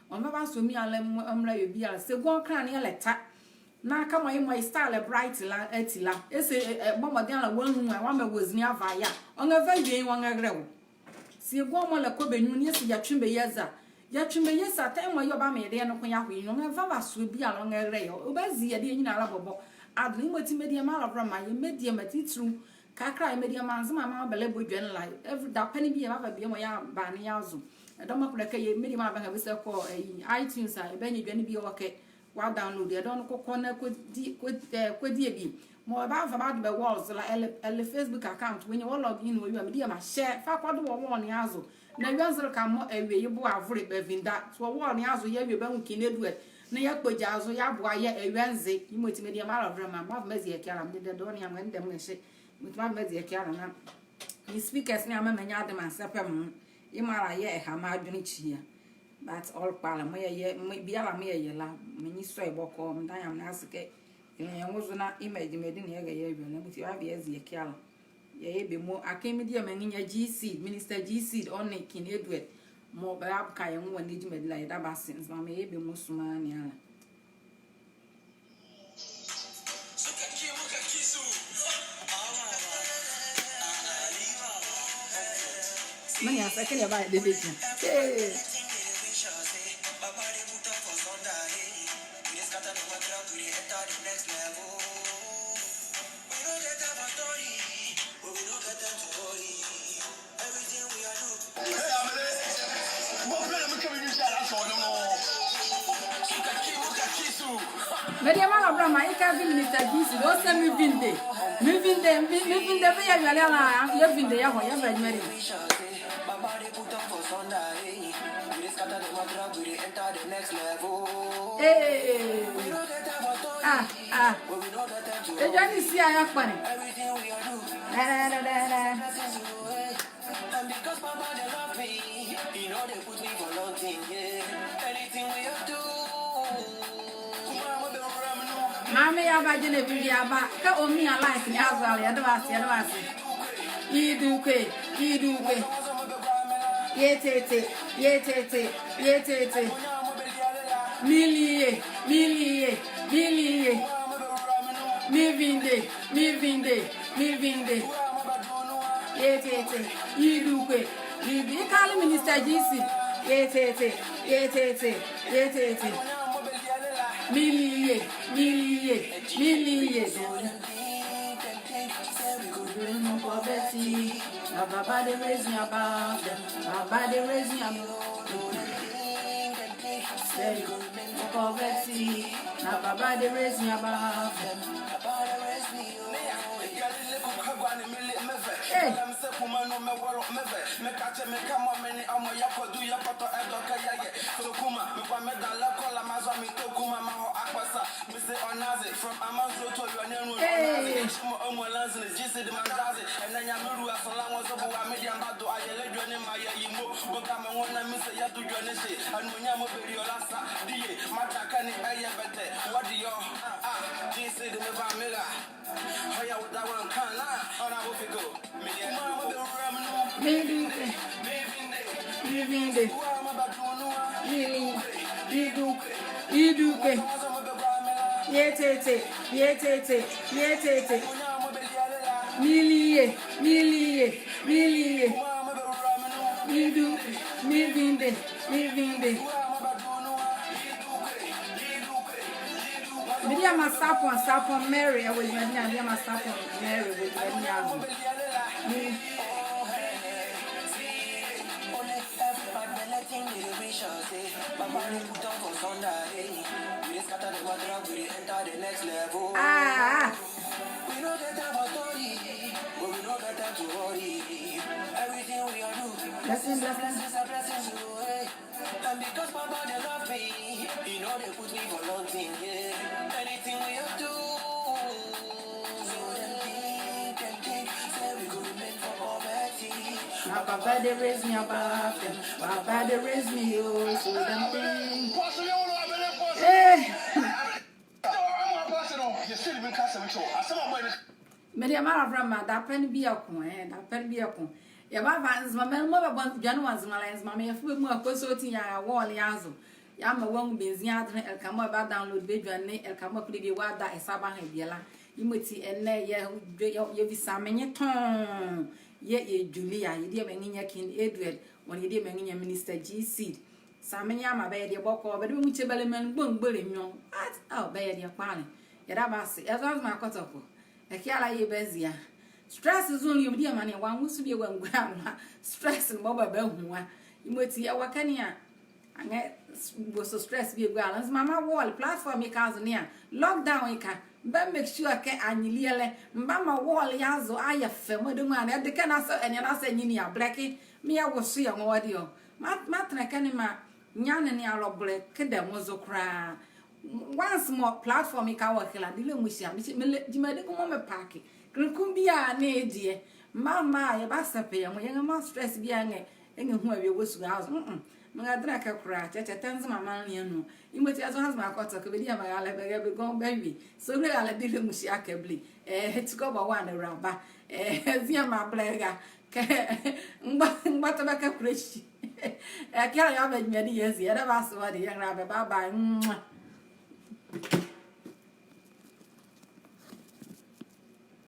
Ɔnva nvasoɛ biala ɔmmrɛ awie biala. Saa gɔnwo kɛ ne yɛlɛta. Na kɛmɔ yemɔ ye star lɛ bright la, ati la. Ese, ɛ, ɛ, bɔ mɔdenle a wɔanwu a, wɔamaa wɔzinli ava ye a. Ɔnrɛva awie, ɔnrɛrɛlɛ wɔ. Saa yɛ gɔnwo mɔ lɛkɔ bɛ nwiɔ ne yɛse yɛatwe bɛ yɛaza. Yɛatwe bɛ yɛaza, time mɔɔ yɛbamaa yɛdayɛ noko yɛahɔ yɛ nwiɔ, ɔnrɛva nvasoɛ biala, ɔnrɛrɛlɛ yɛ. Ɔbazi yɛdayɛ nyila la bɔbɔ. Adene yemɔti mediema alɔvolɛma, yɛ mediema titili. Kakra yɛ mediema Nzema mɔɔ bɛlɛbɔ edwɛne la. Every, dapɛne bie yɛbava bie mɔɔ yɛaba ne yɛazo. Ɛdawɔ mɔɔ kpondɛ kɛ yɛ mediema bɛnga bɛsa kɔ, ɛyi, iTunes a, yɛbanyia edwɛne bie wɔ ɛkɛ. Wɔadownload ɛdawɔ ne kɔkɔ na kɔdi, kɔ, ɛ, kɔdi bie. Mɔɔ bɛbava bɛado bɛ walls la, ɛlɛ, ɛlɛ Facebook account, wɔnyia wɔ log in wɔ awie a, mediema hyɛ, fa kɔdo wɔ wall ne azo. Na awie nzɛlɛka mɔɔ awie yebo avole bɛvinde a. So wɔ wall ne azo, yɛwie bɛnwu King Edward. Na yɛakpogya zo, yɛaboa yɛ awie nze. Yemɔti mediema alɔvolɛma, meva mezie ɛkɛ ala, medɛ dɔɔnwo ne a, mɔɔ ɛndɛ mɔɔ ɛhye. Mɔɔ ɛtumi ava mezie ɛkɛ ala na. Me speakers ne a mɔɔ menyia adema nsɛpɛ mɔ. Yemɔ ala yɛ ɛha me adwenle kyia. But ɔle kpalɛ, mɔɔ yɛyɛ, mɔɔ, biala mɔɔ yɛyɛ la, menli sɔ ye bɔkɔɔ, meda Nyamenle ase kɛ yɛnwu yɛ nwo zo na yemɔ gyimadi ne yɛrɛyɛ awie la, yemɔti yɛbava yɛazie ɛkɛ ala. Yɛyɛ bɛ mo, akee mediema nrenyia G Seed, Minister G Seed, ɔ nee King Edward, mɔɔ bɛraboka yɛ nwo wɔ ɛnɛ gyimadi la, yɛda bɛ ase, Nzema mma yɛyɛ bɛ mo somaa ne ala. Mani asa kene ba de de. Hey. Mediema alɔvolɛma, yeka vi Minister G Seed, ɔse mevinde. Mevinde, me, mevinde, vɛ yɛyɔle ala, yɛvinde yɛhɔ, yɛva yɛ gyima die. Ee. Ah, ah. Edwɛne ne si a yɛkpɔne. Dɛ, dɛ, dɛ, dɛ, dɛ. Maame Yaba Genevieve Yaba, kɛ ɔmia live ne azo a la, yɛda wɔ ase, yɛda wɔ ase. Idukwe, idukwe. Yetete, yetete, yetete. Menli ye, menli ye, menli ye. Mevinde, mevinde, mevinde. Yetete, idukwe, idukwe. Yekale Minister G Seed. Yetete, yetete, yetete. Menli ye, menli ye, menli ye. Poverty, na Baba dey raise me above them. Baba dey raise me above them. Say, poverty, na Baba dey raise me above them. Hey. Hey. Mivinde, mili, midu, iduke. Yetete, yetete, yetete. Mili ye, mili ye, mili ye. Midu, mivinde, mivinde. Mediema Sapon, Sapon Mary, ɛwɔ gyima ne a, Mediema Sapon Mary, ɛwɔ gyima ne a. Ah. Blessing, blessing. Na Baba dey raise me above them. Baba dey raise me, oh, so dem think. Hey. Mediema, mara mara, dapɛ ne bieko, eh, dapɛ ne bieko. Yɛbava Nzema mɔɔ bɛbɔ dwane wɔ Nzema la, Nzema mɔɔ yɛfa bɛ muala kɔsɔɔti yɛawɔle ye azo. Yɛamaa wɔanwu bɛnzia adenle, ɛleka mɔɔ bɛadownload bɛ dwane, ɛleka mɔɔ kile bie wɔada ɛ sa bɛaha bie la. Yemɔti ɛnɛ yɛ, yɛ, yɛvisa me nye tɔɔnwo. Yɛ, yɛdwu la, yɛdie menli nye King Edward, wɔ ne yɛdie menli nye Minister G Seed. Saa me nye amaa bɛyɛ deɛ bɔkɔɔ, bɛde bɛ nwu kyɛ bɛlɛma nu gbongbole nwiɔ. At, oh, bɛyɛ deɛ kpalɛ. Yɛda bɛ ase. Ɛzo Azuma Kɔtɔkɔ. Ɛke ala yɛɛ bɛzia. Stress zone yɛ mediema ne, wɔanwo so bie wɔangua anwo a. Stress ne bɔbɔ bɛahu a. Yemɔti yɛwɔ ɛkɛ ne a, ɛnrɛbɔ so stress bie ɛgua la. Nzema mɔɔ wɔle platform ye ɛkɛ azo ne a, lockdown ye ɛkɛ. Mebɛ make sure kɛ anyelielɛ, mebamaa wɔle ye azo ayɛ fɛ mɔɔ ɛdabɛ a, ɛde kɛ na sɛ, ɛnea na sɛ ɛnyi ne a, blɛke. Me yɛwoso yɛ nwo wɔ deɛ ɔ. Ma, matɛnla ɛkɛ ne maa nyane ne alɔbɔlɛ kɛda nwo zo koraa. Once mɔɔ platform ye ɛkɛ wɔ ɛke la, dile nwo hyia, mehyɛ, melɛ, gyima debie mɔɔ me pack. Kenle ko biala ne ye deɛ. Mebamaa yɛbasɛpɛ yɛ nwo, yɛnrɛmaa stress biala ɛnrɛ, ɛnrɛhu awie wɔ sua azo. Mm-mm. Menrɛdɛnla ɛkɛ koraa, kyɛkyɛ tɛ Nzema maanle ne anu. Yemɔti Ɛzo Azuma Kɔtɔkɔ, bɛdiema raalɛ, bɛrɛ bɛ gɔnwo bɛwie. So bɛrɛ raalɛ dile nwo hyia kɛ bile. Eh, ti kɔbɔ wa ne raba. Eh, ziema blɛra. Kɛ, mgbɔ, mgbɔtɔ bɛkɛ kola ɛhye. Eh, kɛ yɛba gyima ne yɛazie, yɛda bɛ ase wɔ deɛ, yɛnrɛla bɛ, bye bye. Mwah.